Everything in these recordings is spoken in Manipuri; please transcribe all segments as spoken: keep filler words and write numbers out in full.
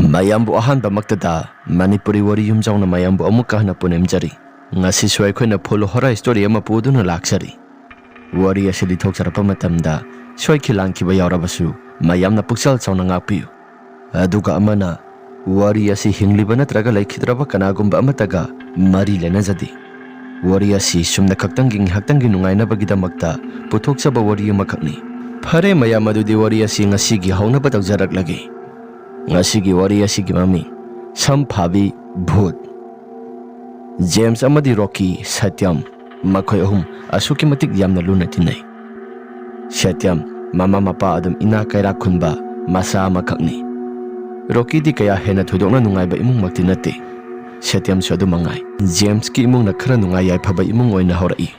ꯃꯌꯥꯝꯕꯨ ꯑꯍꯥꯟꯕꯃꯛꯇꯗ ꯃꯅꯤꯄꯨꯔꯤ ꯋꯥꯔꯤ ꯌꯨꯝꯖꯥꯎꯅ ꯃꯌꯥꯝꯕꯨ ꯑꯃꯨꯛꯀ ꯍꯟꯅ ꯄꯨꯅꯦꯝꯖꯔꯤ꯫ ꯉꯁꯤꯁꯨ ꯑꯩꯈꯣꯏꯅ ꯐꯨꯜ ꯍꯣꯔꯥ ꯁ꯭ꯇꯣꯔꯤ ꯑꯃ ꯄꯨꯗꯨꯅ ꯂꯥꯛꯆꯔꯤ꯫ ꯋꯥꯔꯤ ꯑꯁꯤ ꯂꯤꯊꯣꯛꯆꯔꯛꯄ ꯃꯇꯝꯗ ꯁꯣꯏꯈꯤ ꯂꯥꯟꯈꯤꯕ ꯌꯥꯎꯔꯕꯁꯨ ꯃꯌꯥꯝꯅ ꯄꯨꯛꯆꯦꯜ ꯆꯥꯎꯅ ꯉꯥꯛꯄꯤꯌꯨ꯫ ꯑꯗꯨꯒ ꯑꯃꯅ, ꯋꯥꯔꯤ ꯑꯁꯤ ꯍꯤꯡꯂꯤꯕ ꯅꯠꯇ꯭ꯔꯒ ꯂꯩꯈꯤꯗ꯭ꯔꯕ ꯀꯅꯥꯒꯨꯝꯕ ꯑꯃꯠꯇꯒ ꯃꯔꯤ ꯂꯩꯅꯖꯗꯦ꯫ ꯋꯥꯔꯤ ꯑꯁꯤ ꯁꯨꯝꯅ ꯈꯛꯇꯪꯒꯤ ꯉꯥꯏꯍꯥꯛꯇꯪꯒꯤ ꯅꯨꯡꯉꯥꯏꯅꯕꯒꯤꯗꯃꯛꯇ ꯄꯨꯊꯣꯛꯆꯕ ꯋꯥꯔꯤ ꯑꯃꯈꯛꯅꯤ꯫ ꯐꯔꯦ ꯃꯌꯥꯝ, ꯑꯗꯨꯗꯤ ꯋꯥꯔꯤ ꯑꯁꯤ ꯉꯁꯤꯒꯤ ꯍꯧꯅꯕ ꯇꯧꯖꯔꯛꯂꯒꯦ꯫ ꯉꯁꯤꯒꯤ ꯋꯥꯔꯤ ꯑꯁꯤꯒꯤ ꯃꯃꯤꯡ ꯁꯝ ꯐꯥꯕꯤ ꯚꯨꯠ꯫ ꯖꯦꯝꯁ ꯑꯃꯗꯤ ꯔꯣꯀꯤ ꯁꯇ꯭ꯌꯝ, ꯃꯈꯣꯏ ꯑꯍꯨꯝ ꯑꯁꯨꯛꯀꯤ ꯃꯇꯤꯛ ꯌꯥꯝꯅ ꯂꯨꯅ ꯇꯤꯟꯅꯩ꯫ ꯁꯇ꯭ꯌꯝ ꯃꯃꯥ ꯃꯄꯥ ꯑꯗꯨꯝ ꯏꯅꯥꯛ ꯀꯩꯔꯥꯛ ꯈꯨꯟꯕ ꯃꯆꯥ ꯑꯃꯈꯛꯅꯤ꯫ ꯔꯣꯀꯤꯗꯤ ꯀꯌꯥ ꯍꯦꯟꯅ ꯊꯣꯏꯗꯣꯛꯅ ꯅꯨꯡꯉꯥꯏꯕ ꯏꯃꯨꯡꯃꯛꯇꯤ ꯅꯠꯇꯦ꯫ ꯁꯇ꯭ꯌꯝꯁꯨ ꯑꯗꯨ ꯃꯉꯥꯏ꯫ ꯖꯦꯝꯁꯀꯤ ꯏꯃꯨꯡꯅ ꯈꯔ ꯅꯨꯡꯉꯥꯏ ꯌꯥꯏꯐꯕ ꯏꯃꯨꯡ ꯑꯣꯏꯅ ꯍꯧꯔꯛꯏ꯫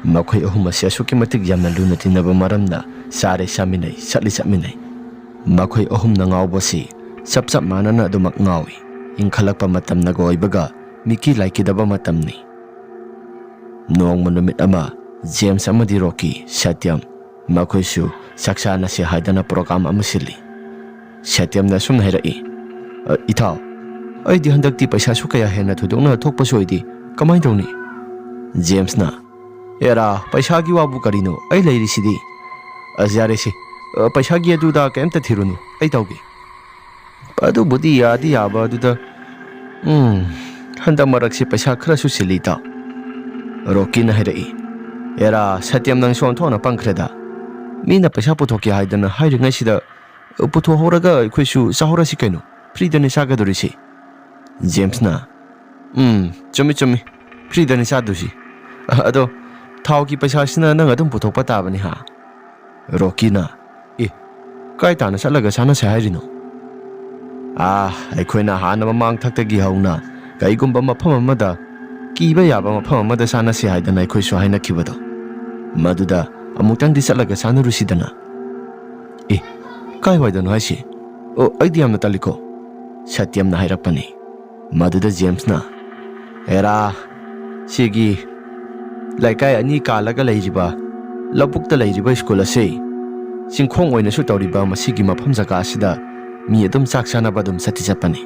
ꯃꯈꯣꯏ ꯑꯍꯨꯝ ꯑꯁꯤ ꯑꯁꯨꯛꯀꯤ ꯃꯇꯤꯛ ꯌꯥꯝꯅ ꯂꯨꯅ ꯇꯤꯟꯅꯕ ꯃꯔꯝꯅ ꯆꯥꯔꯦ ꯆꯥꯃꯤꯟꯅꯩ, ꯆꯠꯂꯤ ꯆꯠꯃꯤꯟꯅꯩ꯫ ꯃꯈꯣꯏ ꯑꯍꯨꯝꯅ ꯉꯥꯎꯕꯁꯤ ꯆꯞ ꯆꯞ ꯃꯥꯟꯅꯅ ꯑꯗꯨꯃꯛ ꯉꯥꯎꯏ꯫ ꯏꯪꯈꯠꯂꯛꯄ ꯃꯇꯝꯅꯒ ꯑꯣꯏꯕꯒ ꯃꯤꯀꯤ ꯂꯥꯏꯀꯤꯗꯕ ꯃꯇꯝꯅꯤ꯫ ꯅꯣꯡꯃ ꯅꯨꯃꯤꯠ ꯑꯃ ꯖꯦꯝꯁ ꯑꯃꯗꯤ ꯔꯣꯀꯤ, ꯁꯇ꯭ꯌꯝ, ꯃꯈꯣꯏꯁꯨ ꯆꯥꯛ ꯆꯥꯅꯁꯦ ꯍꯥꯏꯗꯅ ꯄ꯭ꯔꯣꯒ꯭ꯔꯥꯝ ꯑꯃ ꯁꯤꯜꯂꯤ꯫ ꯁꯇ꯭ꯌꯝꯅ ꯑꯁꯨꯝꯅ ꯍꯥꯏꯔꯛꯏ, "ꯑ, ꯏꯇꯥꯎ, ꯑꯩꯗꯤ ꯍꯟꯗꯛꯇꯤ ꯄꯩꯁꯥꯁꯨ ꯀꯌꯥ ꯍꯦꯟꯅ ꯊꯣꯏꯗꯣꯛꯅ ꯊꯣꯛꯄꯁꯨ ꯑꯣꯏꯗꯦ꯫ ꯀꯃꯥꯏꯅ ꯇꯧꯅꯤ?" ꯖꯦꯝꯁꯅ, "ꯑꯦꯔꯥ, ꯄꯩꯁꯥꯒꯤ ꯋꯥꯕꯨ ꯀꯔꯤꯅꯣ? ꯑꯩ ꯂꯩꯔꯤꯁꯤꯗꯤ꯫ ꯑꯁ, ꯌꯥꯔꯦꯁꯦ꯫ ꯑ, ꯄꯩꯁꯥꯒꯤ ꯑꯗꯨꯗ ꯀꯩꯝꯇ ꯊꯤꯔꯨꯅꯨ꯫ ꯑꯩ ꯇꯧꯒꯦ꯫ ꯑꯗꯨꯕꯨꯗꯤ ꯌꯥꯗꯤ ꯌꯥꯕ ꯑꯗꯨꯗ, ꯎꯝ, ꯍꯟꯗꯛ ꯃꯔꯛꯁꯤ ꯄꯩꯁꯥ ꯈꯔꯁꯨ ꯆꯤꯜꯂꯤ, ꯏꯇꯥꯎ꯫" ꯔꯣꯀꯤꯅ ꯍꯥꯏꯔꯛꯏ, "ꯑꯦꯔꯥ, ꯁꯇ꯭ꯌꯝ, ꯅꯪꯁꯨ ꯑꯣꯟꯊꯣꯛꯅ ꯄꯪꯈ꯭ꯔꯦꯗ꯫ ꯃꯤꯅ ꯄꯩꯁꯥ ꯄꯨꯊꯣꯛꯀꯦ ꯍꯥꯏꯗꯅ ꯍꯥꯏꯔꯤꯉꯩꯁꯤꯗ ꯄꯨꯊꯣꯛꯍꯧꯔꯒ ꯑꯩꯈꯣꯏꯁꯨ ꯆꯥꯍꯧꯔꯁꯤ ꯀꯩꯅꯣ꯫ ꯐ꯭ꯔꯤꯗꯅꯤ ꯆꯥꯒꯗꯧꯔꯤꯁꯤ꯫" ꯖꯦꯝꯁꯅ, "ꯎꯝ, ꯆꯨꯝꯃꯤ, ꯆꯨꯝꯃꯤ꯫ ꯐ꯭ꯔꯤꯗꯅꯤ ꯆꯥꯗꯣꯏꯁꯤ꯫ ꯑ-, ꯑꯗꯣ ꯊꯥꯎꯒꯤ ꯄꯩꯁꯥꯁꯤꯅ ꯅꯪ ꯑꯗꯨꯝ ꯄꯨꯊꯣꯛꯄ ꯇꯥꯕꯅꯤ, ꯍꯥ?" ꯔꯣꯀꯤꯅ, "ꯑꯦ, ꯀꯥꯏ ꯇꯥꯅ ꯆꯠꯂꯒ ꯆꯥꯅꯁꯦ ꯍꯥꯏꯔꯤꯅꯣ?" "ꯑꯥ, ꯑꯩꯈꯣꯏꯅ ꯍꯥꯟꯅ ꯃꯃꯥꯡ ꯊꯛꯇꯒꯤ ꯍꯧꯅ ꯀꯩꯒꯨꯝꯕ ꯃꯐꯝ ꯑꯃꯗ, ꯀꯤꯕ ꯌꯥꯕ ꯃꯐꯝ ꯑꯃꯗ ꯆꯥꯅꯁꯦ ꯍꯥꯏꯗꯅ ꯑꯩꯈꯣꯏꯁꯨ ꯍꯥꯏꯅꯈꯤꯕꯗꯣ, ꯃꯗꯨꯗ ꯑꯃꯨꯛꯇꯪꯗꯤ ꯆꯠꯂꯒ ꯆꯥꯅꯔꯨꯁꯤꯗꯅ꯫" "ꯑꯦ, ꯀꯥꯏꯋꯥꯏꯗꯅꯣ ꯍꯥꯏꯁꯦ? ꯑꯣ, ꯑꯩꯗꯤ ꯌꯥꯝꯅ ꯇꯜꯂꯤꯀꯣ꯫" ꯁꯇ꯭ꯌꯝꯅ ꯍꯥꯏꯔꯛꯄꯅꯤ꯫ ꯃꯗꯨꯗ ꯖꯦꯝꯁꯅ, "ꯑꯦꯔꯥ, ꯁꯤꯒꯤ ꯂꯩꯀꯥꯏ ꯑꯅꯤ ꯀꯥꯜꯂꯒ ꯂꯩꯔꯤꯕ ꯂꯧꯕꯨꯛꯇ ꯂꯩꯔꯤꯕ ꯁ꯭ꯀꯨꯜ ꯑꯁꯤ ꯆꯤꯡꯈꯣꯡ ꯑꯣꯏꯅꯁꯨ ꯇꯧꯔꯤꯕ ꯃꯁꯤꯒꯤ ꯃꯐꯝ ꯖꯒꯥ ꯑꯁꯤꯗ ꯃꯤ ꯑꯗꯨꯝ ꯆꯥꯛ ꯆꯥꯅꯕ ꯑꯗꯨꯝ ꯆꯠꯇꯤ ꯆꯠꯄꯅꯤ꯫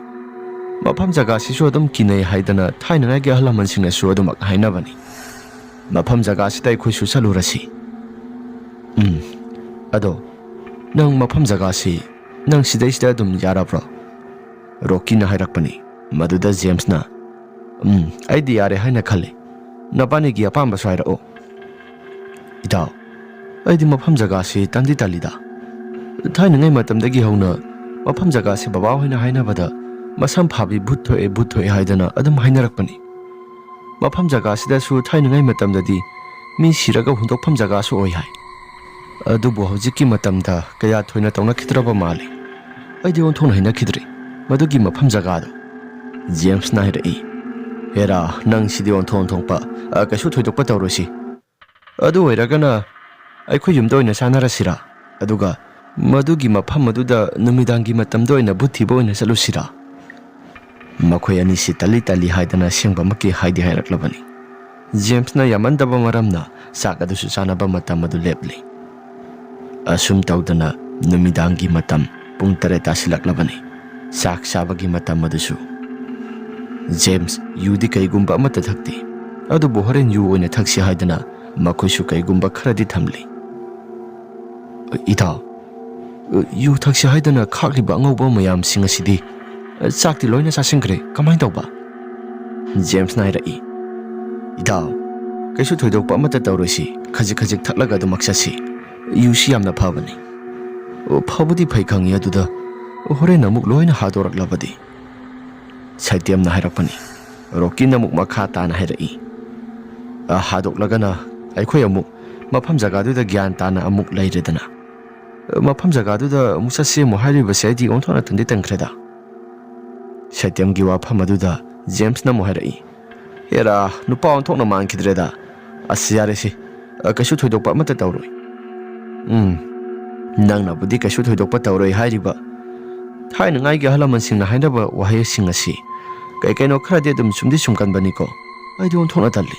ꯃꯐꯝ ꯖꯒꯥꯁꯤꯁꯨ ꯑꯗꯨꯝ ꯀꯤꯅꯩ ꯍꯥꯏꯗꯅ ꯊꯥꯏꯅꯉꯥꯏꯒꯤ ꯑꯍꯜ ꯂꯃꯟꯁꯤꯡꯅꯁꯨ ꯑꯗꯨꯃꯛ ꯍꯥꯏꯅꯕꯅꯤ꯫ ꯃꯐꯝ ꯖꯒꯥꯁꯤꯗ ꯑꯩꯈꯣꯏꯁꯨ ꯆꯠꯂꯨꯔꯁꯤ꯫ ꯎꯝ, ꯑꯗꯣ ꯅꯪ ꯃꯐꯝ ꯖꯒꯥꯁꯤ ꯅꯪ ꯁꯤꯗꯩꯁꯤꯗ ꯑꯗꯨꯝ ꯌꯥꯔꯕ꯭ꯔꯣ? ꯔꯣꯀꯤꯅ ꯍꯥꯏꯔꯛꯄꯅꯤ꯫ ꯃꯗꯨꯗ ꯖꯦꯝꯁꯅ, "ꯎꯝ, ꯑꯩꯗꯤ ꯌꯥꯔꯦ ꯍꯥꯏꯅ ꯈꯜꯂꯤ꯫ ꯅꯕꯥꯅꯤꯒꯤ ꯑꯄꯥꯝꯕꯁꯨ ꯍꯥꯏꯔꯛꯑꯣ꯫" "ꯏꯇꯥꯎ, ꯑꯩꯗꯤ ꯃꯐꯝ ꯖꯒꯥꯁꯤ ꯇꯟꯗꯤ ꯇꯜꯂꯤꯗ꯫ ꯊꯥꯏꯅꯉꯩ ꯃꯇꯝꯗꯒꯤ ꯍꯧꯅ ꯃꯐꯝ ꯖꯒꯥꯁꯤ ꯕꯕꯥ ꯍꯣꯏꯅ ꯍꯥꯏꯅꯕꯗ ꯃꯁꯝ ꯐꯥꯕꯤ ꯚꯨꯠ ꯊꯣꯛꯑꯦ, ꯚꯨꯠ ꯊꯣꯛꯑꯦ ꯍꯥꯏꯗꯅ ꯑꯗꯨꯝ ꯍꯥꯏꯅꯔꯛꯄꯅꯤ꯫ ꯃꯐꯝ ꯖꯒꯥꯁꯤꯗꯁꯨ ꯊꯥꯏꯅꯉꯩ ꯃꯇꯝꯗꯗꯤ ꯃꯤ ꯁꯤꯔꯒ ꯍꯨꯟꯗꯣꯛꯐꯝ ꯖꯒꯥꯁꯨ ꯑꯣꯏ ꯍꯥꯏ꯫ ꯑꯗꯨꯕꯨ ꯍꯧꯖꯤꯛꯀꯤ ꯃꯇꯝꯗ ꯀꯌꯥ ꯊꯣꯏꯅ ꯇꯧꯅꯈꯤꯗ꯭ꯔꯕ ꯃꯥꯜꯂꯤ꯫ ꯑꯩꯗꯤ ꯑꯣꯟꯊꯣꯛꯅ ꯍꯩꯅꯈꯤꯗ꯭ꯔꯦ ꯃꯗꯨꯒꯤ ꯃꯐꯝ ꯖꯒꯥꯗꯣ꯫" ꯖꯦꯝꯁꯅ ꯍꯥꯏꯔꯛꯏ꯫ "ꯍꯦꯔꯥ, ꯅꯪ ꯁꯤꯗꯤ ꯑꯣꯟꯊꯣꯛ ꯑꯣꯟꯊꯣꯛꯄ, ꯑ, ꯀꯩꯁꯨ ꯊꯣꯏꯗꯣꯛꯄ ꯇꯧꯔꯣꯏꯁꯤ꯫ ꯑꯗꯨ ꯑꯣꯏꯔꯒꯅ ꯑꯩꯈꯣꯏ ꯌꯨꯝꯗ ꯑꯣꯏꯅ ꯆꯥꯅꯔꯁꯤꯔꯥ? ꯑꯗꯨꯒ ꯃꯗꯨꯒꯤ ꯃꯐꯝ ꯑꯗꯨꯗ ꯅꯨꯃꯤꯗꯥꯡꯒꯤ ꯃꯇꯝꯗ ꯑꯣꯏꯅ ꯚꯨꯠ ꯊꯤꯕ ꯑꯣꯏꯅ ꯆꯠꯂꯨꯁꯤꯔꯥ?" ꯃꯈꯣꯏ ꯑꯅꯤꯁꯤ ꯇꯜꯂꯤ ꯇꯜꯂꯤ ꯍꯥꯏꯗꯅ ꯑꯁꯦꯡꯕꯃꯛꯀꯤ ꯍꯥꯏꯗꯤ ꯍꯥꯏꯔꯛꯂꯕꯅꯤ꯫ ꯖꯦꯝꯁꯅ ꯌꯥꯝꯃꯟꯗꯕ ꯃꯔꯝꯅ ꯆꯥꯛ ꯑꯗꯨꯁꯨ ꯆꯥꯅꯕ ꯃꯇꯝ ꯑꯗꯨ ꯂꯦꯞꯂꯤ꯫ ꯑꯁꯨꯝ ꯇꯧꯗꯅ ꯅꯨꯃꯤꯗꯥꯡꯒꯤ ꯃꯇꯝ ꯄꯨꯡ ꯇꯔꯦꯠ ꯇꯥꯁꯤꯜꯂꯛꯂꯕꯅꯤ꯫ ꯆꯥꯛ ꯆꯥꯕꯒꯤ ꯃꯇꯝ ꯑꯗꯨꯁꯨ꯫ ꯖꯦꯝꯁ ꯌꯨꯗꯤ ꯀꯩꯒꯨꯝꯕ ꯑꯃꯠꯇ ꯊꯛꯇꯦ, ꯑꯗꯨꯕꯨ ꯍꯣꯔꯦꯟ ꯌꯨ ꯑꯣꯏꯅ ꯊꯛꯁꯤ ꯍꯥꯏꯗꯅ ꯃꯈꯣꯏꯁꯨ ꯀꯩꯒꯨꯝꯕ ꯈꯔꯗꯤ ꯊꯝꯂꯤ꯫ "ꯏꯇꯥꯎ, ꯌꯨ ꯊꯛꯁꯤ ꯍꯥꯏꯗꯅ ꯈꯥꯛꯂꯤꯕ ꯑꯉꯧꯕ ꯃꯌꯥꯝꯁꯤꯡ ꯑꯁꯤꯗꯤ ꯆꯥꯛꯇꯤ ꯂꯣꯏꯅ ꯆꯥꯁꯤꯟꯈ꯭ꯔꯦ, ꯀꯃꯥꯏꯅ ꯇꯧꯕ?" ꯖꯦꯝꯁꯅ ꯍꯥꯏꯔꯛꯏ꯫ "ꯏꯇꯥꯎ, ꯀꯩꯁꯨ ꯊꯣꯏꯗꯣꯛꯄ ꯑꯃꯠꯇ ꯇꯧꯔꯣꯏꯁꯤ, ꯈꯖꯤꯛ ꯈꯖꯤꯛ ꯊꯛꯂꯒ ꯑꯗꯨꯃꯛ ꯆꯠꯁꯤ꯫ ꯌꯨꯁꯤ ꯌꯥꯝꯅ ꯐꯕꯅꯤ꯫" "ꯑꯣ, ꯐꯕꯨꯗꯤ ꯐꯩ ꯈꯪꯉꯤ, ꯑꯗꯨꯗ ꯍꯣꯔꯦꯟ ꯑꯃꯨꯛ ꯂꯣꯏꯅ ꯍꯥꯗꯣꯔꯛꯂꯕꯗꯤ?" ꯁꯩꯇꯦꯝꯅ ꯍꯥꯏꯔꯛꯄꯅꯤ꯫ ꯔꯣꯀꯤꯅ ꯑꯃꯨꯛ ꯃꯈꯥ ꯇꯥꯅ ꯍꯥꯏꯔꯛꯏ, "ꯑ, ꯍꯥꯗꯣꯛꯂꯒꯅ ꯑꯩꯈꯣꯏ ꯑꯃꯨꯛ ꯃꯐꯝ ꯖꯒꯥꯗꯨꯗ ꯒ꯭ꯌꯥꯟ ꯇꯥꯅ ꯑꯃꯨꯛ ꯂꯩꯔꯦꯗꯅ꯫ ꯃꯐꯝ ꯖꯒꯥꯗꯨꯗ ꯑꯃꯨꯛ ꯆꯠꯁꯤ ꯑꯃꯨꯛ ꯍꯥꯏꯔꯤꯕꯁꯦ ꯑꯩꯗꯤ ꯑꯣꯟꯊꯣꯛꯅ ꯇꯟꯗꯤ ꯇꯟꯈ꯭ꯔꯦꯗ꯫" ꯁꯩꯇꯦꯝꯒꯤ ꯋꯥꯐꯝ ꯑꯗꯨꯗ ꯖꯦꯝꯁꯅ ꯑꯃꯨꯛ ꯍꯥꯏꯔꯛꯏ, "ꯍꯦꯔꯥ, ꯅꯨꯄꯥ ꯑꯣꯟꯊꯣꯛꯅ ꯃꯥꯟꯈꯤꯗ꯭ꯔꯦꯗ꯫ ꯑꯁ, ꯌꯥꯔꯦꯁꯦ, ꯑ, ꯀꯩꯁꯨ ꯊꯣꯏꯗꯣꯛꯄ ꯑꯃꯠꯇ ꯇꯧꯔꯣꯏ꯫" "ꯎꯝ, ꯅꯪꯅꯕꯨꯗꯤ ꯀꯩꯁꯨ ꯊꯣꯏꯗꯣꯛꯄ ꯇꯧꯔꯣꯏ ꯍꯥꯏꯔꯤꯕ꯫ ꯊꯥꯏꯅꯉꯥꯏꯒꯤ ꯑꯍꯜ ꯂꯃꯟꯁꯤꯡꯅ ꯍꯥꯏꯅꯕ ꯋꯥꯍꯩꯁꯤꯡ ꯑꯁꯤ ꯀꯩ ꯀꯩꯅꯣ ꯈꯔꯗꯤ ꯑꯗꯨꯝ ꯆꯨꯝꯗꯤ ꯆꯨꯝꯒꯟꯕꯅꯤꯀꯣ꯫ ꯑꯩꯗꯤ ꯑꯣꯟꯊꯣꯛꯅ ꯇꯜꯂꯤ꯫"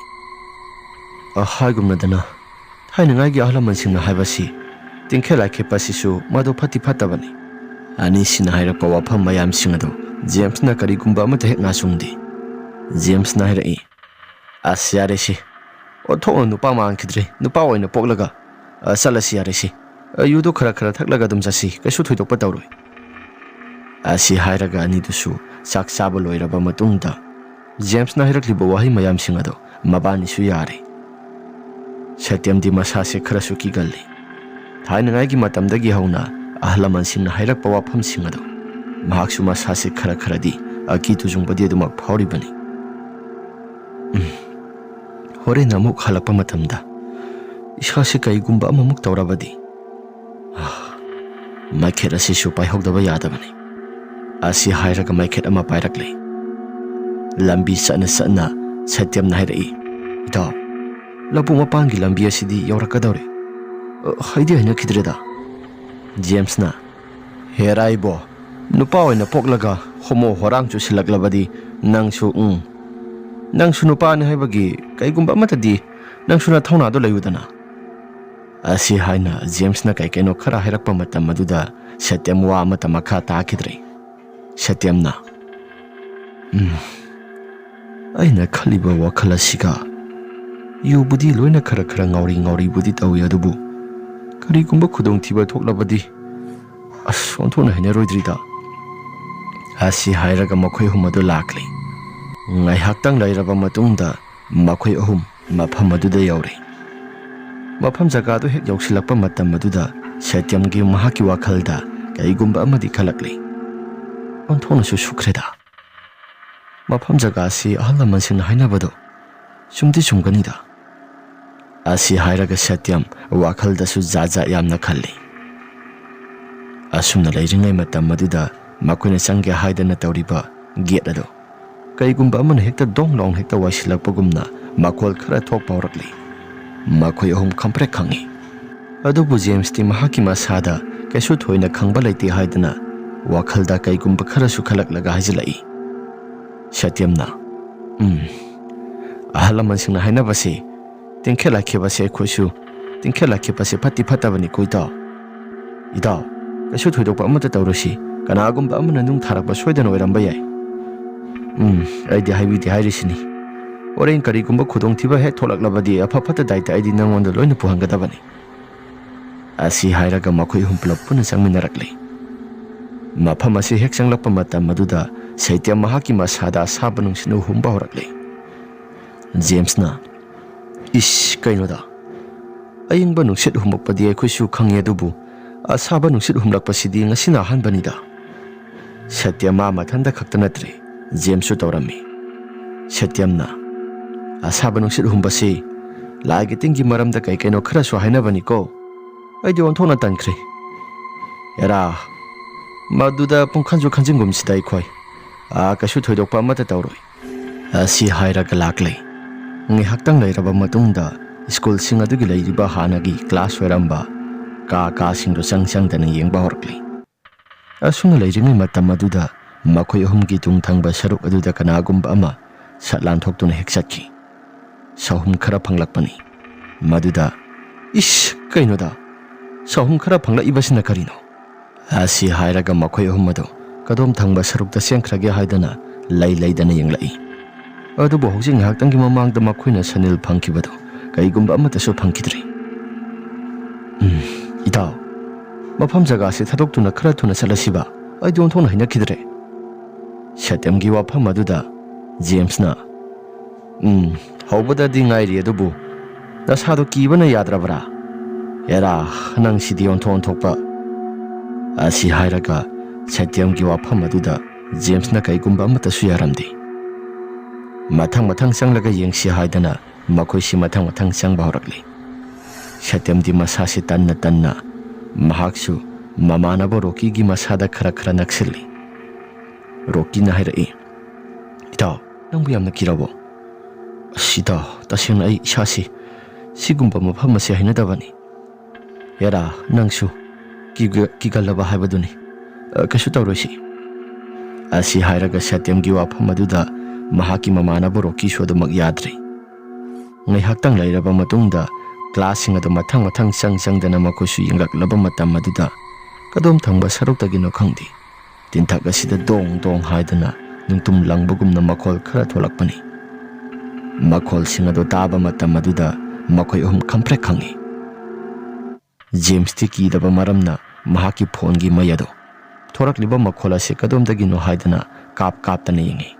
ꯑ, ꯍꯥꯏꯒꯨꯝꯅꯗꯅ ꯊꯥꯏꯅꯉꯥꯏꯒꯤ ꯑꯍꯜ ꯂꯃꯟꯁꯤꯡꯅ ꯍꯥꯏꯕꯁꯤ ꯇꯤꯡꯈꯦꯠ ꯂꯥꯏꯈꯦꯠꯄ ꯑꯁꯤꯁꯨ ꯃꯗꯨ ꯐꯠꯇꯤ ꯐꯠꯇꯕꯅꯤ꯫ ꯑꯅꯤꯁꯤꯅ ꯍꯥꯏꯔꯛꯄ ꯋꯥꯐꯝ ꯃꯌꯥꯝꯁꯤꯡ ꯑꯗꯨ ꯖꯦꯝꯁꯅ ꯀꯔꯤꯒꯨꯝꯕ ꯑꯃꯠꯇ ꯍꯦꯛ ꯅꯥꯆꯨꯡꯗꯦ꯫ ꯖꯦꯝꯁꯅ ꯍꯥꯏꯔꯛꯏ, "ꯑꯁ, ꯌꯥꯔꯦꯁꯦ, ꯑꯣꯟꯊꯣꯛꯅ ꯅꯨꯄꯥ ꯃꯥꯟꯈꯤꯗ꯭ꯔꯦ, ꯅꯨꯄꯥ ꯑꯣꯏꯅ ꯄꯣꯛꯂꯒ꯫ ꯑ, ꯆꯠꯂꯁꯤ ꯌꯥꯔꯦꯁꯦ, ꯑ, ꯌꯨꯗꯣ ꯈꯔ ꯈꯔ ꯊꯛꯂꯒ ꯑꯗꯨꯝ ꯆꯠꯁꯤ, ꯀꯩꯁꯨ ꯊꯣꯏꯗꯣꯛꯄ ꯇꯧꯔꯣꯏ"꯫ ꯑꯁꯤ ꯍꯥꯏꯔꯒ ꯑꯅꯤꯗꯨꯁꯨ ꯆꯥꯛ ꯆꯥꯕ ꯂꯣꯏꯔꯕ ꯃꯇꯨꯡꯗ ꯖꯦꯝꯁꯅ ꯍꯥꯏꯔꯛꯂꯤꯕ ꯋꯥꯍꯩ ꯃꯌꯥꯝꯁꯤꯡ ꯑꯗꯣ ꯃꯕꯥꯅꯤꯁꯨ ꯌꯥꯔꯦ꯫ ꯁꯇ꯭ꯌꯝꯗꯤ ꯃꯁꯥꯁꯦ ꯈꯔꯁꯨ ꯀꯤꯒꯜꯂꯤ꯫ ꯊꯥꯏꯅꯉꯥꯏꯒꯤ ꯃꯇꯝꯗꯒꯤ ꯍꯧꯅ ꯑꯍꯜ ꯂꯃꯟꯁꯤꯡꯅ ꯍꯥꯏꯔꯛꯄ ꯋꯥꯐꯝꯁꯤꯡ ꯑꯗꯣ ꯃꯍꯥꯛꯁꯨ ꯃꯁꯥꯁꯦ ꯈꯔ ꯈꯔꯗꯤ ꯑꯀꯤ ꯇꯨꯖꯨꯡꯕꯗꯤ ꯑꯗꯨꯃꯛ ꯐꯥꯎꯔꯤꯕꯅꯤ꯫ ꯎꯝ, ꯍꯣꯔꯦꯟ ꯑꯃꯨꯛ ꯍꯜꯂꯛꯄ ꯃꯇꯝꯗ ꯏꯁꯥꯁꯦ ꯀꯩꯒꯨꯝꯕ ꯑꯃꯃꯨꯛ ꯇꯧꯔꯕꯗꯤ, ꯑꯥ, ꯃꯩꯈꯦꯠ ꯑꯁꯤꯁꯨ ꯄꯥꯏꯍꯧꯗꯕ ꯌꯥꯗꯕꯅꯤ꯫ ꯑꯁꯤ ꯍꯥꯏꯔꯒ ꯃꯩꯈꯦꯠ ꯑꯃ ꯄꯥꯏꯔꯛꯂꯦ꯫ ꯂꯝꯕꯤ ꯆꯠꯅ ꯆꯠꯅ ꯁꯇ꯭ꯌꯝꯅ ꯍꯥꯏꯔꯛꯏ, "ꯏꯇꯥꯎ, ꯂꯧꯕꯨꯛ ꯃꯄꯥꯟꯒꯤ ꯂꯝꯕꯤ ꯑꯁꯤꯗꯤ ꯌꯧꯔꯛꯀꯗꯧꯔꯦ꯫ ꯑ, ꯍꯩꯗꯤ ꯍꯩꯅꯈꯤꯗ꯭ꯔꯦꯗ"꯫ ꯖꯦꯝꯁꯅ, "ꯍꯦꯔꯥ ꯏꯕꯣ, ꯅꯨꯄꯥ ꯑꯣꯏꯅ ꯄꯣꯛꯂꯒ ꯍꯣꯃꯣ ꯍꯣꯔꯥꯡ ꯆꯨꯁꯤꯜꯂꯛꯂꯕꯗꯤ ꯅꯪꯁꯨ, ꯎꯝ, ꯅꯪꯁꯨ ꯅꯨꯄꯥꯅꯤ ꯍꯥꯏꯕꯒꯤ ꯀꯩꯒꯨꯝꯕ ꯑꯃꯠꯇꯗꯤ ꯅꯪꯁꯨ ꯅꯊꯧꯅꯥꯗꯣ ꯂꯩꯌꯨꯗꯅ"꯫ ꯑꯁꯤ ꯍꯥꯏꯅ ꯖꯦꯝꯁꯅ ꯀꯩ ꯀꯩꯅꯣ ꯈꯔ ꯍꯥꯏꯔꯛꯄ ꯃꯇꯝ ꯑꯗꯨꯗ ꯁꯇ꯭ꯌꯝ ꯋꯥ ꯑꯃꯠꯇ ꯃꯈꯥ ꯇꯥꯈꯤꯗ꯭ꯔꯦ꯫ ꯁꯇ꯭ꯌꯝꯅ, "ꯎꯝ, ꯑꯩꯅ ꯈꯜꯂꯤꯕ ꯋꯥꯈꯜ ꯑꯁꯤꯒ ꯌꯨꯕꯨꯗꯤ ꯂꯣꯏꯅ ꯈꯔ ꯈꯔ ꯉꯥꯎꯔꯤ ꯉꯥꯎꯔꯤꯕꯨꯗꯤ ꯇꯧꯏ, ꯑꯗꯨꯕꯨ ꯀꯔꯤꯒꯨꯝꯕ ꯈꯨꯗꯣꯡꯊꯤꯕ ꯊꯣꯛꯂꯕꯗꯤ, ꯑꯁ, ꯑꯣꯟꯊꯣꯛꯅ ꯍꯩꯅꯔꯣꯏꯗ꯭ꯔꯤꯗ"꯫ ꯑꯁꯤ ꯍꯥꯏꯔꯒ ꯃꯈꯣꯏ ꯑꯍꯨꯝ ꯑꯗꯨ ꯂꯥꯛꯂꯦ꯫ ꯉꯥꯏꯍꯥꯛꯇꯪ ꯂꯩꯔꯕ ꯃꯇꯨꯡꯗ ꯃꯈꯣꯏ ꯑꯍꯨꯝ ꯃꯐꯝ ꯑꯗꯨꯗ ꯌꯧꯔꯦ꯫ ꯃꯐꯝ ꯖꯒꯥꯗꯨ ꯍꯦꯛ ꯌꯧꯁꯤꯜꯂꯛꯄ ꯃꯇꯝ ꯑꯗꯨꯗ ꯁꯇ꯭ꯌꯝꯒꯤ ꯃꯍꯥꯛꯀꯤ ꯋꯥꯈꯜꯗ ꯀꯔꯤꯒꯨꯝꯕ ꯑꯃꯗꯤ ꯈꯜꯂꯛꯂꯦ꯫ "ꯑꯣꯟꯊꯣꯛꯅꯁꯨ ꯁꯨꯈ꯭ꯔꯦꯗ꯫ ꯃꯐꯝ ꯖꯒꯥ ꯑꯁꯤ ꯑꯍꯜ ꯂꯃꯟꯁꯤꯡꯅ ꯍꯥꯏꯅꯕꯗꯣ ꯆꯨꯝꯗꯤ ꯆꯨꯝꯒꯅꯤꯗ"꯫ ꯑꯁꯤ ꯍꯥꯏꯔꯒ ꯁꯇ꯭ꯌꯝ ꯋꯥꯈꯜꯗꯁꯨ ꯖꯥꯠ ꯖꯥꯠ ꯌꯥꯝꯅ ꯈꯜꯂꯤ꯫ ꯑꯁꯨꯝꯅ ꯂꯩꯔꯤꯉꯩ ꯃꯇꯝ ꯑꯗꯨꯗ ꯃꯈꯣꯏꯅ ꯆꯪꯒꯦ ꯍꯥꯏꯗꯅ ꯇꯧꯔꯤꯕ ꯒꯦꯠ ꯑꯗꯨ ꯀꯩꯒꯨꯝꯕ ꯑꯃꯅ ꯍꯦꯛꯇ ꯗꯣꯡ ꯂꯥꯎꯅ ꯍꯦꯛꯇ ꯋꯥꯏꯁꯤꯜꯂꯛꯄꯒꯨꯝꯅ ꯃꯈꯣꯜ ꯈꯔ ꯊꯣꯛꯄ ꯍꯧꯔꯛꯂꯤ꯫ ꯃꯈꯣꯏ ꯑꯍꯨꯝ ꯈꯪꯄ꯭ꯔꯦꯛ ꯈꯪꯉꯤ꯫ ꯑꯗꯨꯕꯨ ꯖꯦꯝꯁꯇꯤ ꯃꯍꯥꯛꯀꯤ ꯃꯁꯥꯗ ꯀꯩꯁꯨ ꯊꯣꯏꯅ ꯈꯪꯕ ꯂꯩꯇꯦ ꯍꯥꯏꯗꯅ ꯋꯥꯈꯜꯗ ꯀꯩꯒꯨꯝꯕ ꯈꯔꯁꯨ ꯈꯜꯂꯛꯂꯒ ꯍꯥꯏꯖꯤꯜꯂꯛꯏ꯫ ꯁꯇ꯭ꯌꯝꯅ, "ꯎꯝ, ꯑꯍꯜ ꯂꯃꯟꯁꯤꯡꯅ ꯍꯥꯏꯅꯕꯁꯦ, ꯇꯤꯡꯈꯦꯠ ꯂꯥꯏꯈꯦꯞ ꯑꯁꯦ ꯑꯩꯈꯣꯏꯁꯨ, ꯇꯤꯡꯈꯦꯠ ꯂꯥꯏꯈꯦꯞ ꯑꯁꯦ ꯐꯠꯇꯤ ꯐꯠꯇꯕꯅꯤꯀꯣ ꯏꯇꯥꯎ꯫ ꯏꯇꯥꯎ, ꯀꯩꯁꯨ ꯊꯣꯏꯗꯣꯛꯄ ꯑꯃꯠꯇ ꯇꯧꯔꯣꯏꯁꯤ꯫ ꯀꯅꯥꯒꯨꯝꯕ ꯑꯃꯅ ꯅꯨꯡ ꯊꯥꯔꯛꯄ ꯁꯣꯏꯗꯅ ꯑꯣꯏꯔꯝꯕ ꯌꯥꯏ꯫ ꯎꯝ, ꯑꯩꯗꯤ ꯍꯥꯏꯕꯤꯗꯦ ꯍꯥꯏꯔꯤꯁꯤꯅꯤ꯫ ꯍꯣꯔꯦꯟ ꯀꯔꯤꯒꯨꯝꯕ ꯈꯨꯗꯣꯡꯊꯤꯕ ꯍꯦꯛ ꯊꯣꯛꯂꯛꯂꯕꯗꯤ ꯑꯐ ꯐꯠꯇ ꯗꯥꯏꯇ ꯑꯩꯗꯤ ꯅꯪꯉꯣꯟꯗ ꯂꯣꯏꯅ ꯄꯨꯍꯟꯒꯗꯕꯅꯤ꯫ ꯑꯁꯤ ꯍꯥꯏꯔꯒ ꯃꯈꯣꯏ ꯑꯍꯨꯝ ꯄꯨꯂꯞ ꯄꯨꯟꯅ ꯆꯪꯃꯤꯟꯅꯔꯛꯂꯤ꯫ ꯃꯐꯝ ꯑꯁꯤ ꯍꯦꯛ ꯆꯪꯂꯛꯄ ꯃꯇꯝ ꯑꯗꯨꯗ ꯁꯩꯇ꯭ꯌ ꯃꯍꯥꯛꯀꯤ ꯃꯁꯥꯗ ꯑꯁꯥꯕ ꯅꯨꯡꯁꯤꯠꯅ ꯍꯨꯝꯕ ꯍꯧꯔꯛꯂꯤ꯫ ꯖꯦꯝꯁꯅ, "ꯏꯁ, ꯀꯩꯅꯣꯗ? ꯑꯏꯪꯕ ꯅꯨꯡꯁꯤꯠ ꯍꯨꯝꯃꯛꯄꯗꯤ ꯑꯩꯈꯣꯏꯁꯨ ꯈꯪꯉꯤ, ꯑꯗꯨꯕꯨ ꯑꯁꯥꯕ ꯅꯨꯡꯁꯤꯠ ꯍꯨꯝꯂꯛꯄꯁꯤꯗꯤ ꯉꯁꯤꯅ ꯑꯍꯥꯟꯕꯅꯤꯗ꯫" ꯁꯇ꯭ꯌꯝ ꯃꯥ ꯃꯊꯟꯇ ꯈꯛꯇ ꯅꯠꯇ꯭ꯔꯦ, ꯖꯦꯝꯁꯁꯨ ꯇꯧꯔꯝꯃꯤ꯫ ꯁꯇ꯭ꯌꯝꯅ, "ꯑꯁꯥꯕ ꯅꯨꯡꯁꯤꯠ ꯍꯨꯝꯕꯁꯤ ꯂꯥꯏꯒꯤ ꯇꯤꯟꯒꯤ ꯃꯔꯝꯗ ꯀꯩ ꯀꯩꯅꯣ ꯈꯔꯁꯨ ꯍꯥꯏꯅꯕꯅꯤꯀꯣ꯫ ꯑꯩꯗꯤ ꯑꯣꯟꯊꯣꯛꯅ ꯇꯟꯈ꯭ꯔꯦ꯫ ꯑꯦꯔꯥ, ꯃꯗꯨꯗ ꯄꯨꯡꯈꯟꯁꯨ ꯈꯟꯖꯤꯟꯒꯨꯝꯁꯤꯗ ꯑꯩꯈꯣꯏ꯫ ꯑꯥ, ꯀꯩꯁꯨ ꯊꯣꯏꯗꯣꯛꯄ ꯑꯃꯠꯇ ꯇꯧꯔꯣꯏ꯫" ꯑꯁꯤ ꯍꯥꯏꯔꯒ ꯂꯥꯛꯂꯦ꯫ ꯉꯥꯏꯍꯥꯛꯇꯪ ꯂꯩꯔꯕ ꯃꯇꯨꯡꯗ ꯁ꯭ꯀꯨꯜꯁꯤꯡ ꯑꯗꯨꯒꯤ ꯂꯩꯔꯤꯕ ꯍꯥꯟꯅꯒꯤ ꯀ꯭ꯂꯥꯁ ꯑꯣꯏꯔꯝꯕ ꯀꯥ ꯀꯥꯁꯤꯡꯗꯨ ꯆꯪ ꯆꯪꯗꯅ ꯌꯦꯡꯕ ꯍꯧꯔꯛꯂꯤ꯫ ꯑꯁꯨꯝꯅ ꯂꯩꯔꯤꯉꯩ ꯃꯇꯝ ꯑꯗꯨꯗ ꯃꯈꯣꯏ ꯑꯍꯨꯝꯒꯤ ꯇꯨꯡ ꯊꯪꯕ ꯁꯔꯨꯛ ꯑꯗꯨꯗ ꯀꯅꯥꯒꯨꯝꯕ ꯑꯃ ꯁꯠ ꯂꯥꯟꯊꯣꯛꯇꯨꯅ ꯍꯦꯛ ꯆꯠꯈꯤ꯫ ꯁꯍꯨꯝ ꯈꯔ ꯐꯪꯂꯛꯄꯅꯤ꯫ ꯃꯗꯨꯗ, "ꯏꯁ, ꯀꯩꯅꯣꯗ? ꯁꯍꯨꯝ ꯈꯔ ꯐꯪꯂꯛꯏꯕꯁꯤꯅ ꯀꯔꯤꯅꯣ?" ꯑꯁꯤ ꯍꯥꯏꯔꯒ ꯃꯈꯣꯏ ꯑꯍꯨꯝ ꯑꯗꯨ ꯀꯗꯣꯝ ꯊꯪꯕ ꯁꯔꯨꯛꯇ ꯆꯦꯟꯈ꯭ꯔꯒꯦ ꯍꯥꯏꯗꯅ ꯂꯩ ꯂꯩꯗꯅ ꯌꯦꯡꯂꯛꯏ꯫ ꯑꯗꯨꯕꯨ ꯍꯧꯖꯤꯛ ꯉꯥꯏꯍꯥꯛꯇꯪꯒꯤ ꯃꯃꯥꯡꯗ ꯃꯈꯣꯏꯅ ꯁꯅꯤꯜ ꯐꯪꯈꯤꯕꯗꯨ ꯀꯩꯒꯨꯝꯕ ꯑꯃꯠꯇꯁꯨ ꯐꯪꯈꯤꯗ꯭ꯔꯤ꯫ "ꯎꯝ, ꯏꯇꯥꯎ, ꯃꯐꯝ ꯖꯒꯥꯁꯤ ꯊꯥꯗꯣꯛꯇꯨꯅ ꯈꯔ ꯊꯨꯅ ꯆꯠꯂꯁꯤꯕ, ꯑꯩꯗꯤ ꯑꯣꯟꯊꯣꯛꯅ ꯍꯩꯅꯈꯤꯗ꯭ꯔꯦ꯫" ꯁꯇ꯭ꯌꯝꯒꯤ ꯋꯥꯐꯝ ꯑꯗꯨꯗ ꯖꯦꯝꯁꯅ, "ꯎꯝ, ꯍꯧꯕꯗꯗꯤ ꯉꯥꯏꯔꯤ, ꯑꯗꯨꯕꯨ ꯅꯁꯥꯗꯣ ꯀꯤꯕꯅ ꯌꯥꯗ꯭ꯔꯕ꯭ꯔꯥ? ꯑꯦꯔꯥ, ꯅꯪ ꯁꯤꯗꯤ ꯑꯣꯟꯊꯣꯛ ꯑꯣꯟꯊꯣꯛꯄ꯫" ꯑꯁꯤ ꯍꯥꯏꯔꯒ ꯁꯇ꯭ꯌꯝꯒꯤ ꯋꯥꯐꯝ ꯑꯗꯨꯗ ꯖꯦꯝꯁꯅ ꯀꯩꯒꯨꯝꯕ ꯑꯃꯠꯇꯁꯨ ꯌꯥꯔꯝꯗꯦ꯫ ꯃꯊꯪ ꯃꯊꯪ ꯆꯪꯂꯒ ꯌꯦꯡꯁꯤ ꯍꯥꯏꯗꯅ ꯃꯈꯣꯏꯁꯤ ꯃꯊꯪ ꯃꯊꯪ ꯆꯪꯕ ꯍꯧꯔꯛꯂꯤ꯫ ꯁꯇ꯭ꯌꯝꯗꯤ ꯃꯁꯥꯁꯤ ꯇꯟꯅ ꯇꯟꯅ ꯃꯍꯥꯛꯁꯨ ꯃꯃꯥꯟꯅꯕ ꯔꯣꯀꯤꯒꯤ ꯃꯁꯥꯗ ꯈꯔ ꯈꯔ ꯅꯛꯁꯤꯜꯂꯤ꯫ ꯔꯣꯀꯤꯅ ꯍꯥꯏꯔꯛꯏ, "ꯏꯇꯥꯎ, ꯅꯪꯕꯨ ꯌꯥꯝꯅ ꯀꯤꯔꯕꯣ?" "ꯑꯁ ꯏꯇꯥꯎ, ꯇꯁꯦꯡꯅ ꯑꯩ ꯏꯁꯥꯁꯤ ꯁꯤꯒꯨꯝꯕ ꯃꯐꯝ ꯑꯁꯤ ꯍꯩꯅꯗꯕꯅꯤ꯫" "ꯍꯦꯔꯥ, ꯅꯪꯁꯨ ꯀꯤꯒ-, ꯀꯤꯒꯜꯂꯕ ꯍꯥꯏꯕꯗꯨꯅꯤ꯫ ꯑ, ꯀꯩꯁꯨ ꯇꯧꯔꯣꯏꯁꯤ꯫" ꯑꯁꯤ ꯍꯥꯏꯔꯒ ꯁꯇ꯭ꯌꯝꯒꯤ ꯋꯥꯐꯝ ꯑꯗꯨꯗ ꯃꯍꯥꯛꯀꯤ ꯃꯃꯥꯟꯅꯕ ꯔꯣꯀꯤꯁꯨ ꯑꯗꯨꯃꯛ ꯌꯥꯗ꯭ꯔꯦ꯫ ꯉꯥꯏꯍꯥꯛꯇꯪ ꯂꯩꯔꯕ ꯃꯇꯨꯡꯗ ꯀ꯭ꯂꯥꯁꯁꯤꯡ ꯑꯗꯨ ꯃꯊꯪ ꯃꯊꯪ ꯆꯪ ꯆꯪꯗꯅ ꯃꯈꯣꯏꯁꯨ ꯌꯦꯡꯂꯛꯂꯕ ꯃꯇꯝ ꯑꯗꯨꯗ ꯀꯗꯣꯝ ꯊꯪꯕ ꯁꯔꯨꯛꯇꯒꯤꯅꯣ ꯈꯪꯗꯦ, ꯇꯤꯟꯊꯛ ꯑꯁꯤꯗ ꯗꯣꯡ ꯗꯣꯡ ꯍꯥꯏꯗꯨꯅ ꯅꯨꯡꯇꯨꯝ ꯂꯪꯕꯒꯨꯝꯅ ꯃꯈꯣꯜ ꯈꯔ ꯊꯣꯛꯂꯛꯄꯅꯤ꯫ ꯃꯈꯣꯜꯁꯤꯡ ꯑꯗꯨ ꯇꯥꯕ ꯃꯇꯝ ꯑꯗꯨꯗ ꯃꯈꯣꯏ ꯑꯍꯨꯝ ꯈꯝꯄ꯭ꯔꯦꯛ ꯈꯪꯉꯤ꯫ ꯖꯦꯝꯁꯇꯤ ꯀꯤꯗꯕ ꯃꯔꯝꯅ ꯃꯍꯥꯛꯀꯤ ꯐꯣꯟꯒꯤ ꯃꯩ ꯑꯗꯨ ꯊꯣꯔꯛꯂꯤꯕ ꯃꯈꯣꯜ ꯑꯁꯤ ꯀꯗꯣꯝꯗꯒꯤꯅꯣ ꯍꯥꯏꯗꯨꯅ ꯀꯥꯞ ꯀꯥꯞꯇꯅ ꯌꯦꯡꯉꯤ꯫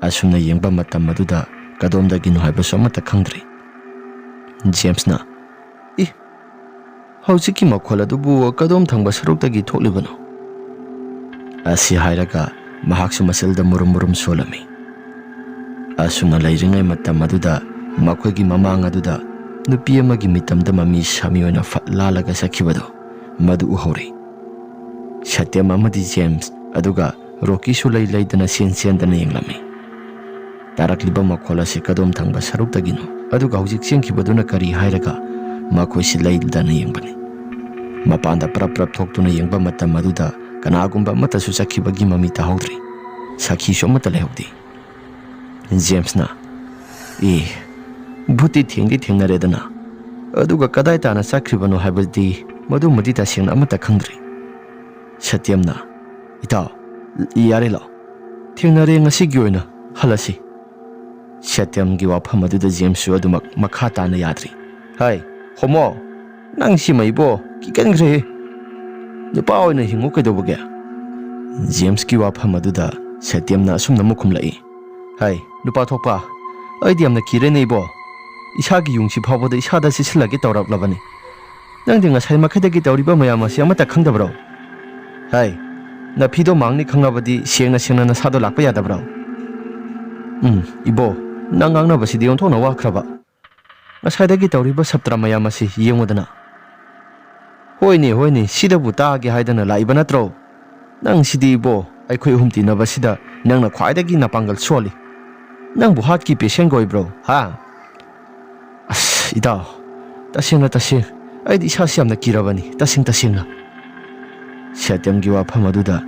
ꯑꯁꯨꯝꯅ ꯌꯦꯡꯕ ꯃꯇꯝ ꯑꯗꯨꯗ ꯀꯗꯣꯝꯗꯒꯤꯅꯣ ꯍꯥꯏꯕꯁꯨ ꯑꯃꯠꯇ ꯈꯪꯗ꯭ꯔꯤ꯫ ꯖꯦꯝꯁꯅ, "ꯏ, ꯍꯧꯖꯤꯛꯀꯤ ꯃꯈꯣꯜ ꯑꯗꯨꯕꯨ ꯀꯗꯣꯝ ꯊꯪꯕ ꯁꯔꯨꯛꯇꯒꯤ ꯊꯣꯛꯂꯤꯕꯅꯣ?" ꯑꯁꯤ ꯍꯥꯏꯔꯒ ꯃꯍꯥꯛꯁꯨ ꯃꯁꯜꯗ ꯃꯨꯔꯨꯝ ꯃꯨꯔꯨꯝ ꯁꯣꯜꯂꯝꯃꯤ꯫ ꯑꯁꯨꯝꯅ ꯂꯩꯔꯤꯉꯩ ꯃꯇꯝ ꯑꯗꯨꯗ ꯃꯈꯣꯏꯒꯤ ꯃꯃꯥꯡ ꯑꯗꯨꯗ ꯅꯨꯄꯤ ꯑꯃꯒꯤ ꯃꯤꯇꯝꯗ ꯃꯃꯤ ꯁꯥꯃꯤ ꯑꯣꯏꯅ ꯐꯠ ꯂꯥꯜꯂꯒ ꯆꯠꯈꯤꯕꯗꯨ ꯃꯗꯨ ꯎꯍꯧꯔꯤ꯫ ꯁꯇ꯭ꯌꯝ ꯑꯃꯗꯤ ꯖꯦꯝꯁ ꯑꯗꯨꯒ ꯔꯣꯀꯤꯁꯨ ꯂꯩ ꯂꯩꯗꯅ ꯆꯦꯟ ꯆꯦꯟꯗꯅ ꯌꯦꯡꯂꯝꯃꯤ꯫ ꯇꯥꯔꯛꯂꯤꯕ ꯃꯈꯣꯜ ꯑꯁꯤ ꯀꯗꯣꯝ ꯊꯪꯕ ꯁꯔꯨꯛꯇꯒꯤꯅꯣ, ꯑꯗꯨꯒ ꯍꯧꯖꯤꯛ ꯆꯦꯟꯈꯤꯕꯗꯨꯅ ꯀꯔꯤ ꯍꯥꯏꯔꯒ ꯃꯈꯣꯏꯁꯤ ꯂꯩꯗꯅ ꯌꯦꯡꯕꯅꯤ꯫ ꯃꯄꯥꯟꯗ ꯄ꯭ꯔꯞ ꯄ꯭ꯔꯞ ꯊꯣꯛꯇꯨꯅ ꯌꯦꯡꯕ ꯃꯇꯝ ꯑꯗꯨꯗ ꯀꯅꯥꯒꯨꯝꯕ ꯑꯃꯠꯇꯁꯨ ꯆꯠꯈꯤꯕꯒꯤ ꯃꯃꯤ ꯇꯥꯍꯧꯗ꯭ꯔꯤ꯫ ꯁꯥꯈꯤꯁꯨ ꯑꯃꯠꯇ ꯂꯩꯍꯧꯗꯦ꯫ ꯖꯦꯝꯁꯅ, "ꯑꯦ, ꯚꯨꯠꯇꯤ ꯊꯦꯡꯗꯤ ꯊꯦꯡꯅꯔꯦꯗꯅ, ꯑꯗꯨꯒ ꯀꯗꯥꯏ ꯇꯥꯅ ꯆꯠꯈ꯭ꯔꯤꯕꯅꯣ ꯍꯥꯏꯕꯗꯤ ꯃꯗꯨꯃꯗꯤ ꯇꯁꯦꯡꯅ ꯑꯃꯠꯇ ꯈꯪꯗ꯭ꯔꯤ꯫" ꯁꯇ꯭ꯌꯝꯅ, "ꯏꯇꯥꯎ, ꯌꯥꯔꯦ ꯂꯥꯎ, ꯊꯦꯡꯅꯔꯦ, ꯉꯁꯤꯒꯤ ꯑꯣꯏꯅ ꯍꯜꯂꯁꯤ꯫" ꯁꯇ꯭ꯌꯝꯒꯤ ꯋꯥꯐꯝ ꯑꯗꯨꯗ ꯖꯦꯝꯁꯁꯨ ꯑꯗꯨꯃꯛ ꯃꯈꯥ ꯇꯥꯅ ꯌꯥꯗ꯭ꯔꯤ꯫ "ꯍꯥꯏ, ꯍꯣꯃꯣ, ꯅꯪ ꯁꯤꯃ ꯏꯕꯣ, ꯀꯤꯒꯟꯈ꯭ꯔꯦꯍꯦ꯫ ꯅꯨꯄꯥ ꯑꯣꯏꯅ ꯍꯤꯡꯉꯨ ꯀꯩꯗꯧꯕꯒꯦ?" ꯖꯦꯝꯁꯀꯤ ꯋꯥꯐꯝ ꯑꯗꯨꯗ ꯁꯇ꯭ꯌꯝꯅ ꯑꯁꯨꯝꯅ ꯑꯃꯨꯛ ꯈꯨꯝꯂꯛꯏ꯫ "ꯍꯥꯏ, ꯅꯨꯄꯥ ꯊꯣꯛꯄ, ꯑꯩꯗꯤ ꯌꯥꯝꯅ ꯀꯤꯔꯦꯅꯦ ꯏꯕꯣ꯫ ꯏꯁꯥꯒꯤ ꯌꯨꯝꯁꯤ ꯐꯥꯎꯕꯗ ꯏꯁꯥꯗ ꯆꯤꯁꯤꯜꯂꯒꯦ ꯇꯧꯔꯛꯂꯕꯅꯤ꯫ ꯅꯪꯗꯤ ꯉꯁꯥꯏ ꯃꯈꯩꯗꯒꯤ ꯇꯧꯔꯤꯕ ꯃꯌꯥꯝ ꯑꯁꯤ ꯑꯃꯠꯇ ꯈꯪꯗꯕ꯭ꯔꯣ? ꯍꯥꯏ, ꯅꯐꯤꯗꯣ ꯃꯥꯡꯅꯤ ꯈꯪꯉꯕꯗꯤ ꯁꯦꯡꯅ ꯁꯦꯡꯅ ꯅꯁꯥꯗꯣ ꯂꯥꯛꯄ ꯌꯥꯗꯕ꯭ꯔꯣ?" "ꯎꯝ, ꯏꯕꯣ, ꯅꯪ ꯉꯥꯡꯅꯕꯁꯤꯗꯤ ꯑꯣꯟꯊꯣꯛꯅ ꯋꯥꯈ꯭ꯔꯕ꯫ ꯉꯁꯥꯏꯗꯒꯤ ꯇꯧꯔꯤꯕ ꯁꯞꯇ꯭ꯔ ꯃꯌꯥꯝ ꯑꯁꯤ ꯌꯦꯡꯉꯨꯗꯅ꯫" "ꯍꯣꯏꯅꯦ, ꯍꯣꯏꯅꯦ, ꯁꯤꯗꯕꯨ ꯇꯥꯒꯦ ꯍꯥꯏꯗꯅ ꯂꯥꯛꯏꯕ ꯅꯠꯇ꯭ꯔꯣ? ꯅꯪ ꯁꯤꯗꯤ ꯏꯕꯣ, ꯑꯩꯈꯣꯏ ꯑꯍꯨꯝ ꯇꯤꯟꯅꯕꯁꯤꯗ ꯅꯪꯅ ꯈ꯭ꯋꯥꯏꯗꯒꯤ ꯅꯄꯥꯡꯒꯜ ꯁꯣꯜꯂꯤ꯫ ꯅꯪꯕꯨ ꯍꯥꯔꯠꯀꯤ ꯄꯦꯁꯦꯟꯒ ꯑꯣꯏꯕ꯭ꯔꯣ, ꯍꯥ?" "ꯑꯁ, ꯏꯇꯥꯎ, ꯇꯁꯦꯡꯅ, ꯇꯁꯦꯡ, ꯑꯩꯗꯤ ꯏꯁꯥꯁꯤ ꯌꯥꯝꯅ ꯀꯤꯔꯕꯅꯤ, ꯇꯁꯦꯡ ꯇꯁꯦꯡꯅ꯫" ꯁꯇ꯭ꯌꯝꯒꯤ ꯋꯥꯐꯝ ꯑꯗꯨꯗ,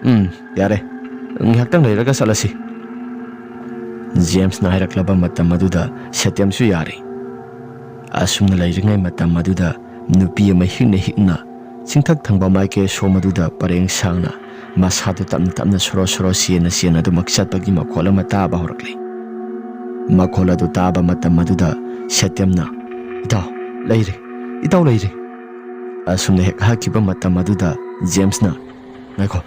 "ꯎꯝ, ꯌꯥꯔꯦ, ꯉꯥꯏꯍꯥꯛꯇꯪ ꯂꯩꯔꯒ ꯆꯠꯂꯁꯤ꯫" ꯖꯦꯝꯁꯅ ꯍꯥꯏꯔꯛꯂꯕ ꯃꯇꯝ ꯑꯗꯨꯗ ꯁꯇ꯭ꯌꯝꯁꯨ ꯌꯥꯔꯦ꯫ ꯑꯁꯨꯝꯅ ꯂꯩꯔꯤꯉꯩ ꯃꯇꯝ ꯑꯗꯨꯗ ꯅꯨꯄꯤ ꯑꯃ ꯍꯤꯛꯅ ꯍꯤꯛꯅ ꯆꯤꯡꯊꯛ ꯊꯪꯕ ꯃꯥꯏꯀꯩ ꯑꯁꯣꯝ ꯑꯗꯨꯗ ꯄꯔꯦꯡ ꯁꯥꯡꯅ ꯃꯁꯥꯗꯨ ꯇꯞꯅ ꯇꯞꯅ ꯁꯣꯔꯣ ꯁꯣꯔꯣ ꯆꯦꯟꯅ ꯆꯦꯟꯅ ꯑꯗꯨꯃꯛ ꯆꯠꯄꯒꯤ ꯃꯈꯣꯜ ꯑꯃ ꯇꯥꯕ ꯍꯧꯔꯛꯂꯤ꯫ ꯃꯈꯣꯜ ꯑꯗꯨ ꯇꯥꯕ ꯃꯇꯝ ꯑꯗꯨꯗ ꯁꯇ꯭ꯌꯝꯅ, "ꯏꯇꯥꯎ, ꯂꯩꯔꯦ, ꯏꯇꯥꯎ, ꯂꯩꯔꯦ!" ꯑꯁꯨꯝꯅ ꯍꯦꯛ ꯍꯥꯏꯈꯤꯕ ꯃꯇꯝ ꯑꯗꯨꯗ ꯖꯦꯝꯁꯅ, "ꯉꯥꯏꯈꯣ,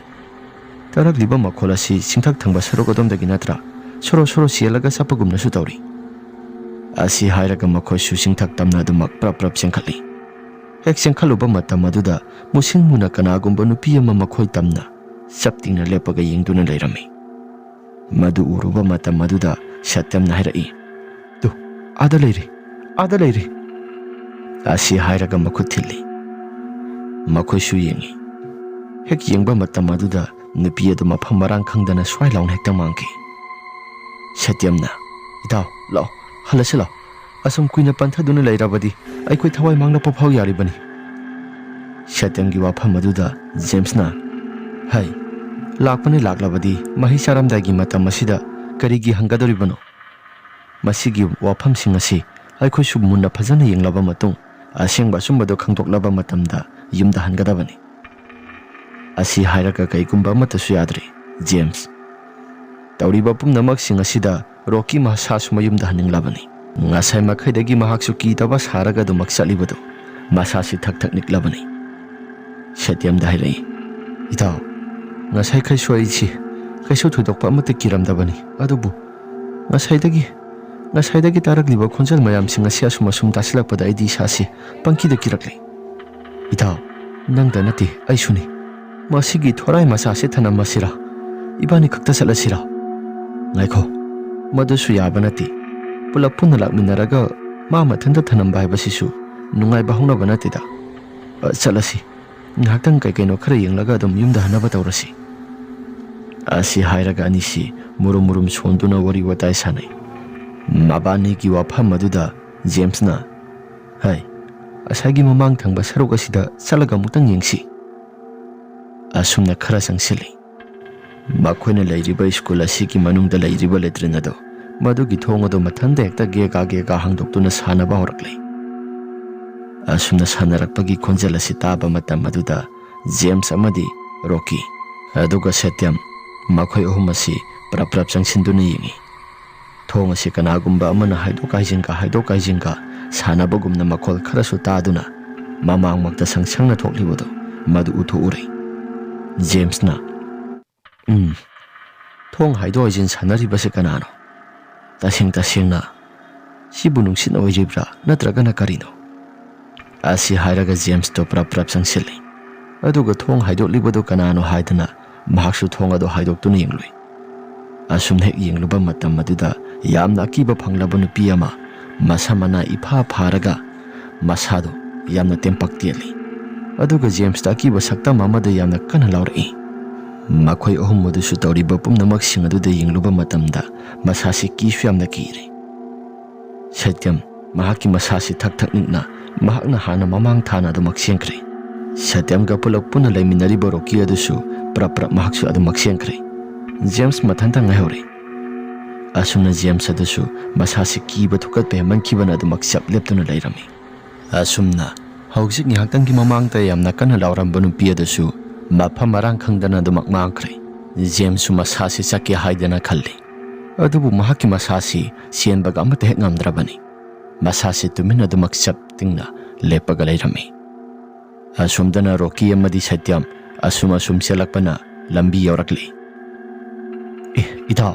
ꯇꯥꯔꯛꯂꯤꯕ ꯃꯈꯣꯜ ꯑꯁꯤ ꯆꯤꯡꯊꯛ ꯊꯪꯕ ꯁꯔꯨꯛ ꯑꯗꯣꯝꯗꯒꯤ ꯅꯠꯇ꯭ꯔꯥ? ꯁꯣꯔꯣ ꯁꯣꯔꯣ ꯆꯦꯜꯂꯒ ꯆꯠꯄꯒꯨꯝꯅꯁꯨ ꯇꯧꯔꯤ꯫" ꯑꯁꯤ ꯍꯥꯏꯔꯒ ꯃꯈꯣꯏꯁꯨ ꯆꯤꯡꯊꯛ ꯇꯝꯅ ꯑꯗꯨꯃꯛ ꯄ꯭ꯔꯞ ꯄ꯭ꯔꯞ ꯆꯦꯟꯈꯠꯂꯤ꯫ ꯍꯦꯛ ꯆꯦꯟꯈꯠꯂꯨꯕ ꯃꯇꯝ ꯑꯗꯨꯗ ꯃꯨꯁꯤꯟ ꯃꯨꯅ ꯀꯅꯥꯒꯨꯝꯕ ꯅꯨꯄꯤ ꯑꯃ ꯃꯈꯣꯏ ꯇꯝꯅ ꯆꯞ ꯇꯤꯡꯅ ꯂꯦꯞꯄꯒ ꯌꯦꯡꯗꯨꯅ ꯂꯩꯔꯝꯃꯤ꯫ ꯃꯗꯨ ꯎꯔꯨꯕ ꯃꯇꯝ ꯑꯗꯨꯗ ꯁꯇ꯭ꯌꯝꯅ ꯍꯥꯏꯔꯛꯏ, "ꯇꯨ, ꯑꯥꯗ ꯂꯩꯔꯦ, ꯑꯥꯗ ꯂꯩꯔꯦ!" ꯑꯁꯤ ꯍꯥꯏꯔꯒ ꯃꯈꯨꯠ ꯊꯤꯜꯂꯤ꯫ ꯃꯈꯣꯏꯁꯨ ꯌꯦꯡꯉꯤ꯫ ꯍꯦꯛ ꯌꯦꯡꯕ ꯃꯇꯝ ꯑꯗꯨꯗ ꯅꯨꯄꯤ ꯑꯗꯨ ꯃꯐꯝ ꯃꯔꯥꯡ ꯈꯪꯗꯅ ꯁ꯭ꯋꯥꯏ ꯂꯥꯎꯅ ꯍꯦꯛꯇ ꯃꯥꯡꯈꯤ꯫ ꯁꯇ꯭ꯌꯝꯅ, "ꯏꯇꯥꯎ, ꯂꯥꯛꯑꯣ, ꯍꯜꯂꯁꯤ ꯂꯥꯛꯑꯣ꯫ ꯑꯁꯨꯝ ꯀꯨꯏꯅ ꯄꯟꯊꯗꯨꯅ ꯂꯩꯔꯕꯗꯤ ꯑꯩꯈꯣꯏ ꯊꯋꯥꯏ ꯃꯥꯡꯂꯛꯄ ꯐꯥꯎ ꯌꯥꯔꯤꯕꯅꯤ꯫" ꯁꯇ꯭ꯌꯝꯒꯤ ꯋꯥꯐꯝ ꯑꯗꯨꯗ ꯖꯦꯝꯁꯅ, "ꯍꯩ, ꯂꯥꯛꯄꯅꯤ ꯂꯥꯛꯂꯕꯗꯤ ꯃꯍꯩ ꯆꯥꯔꯝꯗꯥꯏꯒꯤ ꯃꯇꯝ ꯑꯁꯤꯗ ꯀꯔꯤꯒꯤ ꯍꯟꯒꯗꯧꯔꯤꯕꯅꯣ? ꯃꯁꯤꯒꯤ ꯋꯥꯐꯝꯁꯤꯡ ꯑꯁꯤ ꯑꯩꯈꯣꯏꯁꯨ ꯃꯨꯟꯅ ꯐꯖꯅ ꯌꯦꯡꯂꯕ ꯃꯇꯨꯡ ꯑꯁꯦꯡꯕ ꯑꯆꯨꯝꯕꯗꯨ ꯈꯪꯗꯣꯛꯂꯕ ꯃꯇꯝꯗ ꯌꯨꯝꯗ ꯍꯟꯒꯗꯕꯅꯤ꯫" ꯑꯁꯤ ꯍꯥꯏꯔꯒ ꯀꯩꯒꯨꯝꯕ ꯑꯃꯠꯇꯁꯨ ꯌꯥꯗ꯭ꯔꯦ ꯖꯦꯝꯁ꯫ ꯇꯧꯔꯤꯕ ꯄꯨꯝꯅꯃꯛꯁꯤꯡ ꯑꯁꯤꯗ ꯔꯣꯀꯤ ꯃꯁꯥꯁꯨ ꯃꯌꯨꯝꯗ ꯍꯟꯅꯤꯡꯂꯕꯅꯤ꯫ ꯉꯁꯥꯏ ꯃꯈꯩꯗꯒꯤ ꯃꯍꯥꯛꯁꯨ ꯀꯤꯗꯕ ꯁꯥꯔꯒ ꯑꯗꯨꯃꯛ ꯆꯠꯂꯤꯕꯗꯨ ꯃꯁꯥꯁꯤ ꯊꯛ ꯊꯛ ꯅꯤꯛꯂꯕꯅꯤ꯫ ꯁꯇ꯭ꯌꯝꯗ ꯍꯥꯏꯔꯛꯏ, "ꯏꯇꯥꯎ, ꯉꯁꯥꯏꯈꯩꯁꯨ ꯑꯩꯁꯤ ꯀꯩꯁꯨ ꯊꯣꯏꯗꯣꯛꯄ ꯑꯃꯠꯇ ꯀꯤꯔꯝꯗꯕꯅꯤ, ꯑꯗꯨꯕꯨ ꯉꯁꯥꯏꯗꯒꯤ, ꯉꯁꯥꯏꯗꯒꯤ ꯇꯥꯔꯛꯂꯤꯕ ꯈꯣꯟꯖꯦꯜ ꯃꯌꯥꯝꯁꯤꯡ ꯑꯁꯤ ꯑꯁꯨꯝ ꯑꯁꯨꯝ ꯇꯥꯁꯤꯜꯂꯛꯄꯗ ꯑꯩꯗꯤ ꯏꯁꯥꯁꯤ ꯄꯪꯀꯤꯗ ꯀꯤꯔꯛꯂꯦ꯫ ꯏꯇꯥꯎ, ꯅꯪꯗ ꯅꯠꯇꯦ, ꯑꯩꯁꯨꯅꯤ꯫ ꯃꯁꯤꯒꯤ ꯊꯣꯔꯥꯏ ꯃꯆꯥꯁꯦ ꯊꯅꯝꯃꯁꯤꯔꯥ? ꯏꯕꯥꯅꯤ ꯈꯛꯇ ꯆꯠꯂꯁꯤꯔꯥ?" "ꯉꯥꯏꯈꯣ, ꯃꯗꯨꯁꯨ ꯌꯥꯕ ꯅꯠꯇꯦ꯫ ꯄꯨꯂꯞ ꯄꯨꯟꯅ ꯂꯥꯛꯃꯤꯟꯅꯔꯒ ꯃꯥ ꯃꯊꯟꯇ ꯊꯅꯝꯕ ꯍꯥꯏꯕꯁꯤꯁꯨ ꯅꯨꯡꯉꯥꯏꯕ ꯍꯧꯅꯕ ꯅꯠꯇꯦꯗ꯫ ꯑ, ꯆꯠꯂꯁꯤ꯫ ꯉꯥꯏꯍꯥꯛꯇꯪ ꯀꯩ ꯀꯩꯅꯣ ꯈꯔ ꯌꯦꯡꯂꯒ ꯑꯗꯨꯝ ꯌꯨꯝꯗ ꯍꯟꯅꯕ ꯇꯧꯔꯁꯤ꯫" ꯑꯁꯤ ꯍꯥꯏꯔꯒ ꯑꯅꯤꯁꯤ ꯃꯨꯔꯨꯝ ꯃꯨꯔꯨꯝ ꯁꯣꯟꯗꯨꯅ ꯋꯥꯔꯤ ꯋꯥꯇꯥꯏ ꯁꯥꯟꯅꯩ꯫ ꯃꯕꯥꯅꯤꯒꯤ ꯋꯥꯐꯝ ꯑꯗꯨꯗ ꯖꯦꯝꯁꯅ, "ꯍꯩ, ꯉꯁꯥꯏꯒꯤ ꯃꯃꯥꯡ ꯊꯪꯕ ꯁꯔꯨꯛ ꯑꯁꯤꯗ ꯆꯠꯂꯒ ꯑꯃꯨꯛꯇꯪ ꯌꯦꯡꯁꯤ꯫" ꯑꯁꯨꯝꯅ ꯈꯔ ꯆꯪꯁꯤꯜꯂꯤ꯫ ꯃꯈꯣꯏꯅ ꯂꯩꯔꯤꯕ ꯁ꯭ꯀꯨꯜ ꯑꯁꯤꯒꯤ ꯃꯅꯨꯡꯗ ꯂꯩꯔꯤꯕ ꯂꯦꯇ꯭ꯔꯤꯟ ꯑꯗꯨ, ꯃꯗꯨꯒꯤ ꯊꯣꯡ ꯑꯗꯨ ꯃꯊꯟꯇ ꯍꯦꯛꯇ ꯒꯦꯒꯥ ꯒꯦꯒꯥ ꯍꯥꯡꯗꯣꯛꯇꯨꯅ ꯁꯥꯟꯅꯕ ꯍꯧꯔꯛꯂꯦ꯫ ꯑꯁꯨꯝꯅ ꯁꯥꯟꯅꯔꯛꯄꯒꯤ ꯈꯣꯟꯖꯦꯜ ꯑꯁꯤ ꯇꯥꯕ ꯃꯇꯝ ꯑꯗꯨꯗ ꯖꯦꯝꯁ ꯑꯃꯗꯤ ꯔꯣꯀꯤ, ꯑꯗꯨꯒ ꯁꯇ꯭ꯌꯝ, ꯃꯈꯣꯏ ꯑꯍꯨꯝ ꯑꯁꯤ ꯄ꯭ꯔꯞ ꯄ꯭ꯔꯞ ꯆꯪꯁꯤꯟꯗꯨꯅ ꯌꯦꯡꯏ꯫ ꯊꯣꯡ ꯑꯁꯤ ꯀꯅꯥꯒꯨꯝꯕ ꯑꯃꯅ ꯍꯥꯏꯗꯣꯛ ꯍꯥꯏꯖꯤꯟꯒ ꯍꯥꯏꯗꯣꯛ ꯍꯥꯏꯖꯤꯟꯒ ꯁꯥꯟꯅꯕꯒꯨꯝꯅ ꯃꯈꯣꯜ ꯈꯔꯁꯨ ꯇꯥꯗꯨꯅ ꯃꯃꯥꯡꯃꯛꯇ ꯁꯪꯁꯪꯅ ꯊꯣꯛꯂꯤꯕꯗꯨ ꯃꯗꯨ ꯎꯊꯣꯛꯎꯔꯦ꯫ ꯖꯦꯝꯁꯅ, "ꯎꯝ, ꯊꯣꯡ ꯍꯥꯏꯗꯣꯛ ꯍꯥꯏꯖꯤꯟ ꯁꯥꯟꯅꯔꯤꯕꯁꯤ ꯀꯅꯥꯅꯣ? ꯇꯁꯦꯡ ꯇꯁꯦꯡꯅ ꯁꯤꯕꯨ ꯅꯨꯡꯁꯤꯠꯅ ꯑꯣꯏꯔꯤꯕ꯭ꯔꯥ ꯅꯠꯇ꯭ꯔꯒꯅ ꯀꯔꯤꯅꯣ?" ꯑꯁꯤ ꯍꯥꯏꯔꯒ ꯖꯦꯝꯁꯇꯣ ꯄ꯭ꯔꯞ ꯄ꯭ꯔꯞ ꯆꯪꯁꯤꯜꯂꯤ꯫ ꯑꯗꯨꯒ ꯊꯣꯡ ꯍꯥꯏꯗꯣꯛꯂꯤꯕꯗꯨ ꯀꯅꯥꯅꯣ ꯍꯥꯏꯗꯨꯅ ꯃꯍꯥꯛꯁꯨ ꯊꯣꯡ ꯑꯗꯨ ꯍꯥꯏꯗꯣꯛꯇꯨꯅ ꯌꯦꯡꯂꯨꯏ꯫ ꯑꯁꯨꯝꯅ ꯍꯦꯛ ꯌꯦꯡꯂꯨꯕ ꯃꯇꯝ ꯑꯗꯨꯗ ꯌꯥꯝꯅ ꯑꯀꯤꯕ ꯐꯪꯂꯕ ꯅꯨꯄꯤ ꯑꯃ ꯃꯁꯝ ꯃꯅꯥ ꯏꯐꯥ ꯐꯥꯔꯒ ꯃꯁꯥꯗꯣ ꯌꯥꯝꯅ ꯇꯦꯝꯄꯥꯛ ꯇꯦꯜꯂꯤ꯫ ꯑꯗꯨꯒ ꯖꯦꯝꯁꯇ ꯑꯀꯤꯕ ꯁꯛꯇꯝ ꯑꯃꯗ ꯌꯥꯝꯅ ꯀꯟꯅ ꯂꯥꯎꯔꯛꯏ꯫ ꯃꯈꯣꯏ ꯑꯍꯨꯝ ꯑꯗꯨꯁꯨ ꯇꯧꯔꯤꯕ ꯄꯨꯝꯅꯃꯛꯁꯤꯡ ꯑꯗꯨꯗ ꯌꯦꯡꯂꯨꯕ ꯃꯇꯝꯗ ꯃꯁꯥꯁꯤ ꯀꯤꯁꯨ ꯌꯥꯝꯅ ꯀꯤꯔꯦ꯫ ꯁꯇ꯭ꯌꯝ ꯃꯍꯥꯛꯀꯤ ꯃꯁꯥꯁꯤ ꯊꯛ ꯊꯛ ꯅꯤꯛꯅ ꯃꯍꯥꯛꯅ ꯍꯥꯟꯅ ꯃꯃꯥꯡ ꯊꯥꯅ ꯑꯗꯨꯃꯛ ꯆꯦꯟꯈ꯭ꯔꯦ꯫ ꯁꯇ꯭ꯌꯝꯒ ꯄꯨꯂꯞ ꯄꯨꯟꯅ ꯂꯩꯃꯤꯟꯅꯔꯤꯕ ꯔꯣꯀꯤ ꯑꯗꯨꯁꯨ ꯄ꯭ꯔꯞ ꯄ꯭ꯔꯞ ꯃꯍꯥꯛꯁꯨ ꯑꯗꯨꯃꯛ ꯆꯦꯟꯈ꯭ꯔꯦ꯫ ꯖꯦꯝꯁ ꯃꯊꯟꯇ ꯉꯥꯏꯍꯧꯔꯦ꯫ ꯑꯁꯨꯝꯅ ꯖꯦꯝꯁ ꯑꯗꯨꯁꯨ ꯃꯁꯥꯁꯤ ꯀꯤꯕ ꯊꯨꯀꯠꯄ ꯍꯦꯟꯃꯟꯈꯤꯕꯅ ꯑꯗꯨꯃꯛ ꯆꯞ ꯂꯦꯞꯇꯨꯅ ꯂꯩꯔꯝꯃꯤ꯫ ꯑꯁꯨꯝꯅ ꯍꯧꯖꯤꯛ ꯉꯥꯏꯍꯥꯛꯇꯪꯒꯤ ꯃꯃꯥꯡꯗ ꯌꯥꯝꯅ ꯀꯟꯅ ꯂꯥꯎꯔꯝꯕ ꯅꯨꯄꯤ ꯑꯗꯨꯁꯨ ꯃꯐꯝ ꯃꯔꯥꯡ ꯈꯪꯗꯅ ꯑꯗꯨꯃꯛ ꯃꯥꯡꯈ꯭ꯔꯦ꯫ ꯖꯦꯝꯁꯁꯨ ꯃꯁꯥꯁꯤ ꯆꯠꯀꯦ ꯍꯥꯏꯗꯅ ꯈꯜꯂꯤ, ꯑꯗꯨꯕꯨ ꯃꯍꯥꯛꯀꯤ ꯃꯁꯥꯁꯤ ꯆꯦꯟꯕꯒ ꯑꯃꯠꯇ ꯍꯦꯛ ꯉꯝꯗ꯭ꯔꯕꯅꯤ꯫ ꯃꯁꯥꯁꯤ ꯇꯨꯃꯤꯟ ꯑꯗꯨꯃꯛ ꯆꯞ ꯇꯤꯡꯅ ꯂꯦꯞꯄꯒ ꯂꯩꯔꯝꯃꯤ꯫ ꯑꯁꯣꯝꯗꯅ ꯔꯣꯀꯤ ꯑꯃꯗꯤ ꯁꯇ꯭ꯌꯝ ꯑꯁꯨꯝ ꯑꯁꯨꯝ ꯆꯦꯜꯂꯛꯄꯅ ꯂꯝꯕꯤ ꯌꯧꯔꯛꯂꯤ꯫ "ꯑꯦ, ꯏꯇꯥꯎ,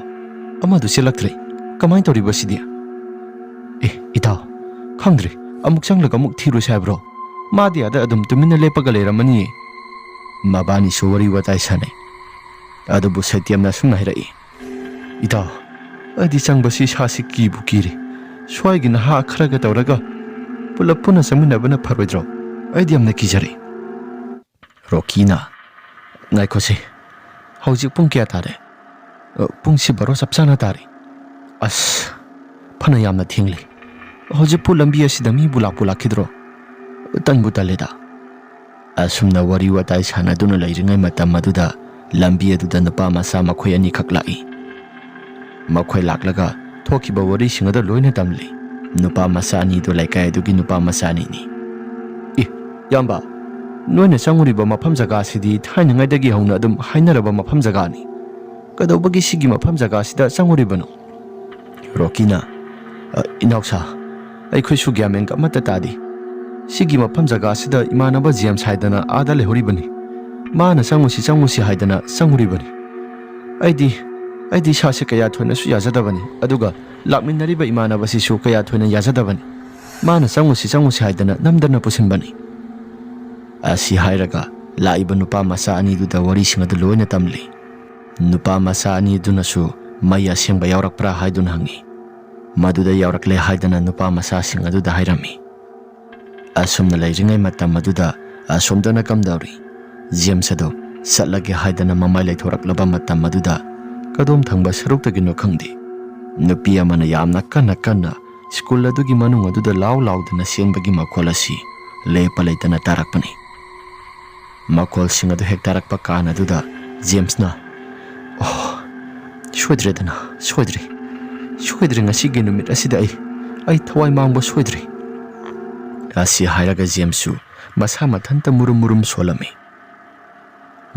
ꯑꯃꯗꯨ ꯆꯦꯜꯂꯛꯇ꯭ꯔꯦ꯫ ꯀꯃꯥꯏꯅ ꯇꯧꯔꯤꯕ ꯁꯤꯗꯤ?" "ꯑꯦ, ꯏꯇꯥꯎ, ꯈꯪꯗ꯭ꯔꯦ꯫ ꯑꯃꯨꯛ ꯆꯪꯂꯒ ꯑꯃꯨꯛ ꯊꯤꯔꯨꯁꯦ ꯍꯥꯏꯕ꯭ꯔꯣ? ꯃꯥꯗꯤ ꯑꯥꯗ ꯑꯗꯨꯝ ꯇꯨꯃꯤꯟꯅ ꯂꯦꯞꯄꯒ ꯂꯩꯔꯝꯃꯅꯤꯌꯦ꯫" ꯃꯕꯥꯅꯤꯁꯨ ꯋꯥꯔꯤ ꯋꯥꯇꯥꯏ ꯁꯥꯟꯅꯩ꯫ ꯑꯗꯨꯕꯨ ꯁꯇ꯭ꯌꯝꯅ ꯑꯁꯨꯝꯅ ꯍꯥꯏꯔꯛꯏ, "ꯏꯇꯥꯎ, ꯑꯩꯗꯤ ꯆꯪꯕꯁꯤ ꯏꯁꯥꯁꯤ ꯀꯤꯕꯨ ꯀꯤꯔꯦ꯫ ꯁ꯭ꯋꯥꯏꯒꯤ ꯅꯍꯥ ꯈꯔꯒ ꯇꯧꯔꯒ ꯄꯨꯂꯞ ꯄꯨꯟꯅ ꯆꯪꯃꯤꯟꯅꯕꯅ ꯐꯔꯣꯏꯗ꯭ꯔꯣ? ꯑꯩꯗꯤ ꯌꯥꯝꯅ ꯀꯤꯖꯔꯦ꯫" ꯔꯣꯀꯤꯅ, "ꯉꯥꯏꯈꯣꯁꯦ, ꯍꯧꯖꯤꯛ ꯄꯨꯡ ꯀꯌꯥ ꯇꯥꯔꯦ?" "ꯑ, ꯄꯨꯡꯁꯤ ꯕꯥꯔꯣ ꯆꯞ ꯆꯥꯅ ꯇꯥꯔꯦ꯫" "ꯑꯁ, ꯐꯅ ꯌꯥꯝꯅ ꯊꯦꯡꯂꯦ꯫ ꯍꯧꯖꯤꯛꯄꯨ ꯂꯝꯕꯤ ꯑꯁꯤꯗ ꯃꯤꯕꯨ ꯂꯥꯛꯄꯨ ꯂꯥꯛꯈꯤꯗ꯭ꯔꯣ? ꯇꯟꯕꯨ ꯇꯜꯂꯦꯗ꯫" ꯑꯁꯨꯝꯅ ꯋꯥꯔꯤ ꯋꯥꯇꯥꯏ ꯁꯥꯟꯅꯗꯨꯅ ꯂꯩꯔꯤꯉꯩ ꯃꯇꯝ ꯑꯗꯨꯗ ꯂꯝꯕꯤ ꯑꯗꯨꯗ ꯅꯨꯄꯥ ꯃꯆꯥ ꯃꯈꯣꯏ ꯑꯅꯤꯈꯛ ꯂꯥꯛꯏ꯫ ꯃꯈꯣꯏ ꯂꯥꯛꯂꯒ ꯊꯣꯛꯈꯤꯕ ꯋꯥꯔꯤꯁꯤꯡ ꯑꯗꯨ ꯂꯣꯏꯅ ꯇꯝꯂꯤ꯫ ꯅꯨꯄꯥ ꯃꯆꯥ ꯑꯅꯤꯗꯨ ꯂꯩꯀꯥꯏ ꯑꯗꯨꯒꯤ ꯅꯨꯄꯥ ꯃꯆꯥ ꯑꯅꯤꯅꯤ꯫ "ꯏꯌꯥꯝꯕ, ꯅꯣꯏꯅ ꯆꯪꯉꯨꯔꯤꯕ ꯃꯐꯝ ꯖꯒꯥꯁꯤꯗꯤ ꯊꯥꯏꯅꯉꯩꯗꯒꯤ ꯍꯧꯅ ꯑꯗꯨꯝ ꯍꯥꯏꯅꯔꯕ ꯃꯐꯝ ꯖꯒꯥꯅꯤ꯫ ꯀꯩꯗꯧꯕꯒꯤ ꯁꯤꯒꯤ ꯃꯐꯝ ꯖꯒꯥꯁꯤꯗ ꯆꯪꯉꯨꯔꯤꯕꯅꯣ?" ꯔꯣꯀꯤꯅ, "ꯑ, ꯏꯅꯥꯎꯁꯥ, ꯑꯩꯈꯣꯏꯁꯨ ꯒ꯭ꯌꯥꯟ ꯃꯦꯟꯒ ꯑꯃꯠꯇ ꯇꯥꯗꯦ꯫ ꯁꯤꯒꯤ ꯃꯐꯝ ꯖꯒꯥꯁꯤꯗ ꯏꯃꯥꯟꯅꯕ ꯖꯦꯝꯁ ꯍꯥꯏꯗꯅ ꯑꯥꯗ ꯂꯩꯍꯧꯔꯤꯕꯅꯤ꯫ ꯃꯥꯅ ꯆꯪꯉꯨꯁꯤ, ꯆꯪꯉꯨꯁꯤ ꯍꯥꯏꯗꯅ ꯆꯪꯉꯨꯔꯤꯕꯅꯤ꯫ ꯑꯩꯗꯤ, ꯑꯩꯗꯤ ꯏꯁꯥꯁꯦ ꯀꯌꯥ ꯊꯣꯏꯅꯁꯨ ꯌꯥꯖꯗꯕꯅꯤ, ꯑꯗꯨꯒ ꯂꯥꯛꯃꯤꯟꯅꯔꯤꯕ ꯏꯃꯥꯟꯅꯕꯁꯤꯁꯨ ꯀꯌꯥ ꯊꯣꯏꯅ ꯌꯥꯖꯗꯕꯅꯤ꯫ ꯃꯥꯅ ꯆꯪꯉꯨꯁꯤ, ꯆꯪꯉꯨꯁꯤ ꯍꯥꯏꯗꯅ ꯅꯝꯗꯅ ꯄꯨꯁꯤꯟꯕꯅꯤ꯫" ꯑꯁꯤ ꯍꯥꯏꯔꯒ ꯂꯥꯛꯏꯕ ꯅꯨꯄꯥ ꯃꯆꯥ ꯑꯅꯤꯗꯨꯗ ꯋꯥꯔꯤꯁꯤꯡ ꯑꯗꯨ ꯂꯣꯏꯅ ꯇꯝꯂꯤ꯫ ꯅꯨꯄꯥ ꯃꯆꯥ ꯑꯅꯤꯗꯨꯅꯁꯨ ꯃꯩ ꯑꯁꯦꯡꯕ ꯌꯥꯎꯔꯛꯄ꯭ꯔꯥ ꯍꯥꯏꯗꯨꯅ ꯍꯪꯉꯤ꯫ ꯃꯗꯨꯗ ꯌꯥꯎꯔꯛꯂꯦ ꯍꯥꯏꯗꯅ ꯅꯨꯄꯥ ꯃꯆꯥꯁꯤꯡ ꯑꯗꯨꯗ ꯍꯥꯏꯔꯝꯃꯤ꯫ ꯑꯁꯨꯝꯅ ꯂꯩꯔꯤꯉꯩ ꯃꯇꯝ ꯑꯗꯨꯗ ꯑꯁꯣꯝꯗꯅ ꯀꯝꯗꯧꯔꯤ? ꯖꯦꯝꯁ ꯑꯗꯨ ꯆꯠꯂꯒꯦ ꯍꯥꯏꯗꯅ ꯃꯃꯥꯏ ꯂꯩꯊꯣꯔꯛꯂꯕ ꯃꯇꯝ ꯑꯗꯨꯗ ꯀꯗꯣꯝ ꯊꯪꯕ ꯁꯔꯨꯛꯇꯒꯤꯅꯣ ꯈꯪꯗꯦ, ꯅꯨꯄꯤ ꯑꯃꯅ ꯌꯥꯝꯅ ꯀꯟꯅ ꯀꯟꯅ ꯁ꯭ꯀꯨꯜ ꯑꯗꯨꯒꯤ ꯃꯅꯨꯡ ꯑꯗꯨꯗ ꯂꯥꯎ ꯂꯥꯎꯗꯅ ꯆꯦꯟꯕꯒꯤ ꯃꯈꯣꯜ ꯑꯁꯤ ꯂꯦꯞꯄ ꯂꯩꯇꯅ ꯇꯥꯔꯛꯄꯅꯤ꯫ ꯃꯈꯣꯜꯁꯤꯡ ꯑꯗꯨ ꯍꯦꯛ ꯇꯥꯔꯛꯄ ꯀꯥꯟ ꯑꯗꯨꯗ ꯖꯦꯝꯁꯅ, "ꯑꯣ, ꯁꯣꯏꯗ꯭ꯔꯦꯗꯅ, ꯁꯣꯏꯗ꯭ꯔꯦ꯫ ꯁꯣꯏꯗ꯭ꯔꯦ, ꯉꯁꯤꯒꯤ ꯅꯨꯃꯤꯠ ꯑꯁꯤꯗ ꯑꯩ, ꯑꯩ ꯊꯋꯥꯏ ꯃꯥꯡꯕ ꯁꯣꯏꯗ꯭ꯔꯦ꯫" ꯑꯁꯤ ꯍꯥꯏꯔꯒ ꯖꯦꯝꯁꯁꯨ ꯃꯁꯥ ꯃꯊꯟꯇ ꯃꯨꯔꯨꯝ ꯃꯨꯔꯨꯝ ꯁꯣꯜꯂꯝꯃꯤ꯫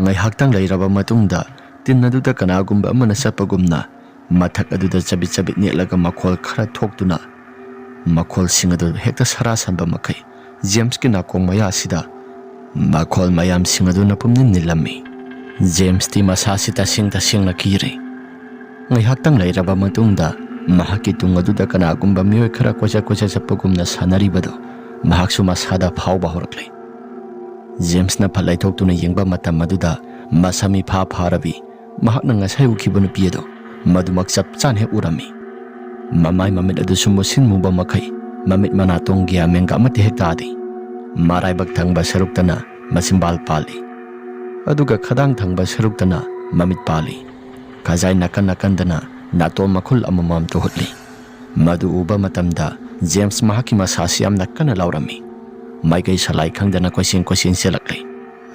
ꯉꯥꯏꯍꯥꯛꯇꯪ ꯂꯩꯔꯕ ꯃꯇꯨꯡꯗ ꯇꯤꯟ ꯑꯗꯨꯗ ꯀꯅꯥꯒꯨꯝꯕ ꯑꯃꯅ ꯆꯠꯄꯒꯨꯝꯅ ꯃꯊꯛ ꯑꯗꯨꯗ ꯆꯕꯤꯠ ꯆꯕꯤꯠ ꯅꯦꯠꯂꯒ ꯃꯈꯣꯜ ꯈꯔ ꯊꯣꯛꯇꯨꯅ, ꯃꯈꯣꯜꯁꯤꯡ ꯑꯗꯨ ꯍꯦꯛꯇ ꯁꯔꯥ ꯁꯟꯕ ꯃꯈꯩ ꯖꯦꯝꯁꯀꯤ ꯅꯥꯀꯣꯡ ꯃꯌꯥꯁꯤꯗ ꯃꯈꯣꯜ ꯃꯌꯥꯝꯁꯤꯡ ꯑꯗꯨꯅ ꯄꯨꯝꯅꯤꯜ ꯅꯤꯜꯂꯝꯃꯤ꯫ ꯖꯦꯝꯁꯇꯤ ꯃꯁꯥꯁꯤ ꯇꯁꯦꯡ ꯇꯁꯦꯡꯅ ꯀꯤꯔꯦ꯫ ꯉꯥꯏꯍꯥꯛꯇꯪ ꯂꯩꯔꯕ ꯃꯇꯨꯡꯗ ꯃꯍꯥꯛꯀꯤ ꯇꯨꯡ ꯑꯗꯨꯗ ꯀꯅꯥꯒꯨꯝꯕ ꯃꯤꯑꯣꯏ ꯈꯔ ꯀꯣꯏꯆꯠ ꯀꯣꯏꯆꯠ ꯆꯠꯄꯒꯨꯝꯅ ꯁꯥꯟꯅꯔꯤꯕꯗꯨ ꯃꯍꯥꯛꯁꯨ ꯃꯁꯥꯗ ꯐꯥꯎꯕ ꯍꯧꯔꯛꯂꯦ꯫ ꯖꯦꯝꯁꯅ ꯐꯠ ꯂꯩꯊꯣꯛꯇꯨꯅ ꯌꯦꯡꯕ ꯃꯇꯝ ꯑꯗꯨꯗ ꯃꯁꯝ ꯏꯐꯥ ꯐꯥꯔꯕꯤ, ꯃꯍꯥꯛꯅ ꯉꯁꯥꯏ ꯎꯈꯤꯕ ꯅꯨꯄꯤ ꯑꯗꯨ ꯃꯗꯨꯃꯛ ꯆꯞ ꯆꯥꯅ ꯍꯦꯛ ꯎꯔꯝꯃꯤ꯫ ꯃꯃꯥꯏ ꯃꯃꯤꯠ ꯑꯗꯨꯁꯨ ꯃꯨꯁꯤꯟ ꯃꯨꯕ ꯃꯈꯩ ꯃꯃꯤꯠ ꯃꯅꯥꯇꯣꯟ ꯒ꯭ꯌꯥꯟ ꯃꯦꯟꯒ ꯑꯃꯠꯇ ꯍꯦꯛ ꯇꯥꯗꯦ꯫ ꯃꯔꯥꯏꯕꯛ ꯊꯪꯕ ꯁꯔꯨꯛꯇꯅ ꯃꯆꯤꯟꯕꯥꯜ ꯄꯥꯜꯂꯤ, ꯑꯗꯨꯒ ꯈꯗꯥꯡ ꯊꯪꯕ ꯁꯔꯨꯛꯇꯅ ꯃꯃꯤꯠ ꯄꯥꯜꯂꯤ꯫ ꯈꯖꯥꯏ ꯅꯥꯀꯟ ꯅꯥꯀꯟꯗꯅ ꯅꯥꯇꯣꯟ ꯃꯈꯨꯜ ꯑꯃꯃꯝ ꯇꯨꯍꯠꯂꯤ꯫ ꯃꯗꯨ ꯎꯕ ꯃꯇꯝꯗ ꯖꯦꯝꯁ ꯃꯍꯥꯛꯀꯤ ꯃꯁꯥꯁꯤ ꯌꯥꯝꯅ ꯀꯟꯅ ꯂꯥꯎꯔꯝꯃꯤ꯫ ꯃꯥꯏꯀꯩ ꯁꯂꯥꯏ ꯈꯪꯗꯅ ꯀꯣꯏꯆꯦꯟ ꯀꯣꯏꯆꯦꯟ ꯆꯦꯜꯂꯛꯂꯤ꯫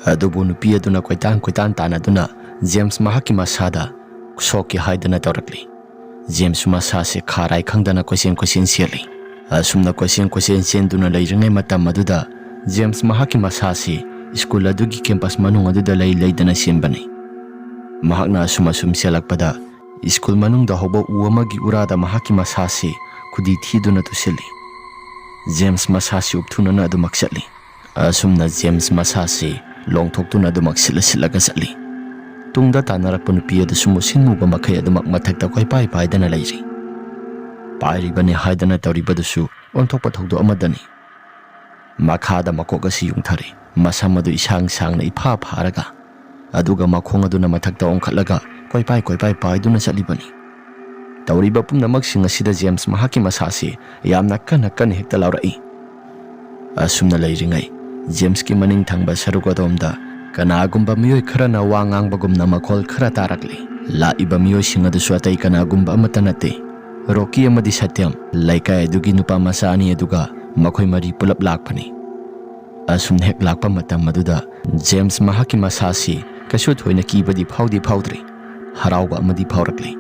ꯑꯗꯨꯕꯨ ꯅꯨꯄꯤ ꯑꯗꯨꯅ ꯀꯣꯏꯇꯥꯟ ꯀꯣꯏꯇꯥꯟ ꯇꯥꯟꯅꯗꯨꯅ ꯖꯦꯝꯁ ꯃꯍꯥꯛꯀꯤ ꯃꯁꯥꯗ ꯁꯣꯛꯀꯦ ꯍꯥꯏꯗꯅ ꯇꯧꯔꯛꯂꯤ꯫ ꯖꯦꯝꯁ ꯃꯁꯥꯁꯦ ꯈꯥꯔꯥꯏ ꯈꯪꯗꯅ ꯀꯣꯏꯆꯦꯟ ꯀꯣꯏꯆꯦꯟ ꯆꯦꯜꯂꯤ꯫ ꯑꯁꯨꯝꯅ ꯀꯣꯏꯆꯦꯟ ꯀꯣꯏꯆꯦꯟ ꯆꯦꯟꯗꯨꯅ ꯂꯩꯔꯤꯉꯩ ꯃꯇꯝ ꯑꯗꯨꯗ ꯖꯦꯝꯁ ꯃꯍꯥꯛꯀꯤ ꯃꯁꯥꯁꯤ ꯁ꯭ꯀꯨꯜ ꯑꯗꯨꯒꯤ ꯀꯦꯝꯄꯁ ꯃꯅꯨꯡ ꯑꯗꯨꯗ ꯂꯩ ꯂꯩꯗꯅ ꯆꯦꯟꯕꯅꯤ꯫ ꯃꯍꯥꯛꯅ ꯑꯁꯨꯝ ꯑꯁꯨꯝ ꯆꯦꯜꯂꯛꯄꯗ ꯁ꯭ꯀꯨꯜ ꯃꯅꯨꯡꯗ ꯍꯧꯕ ꯎ ꯑꯃꯒꯤ ꯎꯔꯥꯗ ꯃꯍꯥꯛꯀꯤ ꯃꯁꯥꯁꯤ ꯈꯨꯗꯤ ꯊꯤꯗꯨꯅ ꯇꯨꯁꯤꯜꯂꯤ꯫ ꯖꯦꯝꯁ ꯃꯁꯥꯁꯤ ꯎꯞꯊꯨꯅꯅ ꯑꯗꯨꯃꯛ ꯆꯠꯂꯤ꯫ ꯑꯁꯨꯝꯅ ꯖꯦꯝꯁ ꯃꯁꯥꯁꯤ ꯂꯣꯡꯊꯣꯛꯇꯨꯅ ꯑꯗꯨꯃꯛ ꯁꯤꯠꯂ ꯁꯤꯠꯂꯒ ꯆꯠꯂꯤ꯫ ꯇꯨꯡꯗ ꯇꯥꯟꯅꯔꯛꯄ ꯅꯨꯄꯤ ꯑꯗꯨꯁꯨ ꯃꯨꯁꯤꯟ ꯃꯨꯕ ꯃꯈꯩ ꯑꯗꯨꯃꯛ ꯃꯊꯛꯇ ꯀꯣꯏꯄꯥꯏ ꯄꯥꯏꯗꯅ ꯂꯩꯔꯤ꯫ ꯄꯥꯏꯔꯤꯕꯅꯤ ꯍꯥꯏꯗꯅ ꯇꯧꯔꯤꯕꯗꯨꯁꯨ ꯑꯣꯟꯊꯣꯛꯄ ꯊꯧꯗꯣꯛ ꯑꯃꯗꯅꯤ꯫ ꯃꯈꯥꯗ ꯃꯀꯣꯛ ꯑꯁꯤ ꯌꯨꯡꯊꯔꯦ꯫ ꯃꯁꯝ ꯑꯗꯨ ꯏꯁꯥꯡ ꯁꯥꯡꯅ ꯏꯐꯥ ꯐꯥꯔꯒ, ꯑꯗꯨꯒ ꯃꯈꯣꯡ ꯑꯗꯨꯅ ꯃꯊꯛꯇ ꯑꯣꯟꯈꯠꯂꯒ ꯀꯣꯏꯄꯥꯏ ꯀꯣꯏꯄꯥꯏ ꯄꯥꯏꯗꯨꯅ ꯆꯠꯂꯤꯕꯅꯤ꯫ ꯇꯧꯔꯤꯕ ꯄꯨꯝꯅꯃꯛꯁꯤꯡ ꯑꯁꯤꯗ ꯖꯦꯝꯁ ꯃꯍꯥꯛꯀꯤ ꯃꯁꯥꯁꯤ ꯌꯥꯝꯅ ꯀꯟꯅ ꯀꯟꯅ ꯍꯦꯛꯇ ꯂꯥꯎꯔꯛꯏ꯫ ꯑꯁꯨꯝꯅ ꯂꯩꯔꯤꯉꯩ, ꯖꯦꯝꯁꯀꯤ ꯃꯅꯤꯡ ꯊꯪꯕ ꯁꯔꯨꯛ ꯑꯗꯣꯝꯗ ꯀꯅꯥꯒꯨꯝꯕ ꯃꯤꯑꯣꯏ ꯈꯔꯅ ꯋꯥ ꯉꯥꯡꯕꯒꯨꯝꯅ ꯃꯈꯣꯜ ꯈꯔ ꯇꯥꯔꯛꯂꯤ꯫ ꯂꯥꯛꯏꯕ ꯃꯤꯑꯣꯏꯁꯤꯡ ꯑꯗꯨꯁꯨ ꯑꯇꯩ ꯀꯅꯥꯒꯨꯝꯕ ꯑꯃꯠꯇ ꯅꯠꯇꯦ, ꯔꯣꯀꯤ ꯑꯃꯗꯤ ꯁꯇ꯭ꯌꯝ, ꯂꯩꯀꯥꯏ ꯑꯗꯨꯒꯤ ꯅꯨꯄꯥ ꯃꯆꯥ ꯑꯅꯤ ꯑꯗꯨꯒ ꯃꯈꯣꯏ ꯃꯔꯤ ꯄꯨꯂꯞ ꯂꯥꯛꯄꯅꯤ꯫ ꯑꯁꯨꯝꯅ ꯍꯦꯛ ꯂꯥꯛꯄ ꯃꯇꯝ ꯑꯗꯨꯗ ꯖꯦꯝꯁ ꯃꯍꯥꯛꯀꯤ ꯃꯁꯥꯁꯤ ꯀꯩꯁꯨ ꯊꯣꯏꯅ ꯀꯤꯕꯗꯤ ꯐꯥꯎꯗꯤ ꯐꯥꯎꯗ꯭ꯔꯤ, ꯍꯔꯥꯎꯕ ꯑꯃꯗꯤ ꯐꯥꯎꯔꯛꯂꯤ꯫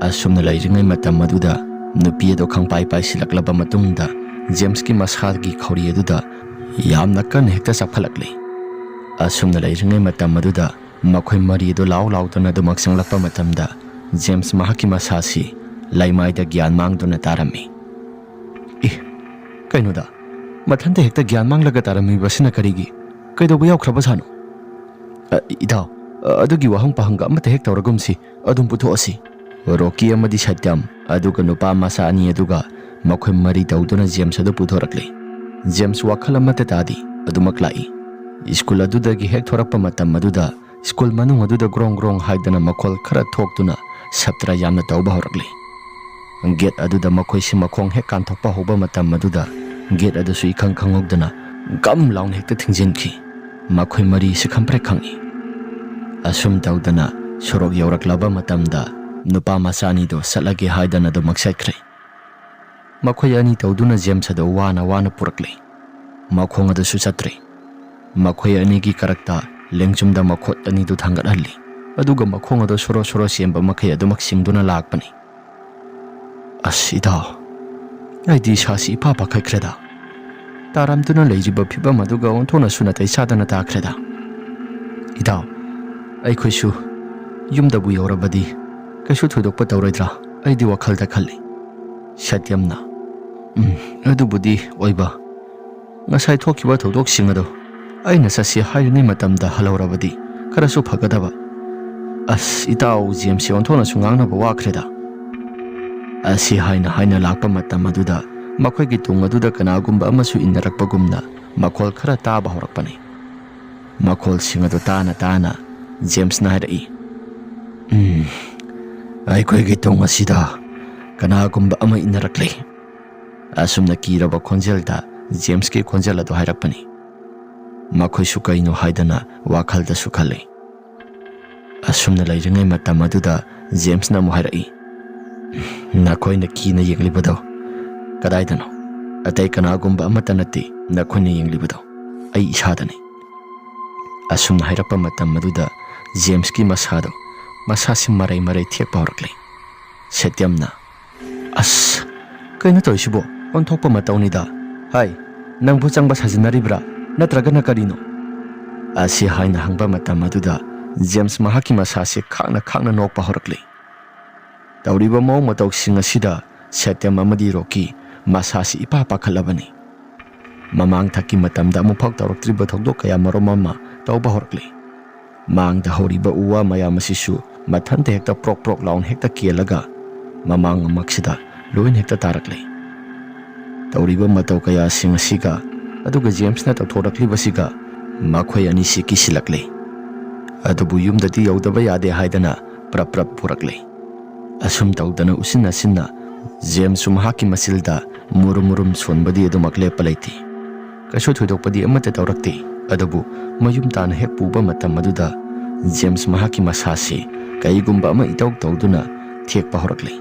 ꯑꯁꯨꯝꯅ ꯂꯩꯔꯤꯉꯩ ꯃꯇꯝ ꯑꯗꯨꯗ ꯅꯨꯄꯤ ꯑꯗꯨ ꯈꯪꯄꯥꯏ ꯄꯥꯏꯁꯤꯜꯂꯛꯂꯕ ꯃꯇꯨꯡꯗ ꯖꯦꯝꯁꯀꯤ ꯃꯁꯥꯒꯤ ꯈꯧꯔꯤ ꯑꯗꯨꯗ ꯌꯥꯝꯅ ꯀꯟꯅ ꯍꯦꯛꯇ ꯆꯞꯈꯠꯂꯛꯂꯤ꯫ ꯑꯁꯨꯝꯅ ꯂꯩꯔꯤꯉꯩ ꯃꯇꯝ ꯑꯗꯨꯗ ꯃꯈꯣꯏ ꯃꯔꯤ ꯑꯗꯨ ꯂꯥꯎ ꯂꯥꯎꯗꯨꯅ ꯑꯗꯨꯃꯛ ꯆꯪꯂꯛꯄ ꯃꯇꯝꯗ ꯖꯦꯝꯁ ꯃꯍꯥꯛꯀꯤ ꯃꯁꯥꯁꯤ ꯂꯩꯃꯥꯏꯗ ꯒ꯭ꯌꯥꯟ ꯃꯥꯡꯗꯨꯅ ꯇꯥꯔꯝꯃꯤ꯫ "ꯏ, ꯀꯩꯅꯣꯗ, ꯃꯊꯟꯇ ꯍꯦꯛꯇ ꯒ꯭ꯌꯥꯟ ꯃꯥꯡꯂꯒ ꯇꯥꯔꯝꯃꯤꯕꯁꯤꯅ ꯀꯔꯤꯒꯤ? ꯀꯩꯗꯧꯕ ꯌꯥꯎꯈ꯭ꯔꯕ ꯁꯥꯅꯣ?" "ꯑ, ꯏꯇꯥꯎ, ꯑ, ꯑꯗꯨꯒꯤ ꯋꯥꯍꯪ ꯄꯥꯍꯪꯒ ꯑꯃꯠꯇ ꯍꯦꯛ ꯇꯧꯔꯒꯨꯝꯁꯤ, ꯑꯗꯨꯝ ꯄꯨꯊꯣꯛꯑꯁꯤ꯫" ꯔꯣꯀꯤ ꯑꯃꯗꯤ ꯁꯇ꯭ꯌꯝ, ꯑꯗꯨꯒ ꯅꯨꯄꯥ ꯃꯆꯥ ꯑꯅꯤ ꯑꯗꯨꯒ ꯃꯈꯣꯏ ꯃꯔꯤ ꯇꯧꯗꯨꯅ ꯖꯦꯝꯁ ꯑꯗꯨ ꯄꯨꯊꯣꯔꯛꯂꯤ꯫ ꯖꯦꯝꯁ ꯋꯥꯈꯜ ꯑꯃꯠꯇ ꯇꯥꯗꯦ, ꯑꯗꯨꯃꯛ ꯂꯥꯛꯏ꯫ ꯁ꯭ꯀꯨꯜ ꯑꯗꯨꯗꯒꯤ ꯍꯦꯛ ꯊꯣꯔꯛꯄ ꯃꯇꯝ ꯑꯗꯨꯗ ꯁ꯭ꯀꯨꯜ ꯃꯅꯨꯡ ꯑꯗꯨꯗ ꯒ꯭ꯔꯣꯡ ꯒ꯭ꯔꯣꯡ ꯍꯥꯏꯗꯅ ꯃꯈꯣꯜ ꯈꯔ ꯊꯣꯛꯇꯨꯅ ꯁꯥꯇ꯭ꯔ ꯌꯥꯝꯅ ꯇꯧꯕ ꯍꯧꯔꯛꯂꯤ꯫ ꯒꯦꯠ ꯑꯗꯨꯗ ꯃꯈꯣꯏꯁꯤ ꯃꯈꯣꯡ ꯍꯦꯛ ꯀꯥꯟꯊꯣꯛꯄ ꯍꯧꯕ ꯃꯇꯝ ꯑꯗꯨꯗ ꯒꯦꯠ ꯑꯗꯨꯁꯨ ꯏꯈꯪ ꯈꯪꯍꯧꯗꯅ ꯒꯝ ꯂꯥꯎꯅ ꯍꯦꯛꯇ ꯊꯤꯡꯖꯤꯟꯈꯤ꯫ ꯃꯈꯣꯏ ꯃꯔꯤꯁꯤ ꯈꯪꯄ꯭ꯔꯦꯛ ꯈꯪꯉꯤ꯫ ꯑꯁꯨꯝ ꯇꯧꯗꯅ ꯁꯣꯔꯣꯛ ꯌꯧꯔꯛꯂꯕ ꯃꯇꯝꯗ ꯅꯨꯄꯥ ꯃꯆꯥ ꯑꯅꯤꯗꯣ ꯆꯠꯂꯒꯦ ꯍꯥꯏꯗꯅ ꯑꯗꯨꯃꯛ ꯆꯠꯈ꯭ꯔꯦ꯫ ꯃꯈꯣꯏ ꯑꯅꯤ ꯇꯧꯗꯨꯅ ꯖꯦꯝꯁ ꯑꯗꯨ ꯋꯥꯅ ꯋꯥꯅ ꯄꯨꯔꯛꯂꯦ꯫ ꯃꯈꯣꯡ ꯑꯗꯨꯁꯨ ꯆꯠꯇ꯭ꯔꯦ꯫ ꯃꯈꯣꯏ ꯑꯅꯤꯒꯤ ꯀꯔꯛꯇ ꯂꯦꯡꯖꯨꯝꯗ ꯃꯈꯨꯠ ꯑꯅꯤꯗꯨ ꯊꯥꯡꯒꯠꯍꯜꯂꯤ, ꯑꯗꯨꯒ ꯃꯈꯣꯡ ꯑꯗꯨ ꯁꯣꯔꯣ ꯁꯣꯔꯣ ꯆꯦꯟꯕ ꯃꯈꯩ ꯑꯗꯨꯃꯛ ꯆꯤꯡꯗꯨꯅ ꯂꯥꯛꯄꯅꯤ꯫ "ꯑꯁ, ꯏꯇꯥꯎ, ꯑꯩꯗꯤ ꯏꯁꯥꯁꯤ ꯏꯄꯥ ꯄꯥꯈꯠꯈ꯭ꯔꯦꯗ꯫ ꯇꯥꯔꯝꯗꯨꯅ ꯂꯩꯔꯤꯕ ꯐꯤꯕꯝ ꯑꯗꯨꯒ ꯑꯣꯟꯊꯣꯛꯅꯁꯨ ꯅꯥꯇꯩ ꯆꯥꯗꯅ ꯇꯥꯈ꯭ꯔꯦꯗ꯫ "ꯏꯇꯥꯎ, ꯑꯩꯈꯣꯏꯁꯨ ꯌꯨꯝꯗꯕꯨ ꯌꯧꯔꯕꯗꯤ ꯀꯩꯁꯨ ꯊꯣꯏꯗꯣꯛꯄ ꯇꯧꯔꯣꯏꯗ꯭ꯔꯥ? ꯑꯩꯗꯤ ꯋꯥꯈꯜꯗ ꯈꯜꯂꯤ꯫" ꯁꯇ꯭ꯌꯝꯅ, "ꯎꯝ, ꯑꯗꯨꯕꯨꯗꯤ ꯑꯣꯏꯕ꯫ ꯉꯁꯥꯏ ꯊꯣꯛꯈꯤꯕ ꯊꯧꯗꯣꯛꯁꯤꯡ ꯑꯗꯣ ꯑꯩꯅ ꯆꯠꯁꯤ ꯍꯥꯏꯔꯤꯉꯩ ꯃꯇꯝꯗ ꯍꯜꯍꯧꯔꯕꯗꯤ ꯈꯔꯁꯨ ꯐꯒꯗꯕ꯫" "ꯑꯁ, ꯏꯇꯥꯎ, ꯖꯦꯝꯁꯁꯦ ꯑꯣꯟꯊꯣꯛꯅꯁꯨ ꯉꯥꯡꯅꯕ ꯋꯥꯈ꯭ꯔꯦꯗ꯫" ꯑꯁꯤ ꯍꯥꯏꯅ ꯍꯥꯏꯅ ꯂꯥꯛꯄ ꯃꯇꯝ ꯑꯗꯨꯗ ꯃꯈꯣꯏꯒꯤ ꯇꯨꯡ ꯑꯗꯨꯗ ꯀꯅꯥꯒꯨꯝꯕ ꯑꯃꯁꯨ ꯏꯟꯅꯔꯛꯄꯒꯨꯝꯅ ꯃꯈꯣꯜ ꯈꯔ ꯇꯥꯕ ꯍꯧꯔꯛꯄꯅꯤ꯫ ꯃꯈꯣꯜꯁꯤꯡ ꯑꯗꯨ ꯇꯥꯅ ꯇꯥꯅ ꯖꯦꯝꯁꯅ ꯍꯥꯏꯔꯛꯏ, "ꯎꯝ, ꯑꯩꯈꯣꯏꯒꯤ ꯇꯨꯡ ꯑꯁꯤꯗ ꯀꯅꯥꯒꯨꯝꯕ ꯑꯃ ꯏꯟꯅꯔꯛꯂꯦ꯫" ꯑꯁꯨꯝꯅ ꯀꯤꯔꯕ ꯈꯣꯟꯖꯦꯜꯗ ꯖꯦꯝꯁꯀꯤ ꯈꯣꯟꯖꯦꯜ ꯑꯗꯨ ꯍꯥꯏꯔꯛꯄꯅꯤ꯫ ꯃꯈꯣꯏꯁꯨ ꯀꯩꯅꯣ ꯍꯥꯏꯗꯅ ꯋꯥꯈꯜꯗꯁꯨ ꯈꯜꯂꯤ꯫ ꯑꯁꯨꯝꯅ ꯂꯩꯔꯤꯉꯩ ꯃꯇꯝ ꯑꯗꯨꯗ ꯖꯦꯝꯁꯅ ꯑꯃꯨꯛ ꯍꯥꯏꯔꯛꯏ, "ꯅꯈꯣꯏꯅ ꯀꯤꯅ ꯌꯦꯡꯂꯤꯕꯗꯣ ꯀꯗꯥꯏꯗꯅꯣ? ꯑꯇꯩ ꯀꯅꯥꯒꯨꯝꯕ ꯑꯃꯠꯇ ꯅꯠꯇꯦ ꯅꯈꯣꯏꯅ ꯌꯦꯡꯂꯤꯕꯗꯣ, ꯑꯩ ꯏꯁꯥꯗꯅꯤ꯫" ꯑꯁꯨꯝꯅ ꯍꯥꯏꯔꯛꯄ ꯃꯇꯝ ꯑꯗꯨꯗ ꯖꯦꯝꯁꯀꯤ ꯃꯁꯥꯗꯣ, ꯃꯁꯥꯁꯤ ꯃꯔꯩ ꯃꯔꯩ ꯊꯦꯛꯄ ꯍꯧꯔꯛꯂꯦ꯫ ꯁꯇ꯭ꯌꯝꯅ, "ꯑꯁ, ꯀꯩꯅꯣ ꯇꯧꯔꯤꯁꯤꯕꯣ? ꯑꯣꯟꯊꯣꯛꯄ ꯃꯇꯧꯅꯤꯗ꯫ ꯍꯥꯏ, ꯅꯪꯕꯨ ꯆꯪꯕ ꯁꯥꯖꯤꯟꯅꯔꯤꯕ꯭ꯔꯥ? ꯅꯠꯇ꯭ꯔꯒꯅ ꯀꯔꯤꯅꯣ?" ꯑꯁꯤ ꯍꯥꯏꯅ ꯍꯪꯕ ꯃꯇꯝ ꯑꯗꯨꯗ ꯖꯦꯝꯁ ꯃꯍꯥꯛꯀꯤ ꯃꯁꯥꯁꯤ ꯈꯥꯡꯅ ꯈꯥꯡꯅ ꯅꯣꯛꯄ ꯍꯧꯔꯛꯂꯤ꯫ ꯇꯧꯔꯤꯕ ꯃꯑꯣꯡ ꯃꯇꯧꯁꯤꯡ ꯑꯁꯤꯗ ꯁꯇ꯭ꯌꯝ ꯑꯃꯗꯤ ꯔꯣꯀꯤ ꯃꯁꯥꯁꯤ ꯏꯄꯥ ꯄꯥꯈꯠꯂꯕꯅꯤ꯫ ꯃꯃꯥꯡ ꯊꯛꯀꯤ ꯃꯇꯝꯗ ꯑꯃꯨꯛꯐꯥꯎ ꯇꯧꯔꯛꯇ꯭ꯔꯤꯕ ꯊꯧꯗꯣꯛ ꯀꯌꯥ ꯃꯔꯨꯝ ꯑꯃ ꯇꯧꯕ ꯍꯧꯔꯛꯂꯤ꯫ ꯃꯥꯡꯗ ꯍꯧꯔꯤꯕ ꯎ ꯋꯥ ꯃꯌꯥꯝ ꯑꯁꯤꯁꯨ ꯃꯊꯟꯇ ꯍꯦꯛꯇ ꯄ꯭ꯔꯣꯛ ꯄ꯭ꯔꯣꯛ ꯂꯥꯎꯅ ꯍꯦꯛꯇ ꯀꯦꯜꯂꯒ ꯃꯃꯥꯡ ꯑꯃꯛꯁꯤꯗ ꯂꯣꯏꯅ ꯍꯦꯛꯇ ꯇꯥꯔꯛꯂꯦ꯫ ꯇꯧꯔꯤꯕ ꯃꯇꯧ ꯀꯌꯥꯁꯤꯡ ꯑꯁꯤꯒ ꯑꯗꯨꯒ ꯖꯦꯝꯁꯅ ꯇꯧꯊꯣꯔꯛꯂꯤꯕꯁꯤꯒ ꯃꯈꯣꯏ ꯑꯅꯤꯁꯤ ꯀꯤꯁꯤꯜꯂꯛꯂꯦ꯫ ꯑꯗꯨꯕꯨ ꯌꯨꯝꯗꯗꯤ ꯌꯧꯗꯕ ꯌꯥꯗꯦ ꯍꯥꯏꯗꯅ ꯄ꯭ꯔꯞ ꯄ꯭ꯔꯞ ꯄꯨꯔꯛꯂꯦ꯫ ꯑꯁꯨꯝ ꯇꯧꯗꯅ ꯎꯁꯤꯟ ꯅꯥꯁꯤꯟꯅ ꯖꯦꯝꯁꯁꯨ ꯃꯍꯥꯛꯀꯤ ꯃꯆꯤꯜꯗ ꯃꯨꯔꯨꯝ ꯃꯨꯔꯨꯝ ꯁꯣꯟꯕꯗꯤ ꯑꯗꯨꯃꯛ ꯂꯦꯞꯄ ꯂꯩꯇꯦ꯫ ꯀꯩꯁꯨ ꯊꯣꯏꯗꯣꯛꯄꯗꯤ ꯑꯃꯠꯇ ꯇꯧꯔꯛꯇꯦ꯫ ꯑꯗꯨꯕꯨ ꯃꯌꯨꯝ ꯇꯥꯅ ꯍꯦꯛ ꯄꯨꯕ ꯃꯇꯝ ꯑꯗꯨꯗ ꯖꯦꯝꯁ ꯃꯍꯥꯛꯀꯤ ꯃꯁꯥꯁꯤ ꯀꯩꯒꯨꯝꯕ ꯑꯃ ꯏꯇꯧ ꯇꯧꯗꯨꯅ ꯊꯦꯛꯄ ꯍꯧꯔꯛꯂꯦ꯫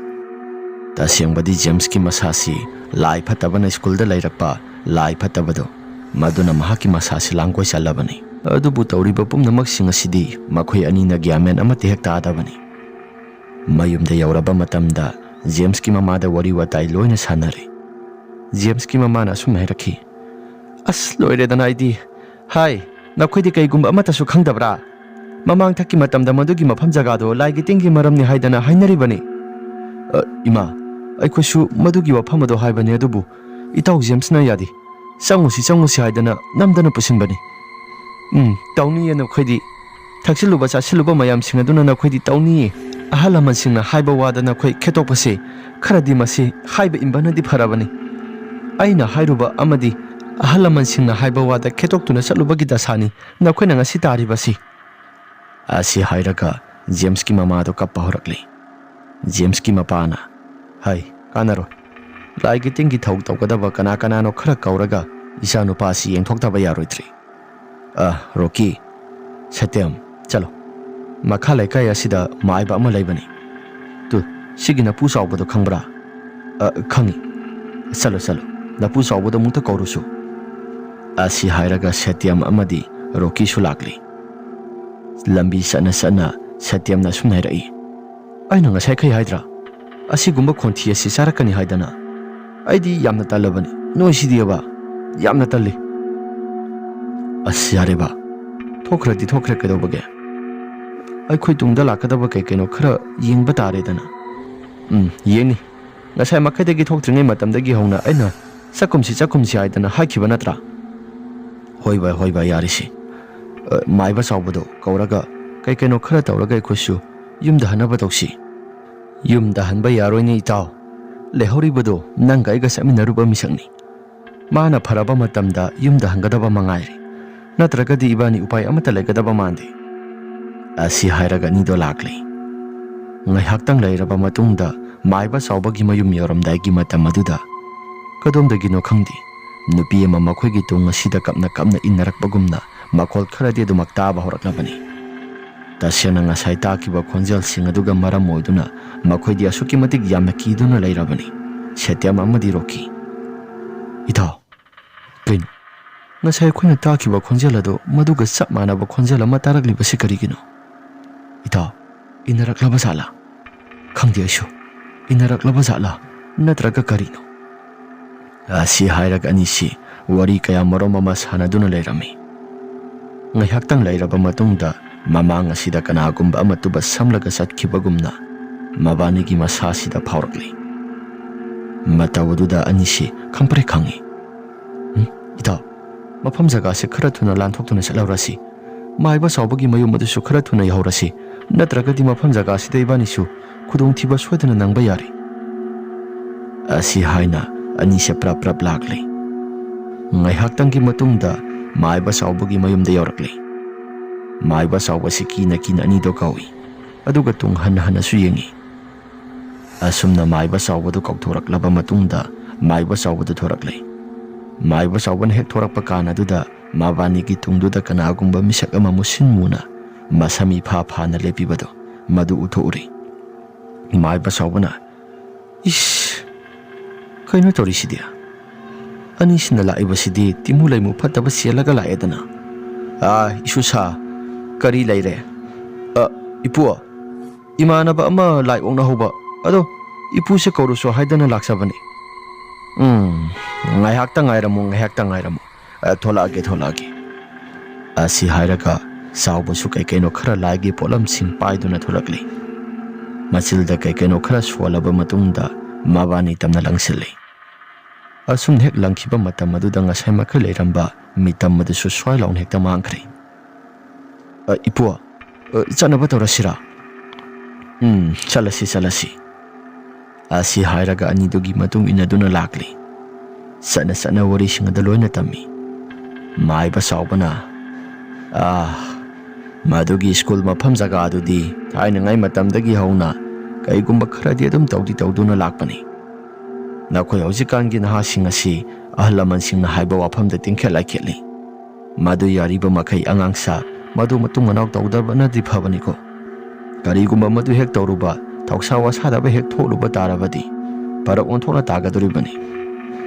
ꯇꯁꯦꯡꯕꯗꯤ ꯖꯦꯝꯁꯀꯤ ꯃꯁꯥꯁꯤ ꯂꯥꯏ ꯐꯠꯇꯕꯅ ꯁ꯭ꯀꯨꯜꯗ ꯂꯩꯔꯛꯄ ꯂꯥꯏ ꯐꯠꯇꯕꯗꯣ, ꯃꯗꯨꯅ ꯃꯍꯥꯛꯀꯤ ꯃꯁꯥꯁꯤ ꯂꯥꯡꯒꯣꯏ ꯆꯜꯂꯕꯅꯤ꯫ ꯑꯗꯨꯕꯨ ꯇꯧꯔꯤꯕ ꯄꯨꯝꯅꯃꯛꯁꯤꯡ ꯑꯁꯤꯗꯤ ꯃꯈꯣꯏ ꯑꯅꯤꯅ ꯒ꯭ꯌꯥꯟ ꯃꯦꯟ ꯑꯃꯠꯇ ꯍꯦꯛ ꯇꯥꯗꯕꯅꯤ꯫ ꯃꯌꯨꯝꯗ ꯌꯧꯔꯕ ꯃꯇꯝꯗ ꯖꯦꯝꯁꯀꯤ ꯃꯃꯥꯗ ꯋꯥꯔꯤ ꯋꯥꯇꯥꯏ ꯂꯣꯏꯅ ꯁꯥꯟꯅꯔꯦ꯫ ꯖꯦꯝꯁꯀꯤ ꯃꯃꯥꯅ ꯑꯁꯨꯝꯅ ꯍꯥꯏꯔꯛꯈꯤ, ꯑꯁ, ꯂꯣꯏꯔꯦꯗꯅ ꯑꯩꯗꯤ꯫ ꯍꯥꯏ, ꯅꯈꯣꯏꯗꯤ ꯀꯩꯒꯨꯝꯕ ꯑꯃꯠꯇꯁꯨ ꯈꯪꯗꯕ꯭ꯔꯥ? ꯃꯃꯥꯡꯊꯛꯀꯤ ꯃꯇꯝꯗ ꯃꯗꯨꯒꯤ ꯃꯐꯝ ꯖꯒꯥꯗꯣ ꯂꯥꯏꯒꯤ ꯇꯤꯟꯒꯤ ꯃꯔꯝꯅꯤ ꯍꯥꯏꯗꯅ ꯍꯥꯏꯅꯔꯤꯕꯅꯤ꯫ ꯑ, ꯏꯃꯥ, ꯑꯩꯈꯣꯏꯁꯨ ꯃꯗꯨꯒꯤ ꯋꯥꯐꯝ ꯑꯗꯣ ꯍꯥꯏꯕꯅꯤ, ꯑꯗꯨꯕꯨ ꯏꯇꯥꯎ ꯖꯦꯝꯁꯅ ꯌꯥꯗꯦ꯫ "ꯆꯪꯉꯨꯁꯤ, ꯆꯪꯉꯨꯁꯤ" ꯍꯥꯏꯗꯅ ꯅꯝꯗꯅ ꯄꯨꯁꯤꯟꯕꯅꯤ꯫ ꯎꯝ, ꯇꯧꯅꯤꯌꯦ ꯅꯈꯣꯏꯗꯤ꯫ ꯊꯛꯆꯤꯜꯂꯨꯕ ꯆꯥꯁꯤꯜꯂꯨꯕ ꯃꯌꯥꯝꯁꯤꯡ ꯑꯗꯨꯅ ꯅꯈꯣꯏꯗꯤ ꯇꯧꯅꯤꯌꯦ꯫ ꯑꯍꯜ ꯂꯃꯟꯁꯤꯡꯅ ꯍꯥꯏꯕ ꯋꯥꯗ ꯅꯈꯣꯏ ꯈꯦꯠꯇꯣꯛꯄꯁꯦ ꯈꯔꯗꯤ ꯃꯁꯤ ꯍꯥꯏꯕ ꯏꯟꯕꯅꯗꯤ ꯐꯔꯕꯅꯤ꯫ ꯑꯩꯅ ꯍꯥꯏꯔꯨꯕ ꯑꯃꯗꯤ ꯑꯍꯜ ꯂꯃꯟꯁꯤꯡꯅ ꯍꯥꯏꯕ ꯋꯥꯗ ꯈꯦꯠꯇꯣꯛꯇꯨꯅ ꯆꯠꯂꯨꯕꯒꯤ ꯗꯁꯥꯅꯤ ꯅꯈꯣꯏꯅ ꯉꯁꯤ ꯇꯥꯔꯤꯕꯁꯤ꯫ ꯑꯁꯤ ꯍꯥꯏꯔꯒ ꯖꯦꯝꯁꯀꯤ ꯃꯃꯥꯗꯣ ꯀꯞꯄ ꯍꯧꯔꯛꯂꯤ꯫ ꯖꯦꯝꯁꯀꯤ ꯃꯄꯥꯅ, "ꯍꯩ, ꯀꯥꯟꯅꯔꯣꯏ꯫ ꯂꯥꯏꯒꯤ ꯇꯤꯟꯒꯤ ꯊꯧ ꯇꯧꯒꯗꯕ ꯀꯅꯥ ꯀꯅꯥꯅꯣ ꯈꯔ ꯀꯧꯔꯒ ꯏꯆꯥꯅꯨꯄꯥ ꯑꯁꯤ ꯌꯦꯡꯊꯣꯛꯇꯕ ꯌꯥꯔꯣꯏꯗ꯭ꯔꯤ꯫ ꯑ, ꯔꯣꯀꯤ, ꯁꯇ꯭ꯌꯝ, ꯆꯠꯂꯣ꯫ ꯃꯈꯥ ꯂꯩꯀꯥꯏ ꯑꯁꯤꯗ ꯃꯥꯏꯕ ꯑꯃ ꯂꯩꯕꯅꯤ꯫ ꯇꯨ, ꯁꯤꯒꯤ ꯅꯄꯨ ꯆꯥꯎꯕꯗꯣ ꯈꯪꯕ꯭ꯔꯥ?" "ꯑ, ꯈꯪꯉꯤ꯫ ꯆꯠꯂꯣ, ꯆꯠꯂꯣ꯫ ꯅꯄꯨ ꯆꯥꯎꯕꯗꯣ ꯑꯃꯨꯛꯇ ꯀꯧꯔꯨꯁꯨ꯫" ꯑꯁꯤ ꯍꯥꯏꯔꯒ ꯁꯇ꯭ꯌꯝ ꯑꯃꯗꯤ ꯔꯣꯀꯤꯁꯨ ꯂꯥꯛꯂꯤ꯫ ꯂꯝꯕꯤ ꯆꯠꯅ ꯆꯠꯅ ꯁꯇ꯭ꯌꯝꯅ ꯑꯁꯨꯝ ꯍꯥꯏꯔꯛꯏ, "ꯑꯩꯅ ꯉꯁꯥꯏ ꯀꯩ ꯍꯥꯏꯗ꯭ꯔꯥ? ꯑꯁꯤꯒꯨꯝꯕ ꯈꯣꯟꯊꯤ ꯑꯁꯤ ꯆꯥꯔꯛꯀꯅꯤ ꯍꯥꯏꯗꯅ꯫ ꯑꯩꯗꯤ ꯌꯥꯝꯅ ꯇꯜꯂꯕꯅꯤ꯫ ꯅꯣꯏꯁꯤꯗꯤꯕ, ꯌꯥꯝꯅ ꯇꯜꯂꯤ꯫" "ꯑꯁ, ꯌꯥꯔꯦꯕ꯫ ꯊꯣꯛꯈ꯭ꯔꯗꯤ ꯊꯣꯛꯈ꯭ꯔꯦ, ꯀꯩꯗꯧꯕꯒꯦ? ꯑꯩꯈꯣꯏ ꯇꯨꯡꯗ ꯂꯥꯛꯀꯗꯕ ꯀꯩ ꯀꯩꯅꯣ ꯈꯔ ꯌꯦꯡꯕ ꯇꯥꯔꯦꯗꯅ꯫" "ꯎꯝ, ꯌꯦꯡꯅꯤ꯫ ꯉꯁꯥꯏ ꯃꯈꯩꯗꯒꯤ ꯊꯣꯛꯇ꯭ꯔꯤꯉꯩ ꯃꯇꯝꯗꯒꯤ ꯍꯧꯅ ꯑꯩꯅ 'ꯆꯠꯈꯨꯝꯁꯤ, ꯆꯠꯈꯨꯝꯁꯤ' ꯍꯥꯏꯗꯅ ꯍꯥꯏꯈꯤꯕ ꯅꯠꯇ꯭ꯔꯥ?" "ꯍꯣꯏ ꯚꯥꯏ, ꯍꯣꯏ ꯚꯥꯏ, ꯌꯥꯔꯤꯁꯤ꯫ ꯑ, ꯃꯥꯏꯕ ꯆꯥꯎꯕꯗꯣ ꯀꯧꯔꯒ ꯀꯩ ꯀꯩꯅꯣ ꯈꯔ ꯇꯧꯔꯒ ꯑꯩꯈꯣꯏꯁꯨ ꯌꯨꯝꯗ ꯍꯟꯅꯕ ꯇꯧꯁꯤ꯫" "ꯌꯨꯝꯗ ꯍꯟꯕ ꯌꯥꯔꯣꯏꯅꯦ ꯏꯇꯥꯎ꯫ ꯂꯩꯍꯧꯔꯤꯕꯗꯣ ꯅꯪꯒ ꯑꯩꯒ ꯆꯠꯃꯤꯟꯅꯔꯨꯕ ꯃꯤꯁꯛꯅꯤ꯫ ꯃꯥꯅ ꯐꯔꯕ ꯃꯇꯝꯗ ꯌꯨꯝꯗ ꯍꯟꯒꯗꯕ ꯃꯉꯥꯏꯔꯦ꯫ ꯅꯠꯇ꯭ꯔꯒꯗꯤ ꯏꯕꯥꯅꯤ ꯎꯄꯥꯏ ꯑꯃꯠꯇ ꯂꯩꯒꯗꯕ ꯃꯥꯟꯗꯦ꯫" ꯑꯁꯤ ꯍꯥꯏꯔꯒ ꯑꯅꯤꯗꯣ ꯂꯥꯛꯂꯤ꯫ ꯉꯥꯏꯍꯥꯛꯇꯪ ꯂꯩꯔꯕ ꯃꯇꯨꯡꯗ ꯃꯥꯏꯕ ꯆꯥꯎꯕꯒꯤ ꯃꯌꯨꯝ ꯌꯧꯔꯝꯗꯥꯏꯒꯤ ꯃꯇꯝ ꯑꯗꯨꯗ, ꯀꯗꯣꯝꯗꯒꯤꯅꯣ ꯈꯪꯗꯦ, ꯅꯨꯄꯤ ꯑꯃ ꯃꯈꯣꯏꯒꯤ ꯇꯨꯡ ꯑꯁꯤꯗ ꯀꯞꯅ ꯀꯞꯅ ꯏꯟꯅꯔꯛꯄꯒꯨꯝꯅ ꯃꯈꯣꯜ ꯈꯔꯗꯤ ꯑꯗꯨꯃꯛ ꯇꯥꯕ ꯍꯧꯔꯛꯂꯕꯅꯤ꯫ ꯇꯁꯦꯡꯅ ꯉꯁꯥꯏ ꯇꯥꯈꯤꯕ ꯈꯣꯟꯖꯦꯜꯁꯤꯡ ꯑꯗꯨꯒ ꯃꯔꯝ ꯑꯣꯏꯗꯨꯅ ꯃꯈꯣꯏꯗꯤ ꯑꯁꯨꯛꯀꯤ ꯃꯇꯤꯛ ꯌꯥꯝꯅ ꯀꯤꯗꯨꯅ ꯂꯩꯔꯕꯅꯤ, ꯁꯦꯇ꯭ꯌꯝ ꯑꯃꯗꯤ ꯔꯣꯀꯤ꯫ "ꯏꯇꯥꯎ, ꯀꯩꯅꯣ? ꯉꯁꯥꯏ ꯑꯩꯈꯣꯏꯅ ꯇꯥꯈꯤꯕ ꯈꯣꯟꯖꯦꯜ ꯑꯗꯨ ꯃꯗꯨꯒ ꯆꯞ ꯃꯥꯟꯅꯕ ꯈꯣꯟꯖꯦꯜ ꯑꯃ ꯇꯥꯔꯛꯂꯤꯕꯁꯤ ꯀꯔꯤꯒꯤꯅꯣ? ꯏꯇꯥꯎ, ꯏꯟꯅꯔꯛꯂꯕ ꯖꯥꯠꯂꯥ? ꯈꯪꯗꯦ ꯑꯩꯁꯨ꯫ ꯏꯟꯅꯔꯛꯂꯕ ꯖꯥꯠꯂꯥ? ꯅꯠꯇ꯭ꯔꯒ ꯀꯔꯤꯅꯣ?" ꯑꯁꯤ ꯍꯥꯏꯔꯒ ꯑꯅꯤꯁꯤ ꯋꯥꯔꯤ ꯀꯌꯥꯃꯔꯨꯝ ꯑꯃ ꯁꯥꯟꯅꯗꯨꯅ ꯂꯩꯔꯝꯃꯤ꯫ ꯉꯥꯏꯍꯥꯛꯇꯪ ꯂꯩꯔꯕ ꯃꯇꯨꯡꯗ ꯃꯃꯥꯡ ꯑꯁꯤꯗ ꯀꯅꯥꯒꯨꯝꯕ ꯑꯃ ꯇꯨꯕ ꯁꯝꯂꯒ ꯆꯠꯈꯤꯕꯒꯨꯝꯅ ꯃꯕꯥꯅꯤꯒꯤ ꯃꯁꯥꯁꯤꯗ ꯐꯥꯎꯔꯛꯂꯤ꯫ ꯃꯇꯧ ꯑꯗꯨꯗ ꯑꯅꯤꯁꯤ ꯈꯪꯄ꯭ꯔꯦꯛ ꯈꯪꯉꯤ꯫ "ꯎꯝ, ꯏꯇꯥꯎ, ꯃꯐꯝ ꯖꯒꯥꯁꯦ ꯈꯔ ꯊꯨꯅ ꯂꯥꯟꯊꯣꯛꯇꯨꯅ ꯆꯠꯍꯧꯔꯁꯤ꯫ ꯃꯥꯏꯕ ꯆꯥꯎꯕꯒꯤ ꯃꯌꯨꯝ ꯑꯗꯨꯁꯨ ꯈꯔ ꯊꯨꯅ ꯌꯧꯍꯧꯔꯁꯤ, ꯅꯠꯇ꯭ꯔꯒꯗꯤ ꯃꯐꯝ ꯖꯒꯥꯁꯤꯗ ꯏꯕꯥꯅꯤꯁꯨ ꯈꯨꯗꯣꯡꯊꯤꯕ ꯁꯣꯏꯗꯅ ꯅꯪꯕ ꯌꯥꯔꯤ꯫" ꯑꯁꯤ ꯍꯥꯏꯅ ꯑꯅꯤꯁꯦ ꯄ꯭ꯔꯞ ꯄ꯭ꯔꯞ ꯂꯥꯛꯂꯤ꯫ ꯉꯥꯏꯍꯥꯛꯇꯪꯒꯤ ꯃꯇꯨꯡꯗ ꯃꯥꯏꯕ ꯆꯥꯎꯕꯒꯤ ꯃꯌꯨꯝꯗ ꯌꯧꯔꯛꯂꯤ꯫ ꯃꯥꯏꯕ ꯆꯥꯎꯕꯁꯤ ꯀꯤꯅ ꯀꯤꯅ ꯑꯅꯤꯗꯣ ꯀꯧꯏ, ꯑꯗꯨꯒ ꯇꯨꯡ ꯍꯟꯅ ꯍꯟꯅꯁꯨ ꯌꯦꯡꯏ꯫ ꯑꯁꯨꯝꯅ ꯃꯥꯏꯕ ꯆꯥꯎꯕꯗꯨ ꯀꯧꯊꯣꯔꯛꯂꯕ ꯃꯇꯨꯡꯗ ꯃꯥꯏꯕ ꯆꯥꯎꯕꯗꯨ ꯊꯣꯔꯛꯂꯦ꯫ ꯃꯥꯏꯕ ꯆꯥꯎꯕꯅ ꯍꯦꯛ ꯊꯣꯔꯛꯄ ꯀꯥꯟ ꯑꯗꯨꯗ ꯃꯕꯥꯅꯤꯒꯤ ꯇꯨꯡꯗꯨꯗ ꯀꯅꯥꯒꯨꯝꯕ ꯃꯤꯁꯛ ꯑꯃ ꯃꯨꯁꯤꯟ ꯃꯨꯅ ꯃꯁꯝ ꯏꯐꯥ ꯐꯥꯅ ꯂꯦꯞꯄꯤꯕꯗꯨ ꯃꯗꯨ ꯎꯊꯣꯛꯎꯔꯦ꯫ ꯃꯥꯏꯕ ꯆꯥꯎꯕꯅ, "ꯏꯁ, ꯀꯩꯅꯣ ꯇꯧꯔꯤꯁꯤꯗꯤ? ꯑꯅꯤꯁꯤꯅ ꯂꯥꯛꯏꯕꯁꯤꯗꯤ ꯇꯤꯃꯨ ꯂꯩꯃꯨ ꯐꯠꯇꯕ ꯆꯦꯜꯂꯒ ꯂꯥꯛꯑꯦꯗꯅ꯫ ꯑꯥ, ꯏꯁꯨ ꯁꯥ, ꯀꯔꯤ ꯂꯩꯔꯦ? ꯑ, ꯏꯄꯨ, ꯏꯃꯥꯟꯅꯕ ꯑꯃ ꯂꯥꯏ ꯑꯣꯛꯅꯍꯧꯕ, ꯑꯗꯣ ꯏꯄꯨꯁꯦ ꯀꯧꯔꯨꯁꯣ ꯍꯥꯏꯗꯅ ꯂꯥꯛꯆꯕꯅꯤ꯫" "ꯎꯝ, ꯉꯥꯏꯍꯥꯛꯇ ꯉꯥꯏꯔꯝꯃꯨ, ꯉꯥꯏꯍꯥꯛꯇ ꯉꯥꯏꯔꯝꯃꯨ꯫ ꯑ, ꯊꯣꯛꯂꯛꯑꯒꯦ, ꯊꯣꯛꯂꯛꯑꯒꯦ꯫" ꯑꯁꯤ ꯍꯥꯏꯔꯒ ꯆꯥꯎꯕꯁꯨ ꯀꯩ ꯀꯩꯅꯣ ꯈꯔ ꯂꯥꯏꯒꯤ ꯄꯣꯠꯂꯝꯁꯤꯡ ꯄꯥꯏꯗꯨꯅ ꯊꯣꯛꯂꯛꯂꯤ꯫ ꯃꯆꯤꯜꯗ ꯀꯩ ꯀꯩꯅꯣ ꯈꯔ ꯁꯣꯜꯂꯕ ꯃꯇꯨꯡꯗ ꯃꯕꯥꯅꯤ ꯇꯝꯅ ꯂꯪꯁꯤꯜꯂꯤ꯫ ꯑꯁꯨꯝꯅ ꯍꯦꯛ ꯂꯪꯈꯤꯕ ꯃꯇꯝ ꯑꯗꯨꯗ ꯉꯁꯥꯏ ꯃꯈꯩ ꯂꯩꯔꯝꯕ ꯃꯤꯇꯝ ꯑꯗꯨꯁꯨ ꯁ꯭ꯋꯥꯏ ꯂꯥꯎꯅ ꯍꯦꯛꯇ ꯃꯥꯡꯈ꯭ꯔꯦ꯫ "ꯑ, ꯏꯄꯨ, ꯑ, ꯆꯠꯅꯕ ꯇꯧꯔꯁꯤꯔꯥ?" "ꯎꯝ, ꯆꯠꯂꯁꯤ, ꯆꯠꯂꯁꯤ꯫" ꯑꯁꯤ ꯍꯥꯏꯔꯒ ꯑꯅꯤꯗꯨꯒꯤ ꯃꯇꯨꯡ ꯏꯟꯅꯗꯨꯅ ꯂꯥꯛꯂꯤ꯫ ꯆꯠꯅ ꯆꯠꯅ ꯋꯥꯔꯤꯁꯤꯡ ꯑꯗꯨ ꯂꯣꯏꯅ ꯇꯝꯃꯤ꯫ ꯃꯥꯏꯕ ꯆꯥꯎꯕꯅ, "ꯑꯥ, ꯃꯗꯨꯒꯤ ꯁ꯭ꯀꯨꯜ ꯃꯐꯝ ꯖꯒꯥꯗꯨꯗꯤ ꯊꯥꯏꯅꯉꯥꯏ ꯃꯇꯝꯗꯒꯤ ꯍꯧꯅ ꯀꯩꯒꯨꯝꯕ ꯈꯔꯗꯤ ꯑꯗꯨꯝ ꯇꯧꯗꯤ ꯇꯧꯗꯨꯅ ꯂꯥꯛꯄꯅꯤ꯫ ꯅꯈꯣꯏ ꯍꯧꯖꯤꯛꯀꯥꯟꯒꯤ ꯅꯍꯥꯁꯤꯡ ꯑꯁꯤ ꯑꯍꯜ ꯂꯃꯟꯁꯤꯡꯅ ꯍꯥꯏꯕ ꯋꯥꯐꯝꯗ ꯇꯤꯡꯈꯦꯠ ꯂꯥꯏꯈꯦꯠꯂꯤ꯫ ꯃꯗꯨ ꯌꯥꯔꯤꯕ ꯃꯈꯩ ꯑꯉꯥꯡꯁꯥ ꯃꯗꯨ ꯃꯇꯨꯡ ꯃꯅꯥꯎ ꯇꯧꯗꯕꯅꯗꯤ ꯐꯕꯅꯤꯀꯣ꯫ ꯀꯔꯤꯒꯨꯝꯕ ꯃꯗꯨ ꯍꯦꯛ ꯇꯧꯔꯨꯕ, ꯊꯧꯁꯥ ꯋꯥꯁꯥꯗꯕ ꯍꯦꯛ ꯊꯣꯛꯂꯨꯕ ꯇꯥꯔꯕꯗꯤ ꯐꯔꯛ ꯑꯣꯟꯊꯣꯛꯅ ꯇꯥꯒꯗꯧꯔꯤꯕꯅꯤ꯫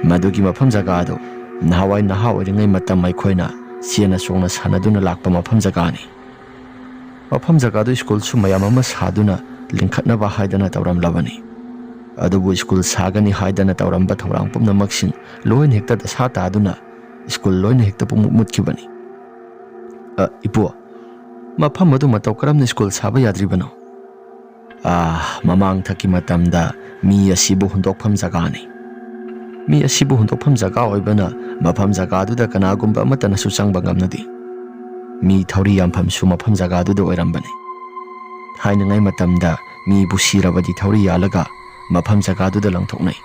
ꯃꯗꯨꯒꯤ ꯃꯐꯝ ꯖꯒꯥ ꯑꯗꯨ ꯅꯍꯥꯟꯋꯥꯏ ꯅꯍꯥ ꯑꯣꯏꯔꯤꯉꯩ ꯃꯇꯝ ꯑꯩꯈꯣꯏꯅ ꯆꯦꯟꯅ ꯆꯣꯡꯅ ꯁꯥꯟꯅꯗꯨꯅ ꯂꯥꯛꯄ ꯃꯐꯝ ꯖꯒꯥꯅꯤ꯫ ꯃꯐꯝ ꯖꯒꯥꯗꯨ ꯁ꯭ꯀꯨꯜꯁꯨ ꯃꯌꯥꯝ ꯑꯃ ꯁꯥꯗꯨꯅ ꯂꯤꯡꯈꯠꯅꯕ ꯍꯥꯏꯗꯅ ꯇꯧꯔꯝꯂꯕꯅꯤ꯫ ꯑꯗꯨꯕꯨ ꯁ꯭ꯀꯨꯜ ꯁꯥꯒꯅꯤ ꯍꯥꯏꯗꯅ ꯇꯧꯔꯝꯕ ꯊꯧꯔꯥꯡ ꯄꯨꯝꯅꯃꯛꯁꯤꯡ ꯂꯣꯏꯅ ꯍꯦꯛꯇ ꯗꯁꯥ ꯇꯥꯗꯨꯅ ꯁ꯭ꯀꯨꯜ ꯂꯣꯏꯅ ꯍꯦꯛꯇ ꯄꯨꯡꯃꯨꯠ ꯃꯨꯠꯈꯤꯕꯅꯤ꯫ "ꯑ, ꯏꯄꯨ, ꯃꯐꯝ ꯑꯗꯨ ꯃꯇꯧ ꯀꯔꯝꯅ ꯁ꯭ꯀꯨꯜ ꯁꯥꯕ ꯌꯥꯗ꯭ꯔꯤꯕꯅꯣ?" "ꯑꯥ, ꯃꯃꯥꯡꯊꯛꯀꯤ ꯃꯇꯝꯗ ꯃꯤ ꯑꯁꯤꯕꯨ ꯍꯨꯟꯗꯣꯛꯐꯝ ꯖꯒꯥꯅꯤ꯫ ꯃꯤ ꯑꯁꯤꯕꯨ ꯍꯨꯟꯗꯣꯛꯐꯝ ꯖꯒꯥ ꯑꯣꯏꯕꯅ ꯃꯐꯝ ꯖꯒꯥꯗꯨꯗ ꯀꯅꯥꯒꯨꯝꯕ ꯑꯃꯠꯇꯅꯁꯨ ꯆꯪꯕ ꯉꯝꯅꯗꯦ꯫ ꯃꯤ ꯊꯧꯔꯤ ꯌꯥꯟꯐꯝꯁꯨ ꯃꯐꯝ ꯖꯒꯥꯗꯨꯗ ꯑꯣꯏꯔꯝꯕꯅꯤ꯫ ꯊꯥꯏꯅꯉꯩ ꯃꯇꯝꯗ ꯃꯤꯕꯨ ꯁꯤꯔꯕꯗꯤ ꯊꯧꯔꯤ ꯌꯥꯜꯂꯒ ꯃꯐꯝ ꯖꯒꯥꯗꯨꯗ ꯂꯪꯊꯣꯛꯅꯩ꯫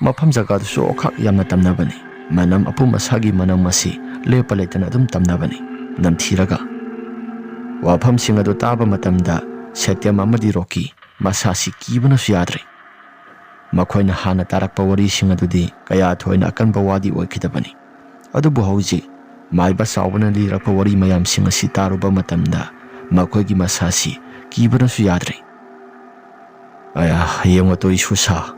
ꯃꯐꯝ ꯖꯒꯥꯗꯨꯁꯨ ꯑꯣꯈꯥꯛ ꯌꯥꯝꯅ ꯇꯝꯅꯕꯅꯤ꯫ ꯃꯅꯝ, ꯑꯄꯨꯝ ꯑꯁꯥꯒꯤ ꯃꯅꯝ ꯑꯁꯤ ꯂꯦꯞꯄ ꯂꯩꯇꯅ ꯑꯗꯨꯝ ꯇꯝꯅꯕꯅꯤ, ꯅꯝꯊꯤꯔꯒ꯫" ꯋꯥꯐꯝꯁꯤꯡ ꯑꯗꯨ ꯇꯥꯕ ꯃꯇꯝꯗ ꯁꯦꯇꯦꯝ ꯑꯃꯗꯤ ꯔꯣꯀꯤ ꯃꯁꯥꯁꯤ ꯀꯤꯕꯅꯁꯨ ꯌꯥꯗ꯭ꯔꯦ꯫ ꯃꯈꯣꯏꯅ ꯍꯥꯟꯅ ꯇꯥꯔꯛꯄ ꯋꯥꯔꯤꯁꯤꯡ ꯑꯗꯨꯗꯤ ꯀꯌꯥ ꯊꯣꯏꯅ ꯑꯀꯟꯕ ꯋꯥꯗꯤ ꯑꯣꯏꯈꯤꯗꯕꯅꯤ꯫ ꯑꯗꯨꯕꯨ ꯍꯧꯖꯤꯛ ꯃꯥꯏꯕ ꯆꯥꯎꯕꯅ ꯂꯤꯔꯛꯄ ꯋꯥꯔꯤ ꯃꯌꯥꯝꯁꯤꯡ ꯑꯁꯤ ꯇꯥꯔꯨꯕ ꯃꯇꯝꯗ ꯃꯈꯣꯏꯒꯤ ꯃꯁꯥꯁꯤ ꯀꯤꯕꯅꯁꯨ ꯌꯥꯗ꯭ꯔꯦ꯫ "ꯑꯌꯥ, ꯌꯦꯡꯉꯣ ꯇꯣ ꯏꯁꯨꯁꯥ,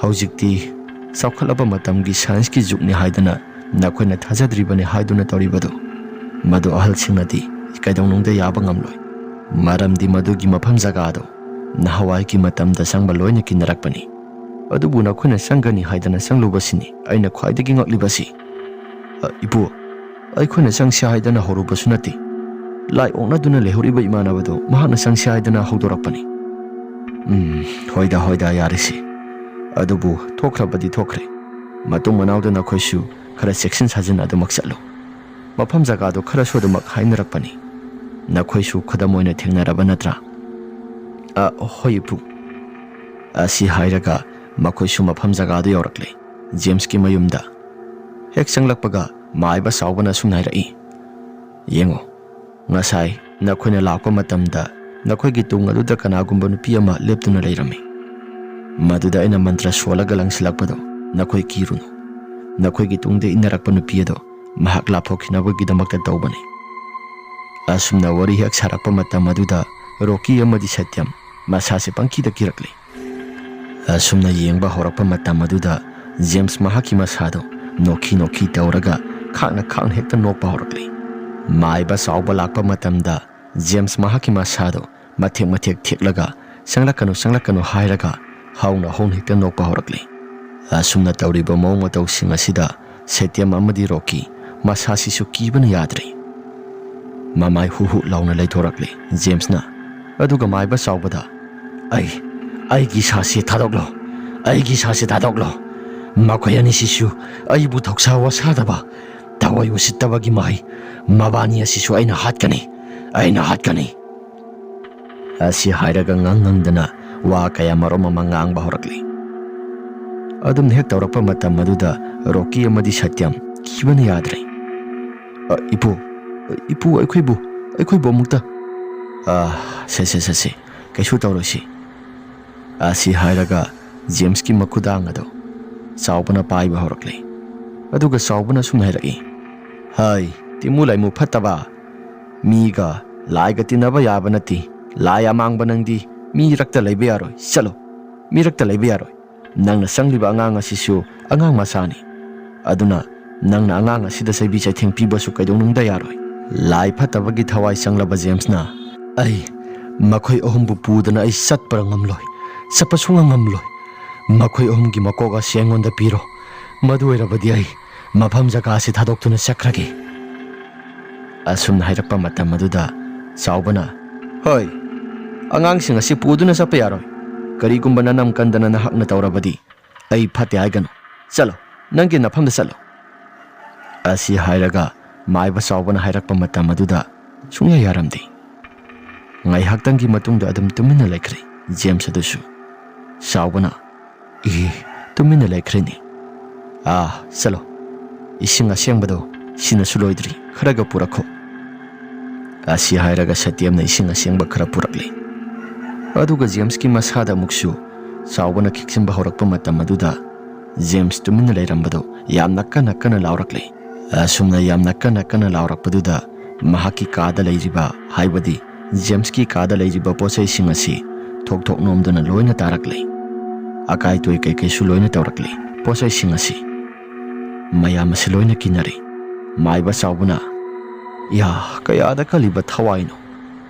ꯍꯧꯖꯤꯛꯇꯤ ꯆꯥꯎꯈꯠꯂꯕ ꯃꯇꯝꯒꯤ ꯁꯥꯏꯟꯁꯀꯤ ꯖꯨꯒꯅꯤ ꯍꯥꯏꯗꯅ ꯅꯈꯣꯏꯅ ꯊꯥꯖꯗ꯭ꯔꯤꯕꯅꯤ ꯍꯥꯏꯗꯨꯅ ꯇꯧꯔꯤꯕꯗꯨ, ꯃꯗꯨ ꯑꯍꯜꯁꯤꯡꯅꯗꯤ ꯀꯩꯗꯧꯅꯨꯡꯗ ꯌꯥꯕ ꯉꯝꯂꯣꯏ꯫ ꯃꯔꯝꯗꯤ ꯃꯗꯨꯒꯤ ꯃꯐꯝ ꯖꯒꯥꯗꯣ ꯅꯍꯥꯟꯋꯥꯏꯒꯤ ꯃꯇꯝꯗ ꯆꯪꯕ ꯂꯣꯏꯅ ꯀꯤꯟꯅꯔꯛꯄꯅꯤ꯫ ꯑꯗꯨꯕꯨ ꯅꯈꯣꯏꯅ ꯆꯪꯒꯅꯤ ꯍꯥꯏꯗꯅ ꯆꯪꯂꯨꯕꯁꯤꯅꯤ ꯑꯩꯅ ꯈ꯭ꯋꯥꯏꯗꯒꯤ ꯉꯛꯂꯤꯕꯁꯤ꯫" "ꯑ, ꯏꯄꯨ, ꯑꯩꯈꯣꯏꯅ ꯆꯪꯁꯤ ꯍꯥꯏꯗꯅ ꯍꯧꯔꯨꯕꯁꯨ ꯅꯠꯇꯦ꯫ ꯂꯥꯏ ꯑꯣꯛꯅꯗꯨꯅ ꯂꯩꯍꯧꯔꯤꯕ ꯏꯃꯥꯟꯅꯕꯗꯣ ꯃꯍꯥꯛꯅ ꯆꯪꯁꯤ ꯍꯥꯏꯗꯅ ꯍꯧꯗꯣꯔꯛꯄꯅꯤ꯫" "ꯎꯝ, ꯍꯣꯏꯗ, ꯍꯣꯏꯗ, ꯌꯥꯔꯦꯁꯦ꯫ ꯑꯗꯨꯕꯨ ꯊꯣꯛꯈ꯭ꯔꯕꯗꯤ ꯊꯣꯛꯈ꯭ꯔꯦ꯫ ꯃꯇꯨꯡ ꯃꯅꯥꯎꯗ ꯅꯈꯣꯏꯁꯨ ꯈꯔ ꯆꯦꯛꯁꯤꯟ ꯁꯥꯖꯤꯟ ꯑꯗꯨꯃꯛ ꯆꯠꯂꯨ꯫ ꯃꯐꯝ ꯖꯒꯥꯗꯣ ꯈꯔꯁꯨ ꯑꯗꯨꯃꯛ ꯍꯥꯏꯅꯔꯛꯄꯅꯤ꯫ ꯅꯈꯣꯏꯁꯨ ꯈꯨꯗꯝ ꯑꯣꯏꯅ ꯊꯦꯡꯅꯔꯕ ꯅꯠꯇ꯭ꯔꯥ?" "ꯑ, ꯍꯣꯏ, ꯏꯄꯨ꯫" ꯑꯁꯤ ꯍꯥꯏꯔꯒ ꯃꯈꯣꯏꯁꯨ ꯃꯐꯝ ꯖꯒꯥꯗꯨ ꯌꯧꯔꯛꯂꯦ꯫ ꯖꯦꯝꯁꯀꯤ ꯃꯌꯨꯝꯗ ꯍꯦꯛ ꯆꯪꯂꯛꯄꯒ ꯃꯥꯏꯕ ꯆꯥꯎꯕꯅ ꯑꯁꯨꯝꯅ ꯍꯥꯏꯔꯛꯏ, "ꯌꯦꯡꯉꯣ, ꯉꯁꯥꯏ ꯅꯈꯣꯏꯅ ꯂꯥꯛꯄ ꯃꯇꯝꯗ ꯅꯈꯣꯏꯒꯤ ꯇꯨꯡ ꯑꯗꯨꯗ ꯀꯅꯥꯒꯨꯝꯕ ꯅꯨꯄꯤ ꯑꯃ ꯂꯦꯞꯇꯨꯅ ꯂꯩꯔꯝꯃꯤ꯫ ꯃꯗꯨꯗ ꯑꯩꯅ ꯃꯟꯇ꯭ꯔ ꯁꯣꯜꯂꯒ ꯂꯪꯁꯤꯜꯂꯛꯄꯗꯣ ꯅꯈꯣꯏ ꯀꯤꯔꯨꯅꯨ꯫ ꯅꯈꯣꯏꯒꯤ ꯇꯨꯡꯗ ꯏꯟꯅꯔꯛꯄ ꯅꯨꯄꯤ ꯑꯗꯣ ꯃꯍꯥꯛ ꯂꯥꯞꯊꯣꯛꯈꯤꯅꯕꯒꯤꯗꯃꯛꯇ ꯇꯧꯕꯅꯤ꯫" ꯑꯁꯨꯝꯅ ꯋꯥꯔꯤ ꯍꯦꯛ ꯁꯥꯔꯛꯄ ꯃꯇꯝ ꯑꯗꯨꯗ ꯔꯣꯀꯤ ꯑꯃꯗꯤ ꯁꯇ꯭ꯌꯝ ꯃꯁꯥꯁꯦ ꯄꯪꯀꯤꯗ ꯀꯤꯔꯛꯂꯤ꯫ ꯑꯁꯨꯝꯅ ꯌꯦꯡꯕ ꯍꯧꯔꯛꯄ ꯃꯇꯝ ꯑꯗꯨꯗ ꯖꯦꯝꯁ ꯃꯍꯥꯛꯀꯤ ꯃꯁꯥꯗꯣ ꯅꯣꯛꯈꯤ ꯅꯣꯛꯈꯤ ꯇꯧꯔꯒ ꯈꯥꯡꯅ ꯈꯥꯡꯅ ꯍꯦꯛꯇ ꯅꯣꯛꯄ ꯍꯧꯔꯛꯂꯤ꯫ ꯃꯥꯏꯕ ꯆꯥꯎꯕ ꯂꯥꯛꯄ ꯃꯇꯝꯗ ꯖꯦꯝꯁ ꯃꯍꯥꯛꯀꯤ ꯃꯁꯥꯗꯣ ꯃꯊꯦꯛ ꯃꯊꯦꯛ ꯊꯦꯛꯂꯒ "ꯆꯪꯂꯛꯀꯅꯨ, ꯆꯪꯂꯛꯀꯅꯨ" ꯍꯥꯏꯔꯒ ꯍꯧꯅ ꯍꯧꯅ ꯍꯦꯛꯇ ꯅꯣꯛꯄ ꯍꯧꯔꯛꯂꯤ꯫ ꯑꯁꯨꯝꯅ ꯇꯧꯔꯤꯕ ꯃꯑꯣꯡ ꯃꯇꯧꯁꯤꯡ ꯑꯁꯤꯗ ꯁꯇ꯭ꯌꯝ ꯑꯃꯗꯤ ꯔꯣꯀꯤ ꯃꯁꯥꯁꯤꯁꯨ ꯀꯤꯕꯅ ꯌꯥꯗ꯭ꯔꯦ꯫ ꯃꯃꯥꯏ ꯍꯨ ꯍꯨ ꯂꯥꯎꯅ ꯂꯩꯊꯣꯔꯛꯂꯦ ꯖꯦꯝꯁꯅ꯫ ꯑꯗꯨꯒ ꯃꯥꯏꯕ ꯆꯥꯎꯕꯗ, "ꯑꯩ, ꯑꯩꯒꯤ ꯁꯥꯁꯤ ꯊꯥꯗꯣꯛꯂꯣ, ꯑꯩꯒꯤ ꯁꯥꯁꯤ ꯊꯥꯗꯣꯛꯂꯣ꯫ ꯃꯈꯣꯏ ꯑꯅꯤꯁꯤꯁꯨ ꯑꯩꯕꯨ ꯊꯧꯁꯥ ꯋꯥꯁꯥꯗꯕ, ꯊꯋꯥꯏ ꯎꯁꯤꯠꯇꯕꯒꯤ ꯃꯍꯩ꯫ ꯃꯕꯥꯅꯤ ꯑꯁꯤꯁꯨ ꯑꯩꯅ ꯍꯥꯠꯀꯅꯤ, ꯑꯩꯅ ꯍꯥꯠꯀꯅꯤ"꯫ ꯑꯁꯤ ꯍꯥꯏꯔꯒ ꯉꯥꯡ ꯉꯪꯗꯅ ꯋꯥ ꯀꯌꯥ ꯃꯔꯨꯝ ꯑꯃ ꯉꯥꯡꯕ ꯍꯧꯔꯛꯂꯤ꯫ ꯑꯗꯨꯝ ꯍꯦꯛ ꯇꯧꯔꯛꯄ ꯃꯇꯝ ꯑꯗꯨꯗ ꯔꯣꯀꯤ ꯑꯃꯗꯤ ꯁꯇ꯭ꯌꯝ ꯀꯤꯕꯅ ꯌꯥꯗ꯭ꯔꯦ꯫ "ꯑ, ꯏꯄꯨ, ꯏꯄꯨ, ꯑꯩꯈꯣꯏꯕꯨ, ꯑꯩꯈꯣꯏꯕꯨ ꯑꯃꯨꯛꯇ"꯫ "ꯑ, ꯁꯦ, ꯁꯦ, ꯁꯦ, ꯁꯦ, ꯀꯩꯁꯨ ꯇꯧꯔꯣꯏꯁꯤ"꯫ ꯑꯁꯤ ꯍꯥꯏꯔꯒ ꯖꯦꯝꯁꯀꯤ ꯃꯈꯨꯗꯥꯡ ꯑꯗꯨ ꯆꯥꯎꯕꯅ ꯄꯥꯏꯕ ꯍꯧꯔꯛꯂꯦ꯫ ꯑꯗꯨꯒ ꯆꯥꯎꯕꯅ ꯁꯨꯝ ꯍꯥꯏꯔꯛꯏ, "ꯍꯩ, ꯇꯤꯃꯨ ꯂꯥꯏꯃꯨ ꯐꯠꯇꯕ! ꯃꯤꯒ ꯂꯥꯏꯒ ꯇꯤꯟꯅꯕ ꯌꯥꯕ ꯅꯠꯇꯦ꯫ ꯂꯥꯏ ꯑꯃꯥꯡꯕ ꯅꯪꯗꯤ ꯃꯤꯔꯛꯇ ꯂꯩꯕ ꯌꯥꯔꯣꯏ꯫ ꯆꯠꯂꯣ, ꯃꯤꯔꯛꯇ ꯂꯩꯕ ꯌꯥꯔꯣꯏ꯫ ꯅꯪꯅ ꯆꯪꯂꯤꯕ ꯑꯉꯥꯡ ꯑꯁꯤꯁꯨ ꯑꯉꯥꯡ ꯃꯆꯥꯅꯤ꯫ ꯑꯗꯨꯅ ꯅꯪꯅ ꯑꯉꯥꯡ ꯑꯁꯤꯗ ꯆꯩꯕꯤ ꯆꯩꯊꯦꯡ ꯄꯤꯕꯁꯨ ꯀꯩꯗꯧꯅꯨꯡꯗ ꯌꯥꯔꯣꯏ"꯫ ꯂꯥꯏ ꯐꯠꯇꯕꯒꯤ ꯊꯋꯥꯏ ꯆꯪꯂꯕ ꯖꯦꯝꯁꯅ, "ꯑꯩ ꯃꯈꯣꯏ ꯑꯍꯨꯝꯕꯨ ꯄꯨꯗꯅ ꯑꯩ ꯆꯠꯄ ꯉꯝꯂꯣꯏ, ꯆꯠꯄ ꯁꯨꯡꯉꯝ ꯉꯝꯂꯣꯏ꯫ ꯃꯈꯣꯏ ꯑꯍꯨꯝꯒꯤ ꯃꯀꯣꯛ ꯑꯁꯤ ꯑꯩꯉꯣꯟꯗ ꯄꯤꯔꯣ, ꯃꯗꯨ ꯑꯣꯏꯔꯕꯗꯤ ꯑꯩ ꯃꯐꯝ ꯖꯒꯥ ꯑꯁꯤ ꯊꯥꯗꯣꯛꯇꯨꯅ ꯆꯠꯈ꯭ꯔꯒꯦ"꯫ ꯑꯁꯨꯝꯅ ꯍꯥꯏꯔꯛꯄ ꯃꯇꯝ ꯑꯗꯨꯗ ꯆꯥꯎꯕꯅ, "ꯍꯣꯏ, ꯑꯉꯥꯡꯁꯤꯡ ꯑꯁꯤ ꯄꯨꯗꯨꯅ ꯆꯠꯄ ꯌꯥꯔꯣꯏ꯫ ꯀꯔꯤꯒꯨꯝꯕ ꯅꯅꯝ ꯀꯟꯗꯅ ꯅꯍꯥꯛꯅ ꯇꯧꯔꯕꯗꯤ ꯑꯩ ꯐꯠꯇꯦ ꯍꯥꯏꯒꯅꯨ꯫ ꯆꯠꯂꯣ, ꯅꯪꯒꯤ ꯅꯐꯝꯗ ꯆꯠꯂꯣ"꯫ ꯑꯁꯤ ꯍꯥꯏꯔꯒ ꯃꯥꯏꯕ ꯆꯥꯎꯕꯅ ꯍꯥꯏꯔꯛꯄ ꯃꯇꯝ ꯑꯗꯨꯗ ꯁꯨꯡꯌꯥ ꯌꯥꯔꯝꯗꯦ꯫ ꯉꯥꯏꯍꯥꯛꯇꯪꯒꯤ ꯃꯇꯨꯡꯗ ꯑꯗꯨꯝ ꯇꯨꯃꯤꯟꯅ ꯂꯩꯈ꯭ꯔꯦ ꯖꯦꯝꯁ ꯑꯗꯨꯁꯨ꯫ ꯆꯥꯎꯕꯅ, "ꯏ, ꯇꯨꯃꯤꯟꯅ ꯂꯩꯈ꯭ꯔꯦꯅꯦ꯫ ꯑꯥ, ꯆꯠꯂꯣ, ꯏꯁꯤꯡ ꯑꯁꯦꯡꯕꯗꯣ ꯁꯤꯅꯁꯨ ꯂꯣꯏꯗ꯭ꯔꯤ, ꯈꯔꯒ ꯄꯨꯔꯛꯈꯣ"꯫ ꯑꯁꯤ ꯍꯥꯏꯔꯒ ꯁꯇ꯭ꯌꯝꯅ ꯏꯁꯤꯡ ꯑꯁꯦꯡꯕ ꯈꯔ ꯄꯨꯔꯛꯂꯦ꯫ ꯑꯗꯨꯒ ꯖꯦꯝꯁꯀꯤ ꯃꯁꯥꯗ ꯑꯃꯨꯛꯁꯨ ꯆꯥꯎꯕꯅ ꯈꯤꯛꯆꯤꯟꯕ ꯍꯧꯔꯛꯄ ꯃꯇꯝ ꯑꯗꯨꯗ ꯖꯦꯝꯁ ꯇꯨꯃꯤꯟꯅ ꯂꯩꯔꯝꯕꯗꯨ ꯌꯥꯝꯅ ꯀꯟꯅ ꯀꯟꯅ ꯂꯥꯎꯔꯛꯂꯦ꯫ ꯑꯁꯨꯝꯅ ꯌꯥꯝꯅ ꯀꯟꯅ ꯀꯟꯅ ꯂꯥꯎꯔꯛꯄꯗꯨꯗ ꯃꯍꯥꯛꯀꯤ ꯀꯥꯗ ꯂꯩꯔꯤꯕ, ꯍꯥꯏꯕꯗꯤ ꯖꯦꯝꯁꯀꯤ ꯀꯥꯗ ꯂꯩꯔꯤꯕ ꯄꯣꯠꯆꯩꯁꯤꯡ ꯑꯁꯤ ꯊꯣꯛ ꯊꯣꯛ ꯅꯣꯝꯗꯨꯅ ꯂꯣꯏꯅ ꯇꯥꯔꯛꯂꯦ꯫ ꯑꯀꯥꯏ ꯇꯣꯏ ꯀꯩꯀꯩꯁꯨ ꯂꯣꯏꯅ ꯇꯧꯔꯛꯂꯦ꯫ ꯄꯣꯠꯆꯩꯁꯤꯡ ꯑꯁꯤ ꯃꯌꯥꯝ ꯑꯁꯤ ꯂꯣꯏꯅ ꯀꯤꯅꯔꯦ꯫ ꯃꯥꯏꯕ ꯆꯥꯎꯕꯅ, "ꯌꯥ, ꯀꯌꯥꯗ ꯀꯜꯂꯤꯕ ꯊꯋꯥꯏꯅꯣ?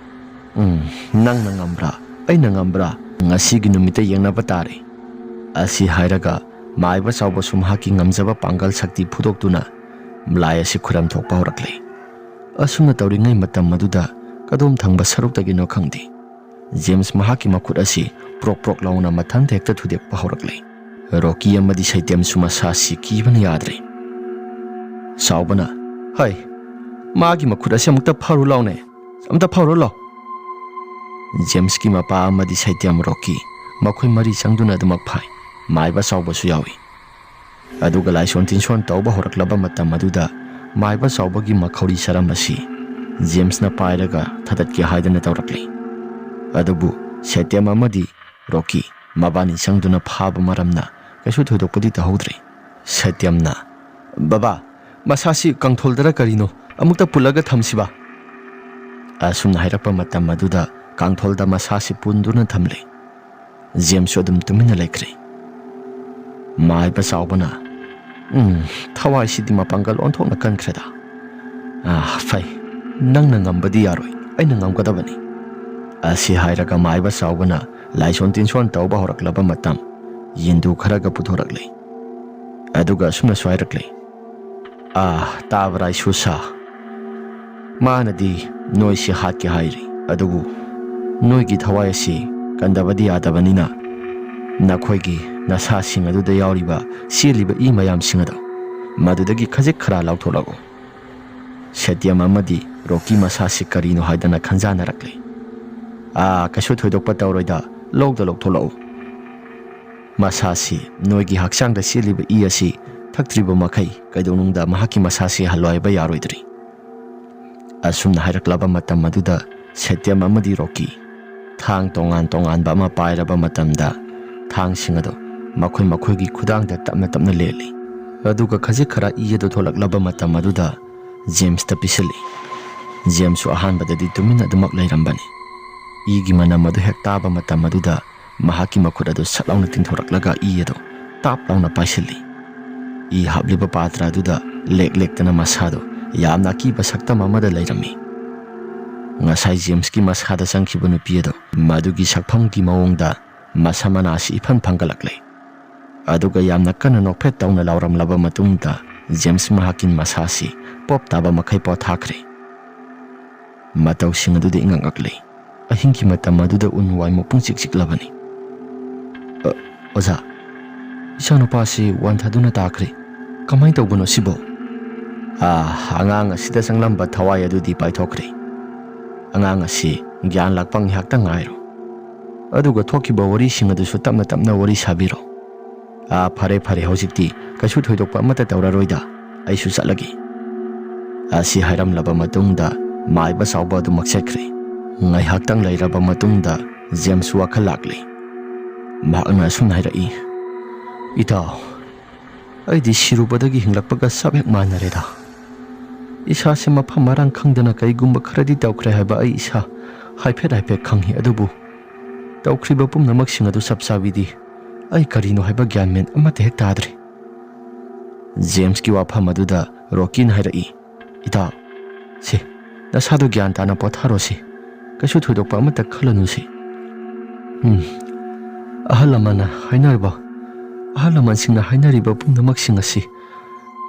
ꯎꯝ, ꯅꯪꯅ ꯉꯝꯕ꯭ꯔꯥ, ꯑꯩꯅ ꯉꯝꯕ꯭ꯔꯥ? ꯉꯁꯤꯒꯤ ꯅꯨꯃꯤꯠꯇ ꯌꯦꯡꯅꯕ ꯇꯥꯔꯦ"꯫ ꯑꯁꯤ ꯍꯥꯏꯔꯒ ꯃꯥꯏꯕ ꯆꯥꯎꯕꯁꯨ ꯃꯍꯥꯛꯀꯤ ꯉꯝꯖꯕ ꯄꯥꯡꯒꯜ ꯁꯛꯇꯤ ꯐꯨꯗꯣꯛꯇꯨꯅ ꯂꯥꯏ ꯑꯁꯤ ꯈꯨꯔꯝ ꯊꯣꯛꯄ ꯍꯧꯔꯛꯂꯦ꯫ ꯑꯁꯨꯝꯅ ꯇꯧꯔꯤꯉꯩ ꯃꯇꯝ ꯑꯗꯨꯗ ꯀꯗꯣꯝ ꯊꯪꯕ ꯁꯔꯨꯛꯇꯒꯤꯅꯣ ꯈꯪꯗꯦ, ꯖꯦꯝꯁ ꯃꯍꯥꯛꯀꯤ ꯃꯈꯨꯠ ꯑꯁꯤ ꯄ꯭ꯔꯣꯛ ꯄ꯭ꯔꯣꯛ ꯂꯥꯎꯅ ꯃꯊꯟꯇ ꯍꯦꯛꯇ ꯊꯨꯗꯦꯛꯄ ꯍꯧꯔꯛꯂꯦ꯫ ꯔꯣꯀꯤ ꯑꯃꯗꯤ ꯁꯩꯇꯦꯝꯁꯨ ꯃꯁꯥꯁꯤ ꯀꯤꯕꯅ ꯌꯥꯗ꯭ꯔꯦ꯫ ꯆꯥꯎꯕꯅ, "ꯍꯩ, ꯃꯥꯒꯤ ꯃꯈꯨꯠ ꯑꯁꯤ ꯑꯃꯨꯛꯇ ꯐꯥꯔꯨ ꯂꯥꯎꯅꯦ, ꯑꯃꯨꯛꯇ ꯐꯥꯔꯨ ꯂꯥꯎ!" ꯖꯦꯝꯁꯀꯤ ꯃꯄꯥ ꯑꯃꯗꯤ ꯁꯩꯇꯦꯝ ꯔꯣꯀꯤ, ꯃꯈꯣꯏ ꯃꯔꯤ ꯆꯪꯗꯨꯅ ꯑꯗꯨꯃꯛ ꯐꯥꯏ꯫ ꯃꯥꯏꯕ ꯆꯥꯎꯕꯁꯨ ꯌꯥꯎꯏ꯫ ꯑꯗꯨꯒ ꯂꯥꯏꯁꯣꯟ ꯇꯤꯟꯁꯣꯟ ꯇꯧꯕ ꯍꯧꯔꯛꯂꯕ ꯃꯇꯝ ꯑꯗꯨꯗ ꯃꯥꯏꯕ ꯆꯥꯎꯕꯒꯤ ꯃꯈꯧꯔꯤ ꯆꯔꯝ ꯑꯁꯤ ꯖꯦꯝꯁꯅ ꯄꯥꯏꯔꯒ ꯊꯥꯗꯠꯀꯦ ꯍꯥꯏꯗꯅ ꯇꯧꯔꯛꯂꯤ꯫ ꯑꯗꯨꯕꯨ ꯁꯦꯇꯦꯝ ꯑꯃꯗꯤ ꯔꯣꯀꯤ ꯃꯕꯥꯅꯤ ꯆꯪꯗꯨꯅ ꯐꯥꯕ ꯃꯔꯝꯅ ꯀꯩꯁꯨ ꯊꯣꯏꯗꯣꯛꯄꯗꯤ ꯇꯧꯍꯧꯗ꯭ꯔꯦ꯫ ꯁꯦꯇꯦꯝꯅ, "ꯕꯕꯥ, ꯃꯁꯥꯁꯤ ꯀꯥꯡꯊꯣꯜꯗꯔ ꯀꯔꯤꯅꯣ ꯑꯃꯨꯛꯇ ꯄꯨꯜꯂꯒ ꯊꯝꯁꯤꯕ?" ꯑꯁꯨꯝꯅ ꯍꯥꯏꯔꯛꯄ ꯃꯇꯝ ꯑꯗꯨꯗ ꯀꯥꯡꯊꯣꯜꯗ ꯃꯁꯥꯁꯤ ꯄꯨꯟꯗꯨꯅ ꯊꯝꯂꯦ꯫ ꯖꯦꯝꯁꯁꯨ ꯑꯗꯨꯝ ꯇꯨꯃꯤꯟꯅ ꯂꯩꯈ꯭ꯔꯦ꯫ ꯃꯥꯏꯕ ꯆꯥꯎꯕꯅ, "ꯎꯝ, ꯊꯋꯥꯏꯁꯤꯗꯤ ꯃꯄꯥꯡꯒꯜ ꯑꯣꯟꯊꯣꯛꯅ ꯀꯟꯈ꯭ꯔꯦꯗ꯫ ꯑꯥ, ꯐꯩ, ꯅꯪꯅ ꯉꯝꯕꯗꯤ ꯌꯥꯔꯣꯏ, ꯑꯩꯅ ꯉꯝꯒꯗꯕꯅꯤ꯫" ꯑꯁꯤ ꯍꯥꯏꯔꯒ ꯃꯥꯏꯕ ꯆꯥꯎꯕꯅ ꯂꯥꯏꯁꯣꯟ ꯇꯤꯟꯁꯣꯟ ꯇꯧꯕ ꯍꯧꯔꯛꯂꯕ ꯃꯇꯝ ꯌꯦꯟꯗꯨ ꯈꯔꯒ ꯄꯨꯊꯣꯔꯛꯂꯦ꯫ ꯑꯗꯨꯒ ꯑꯁꯨꯝꯅꯁꯨ ꯍꯥꯏꯔꯛꯂꯦ, "ꯑꯥ, ꯇꯥꯕ꯭ꯔꯥ ꯏꯁꯨꯁꯥ? ꯃꯥꯅꯗꯤ ꯅꯣꯏꯁꯤ ꯍꯥꯠꯀꯦ ꯍꯥꯏꯔꯤ, ꯑꯗꯨꯕꯨ ꯅꯣꯏꯒꯤ ꯊꯋꯥꯏ ꯑꯁꯤ ꯀꯟꯗꯕꯗꯤ ꯌꯥꯗꯕꯅꯤꯅ ꯅꯈꯣꯏꯒꯤ ꯅꯁꯥꯁꯤꯡ ꯑꯗꯨꯗ ꯌꯥꯎꯔꯤꯕ ꯆꯦꯜꯂꯤꯕ ꯏ ꯃꯌꯥꯝꯁꯤꯡ ꯑꯗꯣ ꯃꯗꯨꯗꯒꯤ ꯈꯖꯤꯛ ꯈꯔ ꯂꯧꯊꯣꯛꯂꯛꯎ꯫" ꯁꯦꯇꯤꯌꯝ ꯑꯃꯗꯤ ꯔꯣꯀꯤ ꯃꯁꯥꯁꯤ ꯀꯔꯤꯅꯣ ꯍꯥꯏꯗꯅ ꯈꯟꯖꯥꯟꯅꯔꯛꯂꯦ꯫ "ꯑꯥ, ꯀꯩꯁꯨ ꯊꯣꯏꯗꯣꯛꯄ ꯇꯧꯔꯣꯏꯗ, ꯂꯧꯗ ꯂꯧꯊꯣꯛꯂꯛꯎ꯫ ꯃꯁꯥꯁꯤ, ꯅꯣꯏꯒꯤ ꯍꯛꯆꯥꯡꯗ ꯆꯦꯜꯂꯤꯕ ꯏ ꯑꯁꯤ ꯊꯛꯇ꯭ꯔꯤꯕ ꯃꯈꯩ ꯀꯩꯗꯧꯅꯨꯡꯗ ꯃꯍꯥꯛꯀꯤ ꯃꯁꯥꯁꯤ ꯍꯜꯂꯣꯏꯕ ꯌꯥꯔꯣꯏꯗ꯭ꯔꯤ꯫" ꯑꯁꯨꯝꯅ ꯍꯥꯏꯔꯛꯂꯕ ꯃꯇꯝ ꯑꯗꯨꯗ ꯁꯦꯇꯤꯌꯝ ꯑꯃꯗꯤ ꯔꯣꯀꯤ ꯊꯥꯡ ꯇꯣꯉꯥꯟ ꯇꯣꯉꯥꯟꯕ ꯑꯃ ꯄꯥꯏꯔꯕ ꯃꯇꯝꯗ ꯊꯥꯡꯁꯤꯡ ꯑꯗꯨ ꯃꯈꯣꯏ ꯃꯈꯣꯏꯒꯤ ꯈꯨꯗꯥꯡꯗ ꯇꯞꯅ ꯇꯞꯅ ꯂꯦꯜꯂꯤ꯫ ꯑꯗꯨꯒ ꯈꯖꯤꯛ ꯈꯔ ꯏ ꯑꯗꯨ ꯊꯣꯛꯂꯛꯂꯕ ꯃꯇꯝ ꯑꯗꯨꯗ ꯖꯦꯝꯁꯇ ꯄꯤꯁꯤꯜꯂꯤ꯫ ꯖꯦꯝꯁꯁꯨ ꯑꯍꯥꯟꯕꯗꯗꯤ ꯇꯨꯃꯤꯟꯅ ꯑꯗꯨꯃꯛ ꯂꯩꯔꯝꯕꯅꯤ꯫ ꯏꯒꯤ ꯃꯅꯝ ꯑꯗꯨ ꯍꯦꯛ ꯇꯥꯕ ꯃꯇꯝ ꯑꯗꯨꯗ ꯃꯍꯥꯛꯀꯤ ꯃꯈꯨꯠ ꯑꯗꯨ ꯁꯠ ꯂꯥꯎꯅ ꯇꯤꯡꯊꯣꯔꯛꯂꯒ ꯏ ꯑꯗꯨ ꯇꯥꯞ ꯂꯥꯎꯅ ꯄꯥꯏꯁꯤꯜꯂꯤ꯫ ꯏ ꯍꯥꯞꯂꯤꯕ ꯄꯥꯇ꯭ꯔ ꯑꯗꯨꯗ ꯂꯦꯛ ꯂꯦꯛꯇꯅ ꯃꯁꯥꯗꯨ ꯌꯥꯝꯅ ꯑꯀꯤꯕ ꯁꯛꯇꯝ ꯑꯃꯗ ꯂꯩꯔꯝꯃꯤ꯫ ꯉꯁꯥꯏ ꯖꯦꯝꯁꯀꯤ ꯃꯁꯥꯗ ꯆꯪꯈꯤꯕ ꯅꯨꯄꯤ ꯑꯗꯨ ꯃꯗꯨꯒꯤ ꯁꯛꯐꯝꯒꯤ ꯃꯑꯣꯡꯗ ꯃꯁꯝ ꯃꯅꯥꯁꯤ ꯏꯐꯟ ꯐꯟꯒꯠꯂꯛꯂꯦ꯫ ꯑꯗꯨꯒ ꯌꯥꯝꯅ ꯀꯟꯅ ꯅꯣꯛꯐꯦꯠ ꯇꯧꯅ ꯂꯥꯎꯔꯝꯂꯕ ꯃꯇꯨꯡꯗ ꯖꯦꯝꯁ ꯃꯍꯥꯛꯀꯤ ꯃꯁꯥꯁꯤ ꯄꯣꯞ ꯇꯥꯕ ꯃꯈꯩ ꯄꯣꯊꯥꯈ꯭ꯔꯦ꯫ ꯃꯇꯧꯁꯤꯡ ꯑꯗꯨꯗ ꯏꯉꯛ ꯉꯛꯂꯤ꯫ ꯑꯍꯤꯡꯒꯤ ꯃꯇꯝ ꯑꯗꯨꯗ ꯎꯟ ꯋꯥꯏꯃꯨꯛ ꯄꯨꯡꯆꯤꯛ ꯆꯤꯛꯂꯕꯅꯤ꯫ "ꯑ, ꯑꯣꯖꯥ, ꯏꯆꯥꯅꯨꯄꯥꯁꯤ ꯋꯥꯟꯊꯗꯨꯅ ꯇꯥꯈ꯭ꯔꯦ꯫ ꯀꯃꯥꯏꯅ ꯇꯧꯕꯅꯣ ꯁꯤꯕꯣ?" "ꯑ, ꯑꯉꯥꯡ ꯑꯁꯤꯗ ꯆꯪꯂꯝꯕ ꯊꯋꯥꯏ ꯑꯗꯨꯗꯤ ꯄꯥꯏꯊꯣꯛꯈ꯭ꯔꯦ꯫ ꯑꯉꯥꯡ ꯑꯁꯤ ꯒ꯭ꯌꯥꯟ ꯂꯥꯛꯄ ꯉꯥꯏꯍꯥꯛꯇꯪ ꯉꯥꯏꯔꯣ꯫ ꯑꯗꯨꯒ ꯊꯣꯛꯈꯤꯕ ꯋꯥꯔꯤꯁꯤꯡ ꯑꯗꯨꯁꯨ ꯇꯞꯅ ꯇꯞꯅ ꯋꯥꯔꯤ ꯁꯥꯕꯤꯔꯣ꯫ ꯑꯥ, ꯐꯔꯦ, ꯐꯔꯦ, ꯍꯧꯖꯤꯛꯇꯤ ꯀꯩꯁꯨ ꯊꯣꯏꯗꯣꯛꯄ ꯑꯃꯠꯇ ꯇꯧꯔꯔꯣꯏꯗ, ꯑꯩꯁꯨ ꯆꯠꯂꯒꯦ꯫" ꯑꯁꯤ ꯍꯥꯏꯔꯝꯂꯕ ꯃꯇꯨꯡꯗ ꯃꯥꯏꯕ ꯆꯥꯎꯕ ꯑꯗꯨꯃꯛ ꯆꯠꯈ꯭ꯔꯦ꯫ ꯉꯥꯏꯍꯥꯛꯇꯪ ꯂꯩꯔꯕ ꯃꯇꯨꯡꯗ ꯖꯦꯝꯁ ꯋꯥꯈꯜ ꯂꯥꯛꯂꯦ꯫ ꯃꯍꯥꯛꯅ ꯑꯁꯨꯝꯅ ꯍꯥꯏꯔꯛꯏ, "ꯏꯇꯥꯎ, ꯑꯩꯗꯤ ꯁꯤꯔꯨꯕꯗꯒꯤ ꯍꯤꯡꯂꯛꯄꯒ ꯆꯞ ꯍꯦꯛ ꯃꯥꯟꯅꯔꯦꯗ꯫ ꯏꯁꯥꯁꯦ ꯃꯐꯝ ꯃꯔꯥꯡ ꯈꯪꯗꯅ ꯀꯔꯤꯒꯨꯝꯕ ꯈꯔꯗꯤ ꯇꯧꯈ꯭ꯔꯦ ꯍꯥꯏꯕ ꯑꯩ ꯏꯁꯥ ꯍꯥꯏꯐꯦꯠ ꯍꯥꯏꯐꯦꯠ ꯈꯪꯏ, ꯑꯗꯨꯕꯨ ꯇꯧꯈ꯭ꯔꯤꯕ ꯄꯨꯝꯅꯃꯛꯁꯤꯡ ꯑꯗꯨ ꯆꯞ ꯆꯥꯕꯤꯗꯤ ꯑꯩ ꯀꯔꯤꯅꯣ ꯍꯥꯏꯕ ꯒ꯭ꯌꯥꯟ ꯃꯦꯟ ꯑꯃꯠꯇ ꯍꯦꯛ ꯇꯥꯗ꯭ꯔꯦ꯫" ꯖꯦꯝꯁꯀꯤ ꯋꯥꯐꯝ ꯑꯗꯨꯗ ꯔꯣꯀꯤꯅ ꯍꯥꯏꯔꯛꯏ, "ꯏꯇꯥꯎ, ꯁꯦ, ꯅꯁꯥꯗꯣ ꯒ꯭ꯌꯥꯟ ꯇꯥꯅ ꯄꯣꯊꯥꯔꯣꯁꯤ꯫ ꯀꯩꯁꯨ ꯊꯣꯏꯗꯣꯛꯄ ꯑꯃꯠꯇ ꯈꯜꯂꯅꯨꯁꯤ꯫ ꯎꯝ, ꯑꯍꯜ ꯂꯃꯟꯅ ꯍꯥꯏꯅꯔꯤꯕ, ꯑꯍꯜ ꯂꯃꯟꯁꯤꯡꯅ ꯍꯥꯏꯅꯔꯤꯕ ꯄꯨꯝꯅꯃꯛꯁꯤꯡ ꯑꯁꯤ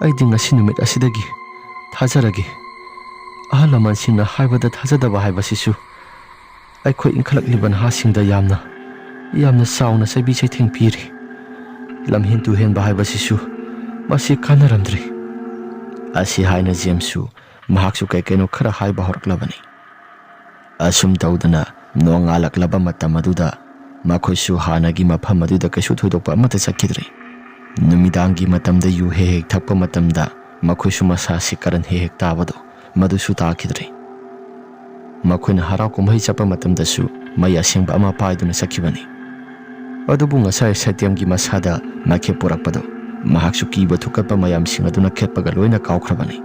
ꯑꯩꯗꯤ ꯉꯁꯤ ꯅꯨꯃꯤꯠ ꯑꯁꯤꯗꯒꯤ ꯊꯥꯖꯔꯒꯦ꯫ ꯑꯍꯜ ꯂꯃꯟꯁꯤꯡꯅ ꯍꯥꯏꯕꯗ ꯊꯥꯖꯗꯕ ꯍꯥꯏꯕꯁꯤꯁꯨ ꯑꯩꯈꯣꯏ ꯏꯟꯈꯠꯂꯛꯂꯤꯕ ꯅꯍꯥꯁꯤꯡꯗ ꯌꯥꯝꯅ, ꯌꯥꯝꯅ ꯆꯥꯎꯅ ꯆꯩꯕꯤ ꯆꯩꯊꯦꯡ ꯄꯤꯔꯤ꯫ ꯂꯝꯍꯦꯟ ꯇꯨꯍꯦꯟꯕ ꯍꯥꯏꯕꯁꯤꯁꯨ ꯃꯁꯤ ꯀꯥꯟꯅꯔꯝꯗ꯭ꯔꯦ꯫" ꯑꯁꯤ ꯍꯥꯏꯅ ꯖꯦꯝꯁꯁꯨ ꯃꯍꯥꯛꯁꯨ ꯀꯩ ꯀꯩꯅꯣ ꯈꯔ ꯍꯥꯏꯕ ꯍꯧꯔꯛꯂꯕꯅꯤ꯫ ꯑꯁꯨꯝ ꯇꯧꯗꯅ ꯅꯣꯡꯉꯥꯜꯂꯛꯂꯕ ꯃꯇꯝ ꯑꯗꯨꯗ ꯃꯈꯣꯏꯁꯨ ꯍꯥꯟꯅꯒꯤ ꯃꯐꯝ ꯑꯗꯨꯗ ꯀꯩꯁꯨ ꯊꯣꯏꯗꯣꯛꯄ ꯑꯃꯠꯇ ꯆꯠꯈꯤꯗ꯭ꯔꯦ꯫ ꯅꯨꯃꯤꯗꯥꯡꯒꯤ ꯃꯇꯝꯗ ꯌꯨ ꯍꯦꯛ ꯍꯦꯛ ꯊꯛꯄ ꯃꯇꯝꯗ ꯃꯈꯣꯏꯁꯨ ꯃꯁꯥꯁꯤ ꯀꯔꯟ ꯍꯦꯛ ꯍꯦꯛ ꯇꯥꯕꯗꯣ, ꯃꯗꯨꯁꯨ ꯇꯥꯈꯤꯗ꯭ꯔꯦ꯫ ꯃꯈꯣꯏꯅ ꯍꯔꯥꯎ ꯀꯨꯝꯍꯩ ꯆꯠꯄ ꯃꯇꯝꯗꯁꯨ ꯃꯩ ꯑꯁꯦꯡꯕ ꯑꯃ ꯄꯥꯏꯗꯨꯅ ꯆꯠꯈꯤꯕꯅꯤ꯫ ꯑꯗꯨꯕꯨ ꯉꯁꯥꯏ ꯁꯇ꯭ꯌꯝꯒꯤ ꯃꯁꯥꯗ ꯃꯩꯈꯦꯠ ꯄꯨꯔꯛꯄꯗꯣ ꯃꯍꯥꯛꯁꯨ ꯀꯤꯕ ꯊꯨꯀꯠꯄ ꯃꯌꯥꯝꯁꯤꯡ ꯑꯗꯨꯅ ꯈꯦꯠꯄꯒ ꯂꯣꯏꯅ ꯀꯥꯎꯈ꯭ꯔꯕꯅꯤ꯫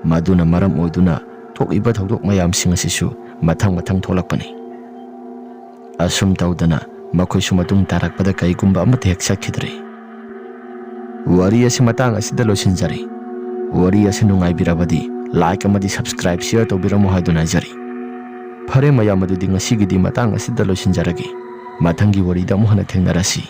ꯃꯗꯨꯅ ꯃꯔꯝ ꯑꯣꯏꯗꯨꯅ ꯊꯣꯛꯂꯤꯕ ꯊꯧꯗꯣꯛ ꯃꯌꯥꯝꯁꯤꯡ ꯑꯁꯤꯁꯨ ꯃꯊꯪ ꯃꯊꯪ ꯊꯣꯛꯂꯛꯄꯅꯤ꯫ ꯑꯁꯨꯝ ꯇꯧꯗꯅ ꯃꯈꯣꯏꯁꯨ ꯃꯇꯨꯡ ꯇꯥꯔꯛꯄꯗ ꯀꯩꯒꯨꯝꯕ ꯑꯃꯠꯇ ꯍꯦꯛ ꯆꯠꯈꯤꯗ꯭ꯔꯦ꯫ ꯋꯥꯔꯤ ꯑꯁꯤ ꯃꯇꯥꯡ ꯑꯁꯤꯗ ꯂꯣꯏꯁꯤꯟꯖꯔꯦ꯫ ꯋꯥꯔꯤ ꯑꯁꯤ ꯅꯨꯡꯉꯥꯏꯕꯤꯔꯕꯗꯤ like ꯑꯃꯗꯤ subscribe, share ꯇꯧꯕꯤꯔꯝꯃꯨ ꯍꯥꯏꯗꯨꯅ ꯍꯥꯏꯖꯔꯤ꯫ ꯐꯔꯦ ꯃꯌꯥꯝ, ꯑꯗꯨꯗꯤ ꯉꯁꯤꯒꯤꯗꯤ ꯃꯇꯥꯡ ꯑꯁꯤꯗ ꯂꯣꯏꯁꯤꯟꯖꯔꯒꯦ꯫ ꯃꯊꯪꯒꯤ ꯋꯥꯔꯤꯗ ꯑꯃꯨꯛ ꯍꯟꯅ ꯊꯦꯡꯅꯔꯁꯤ꯫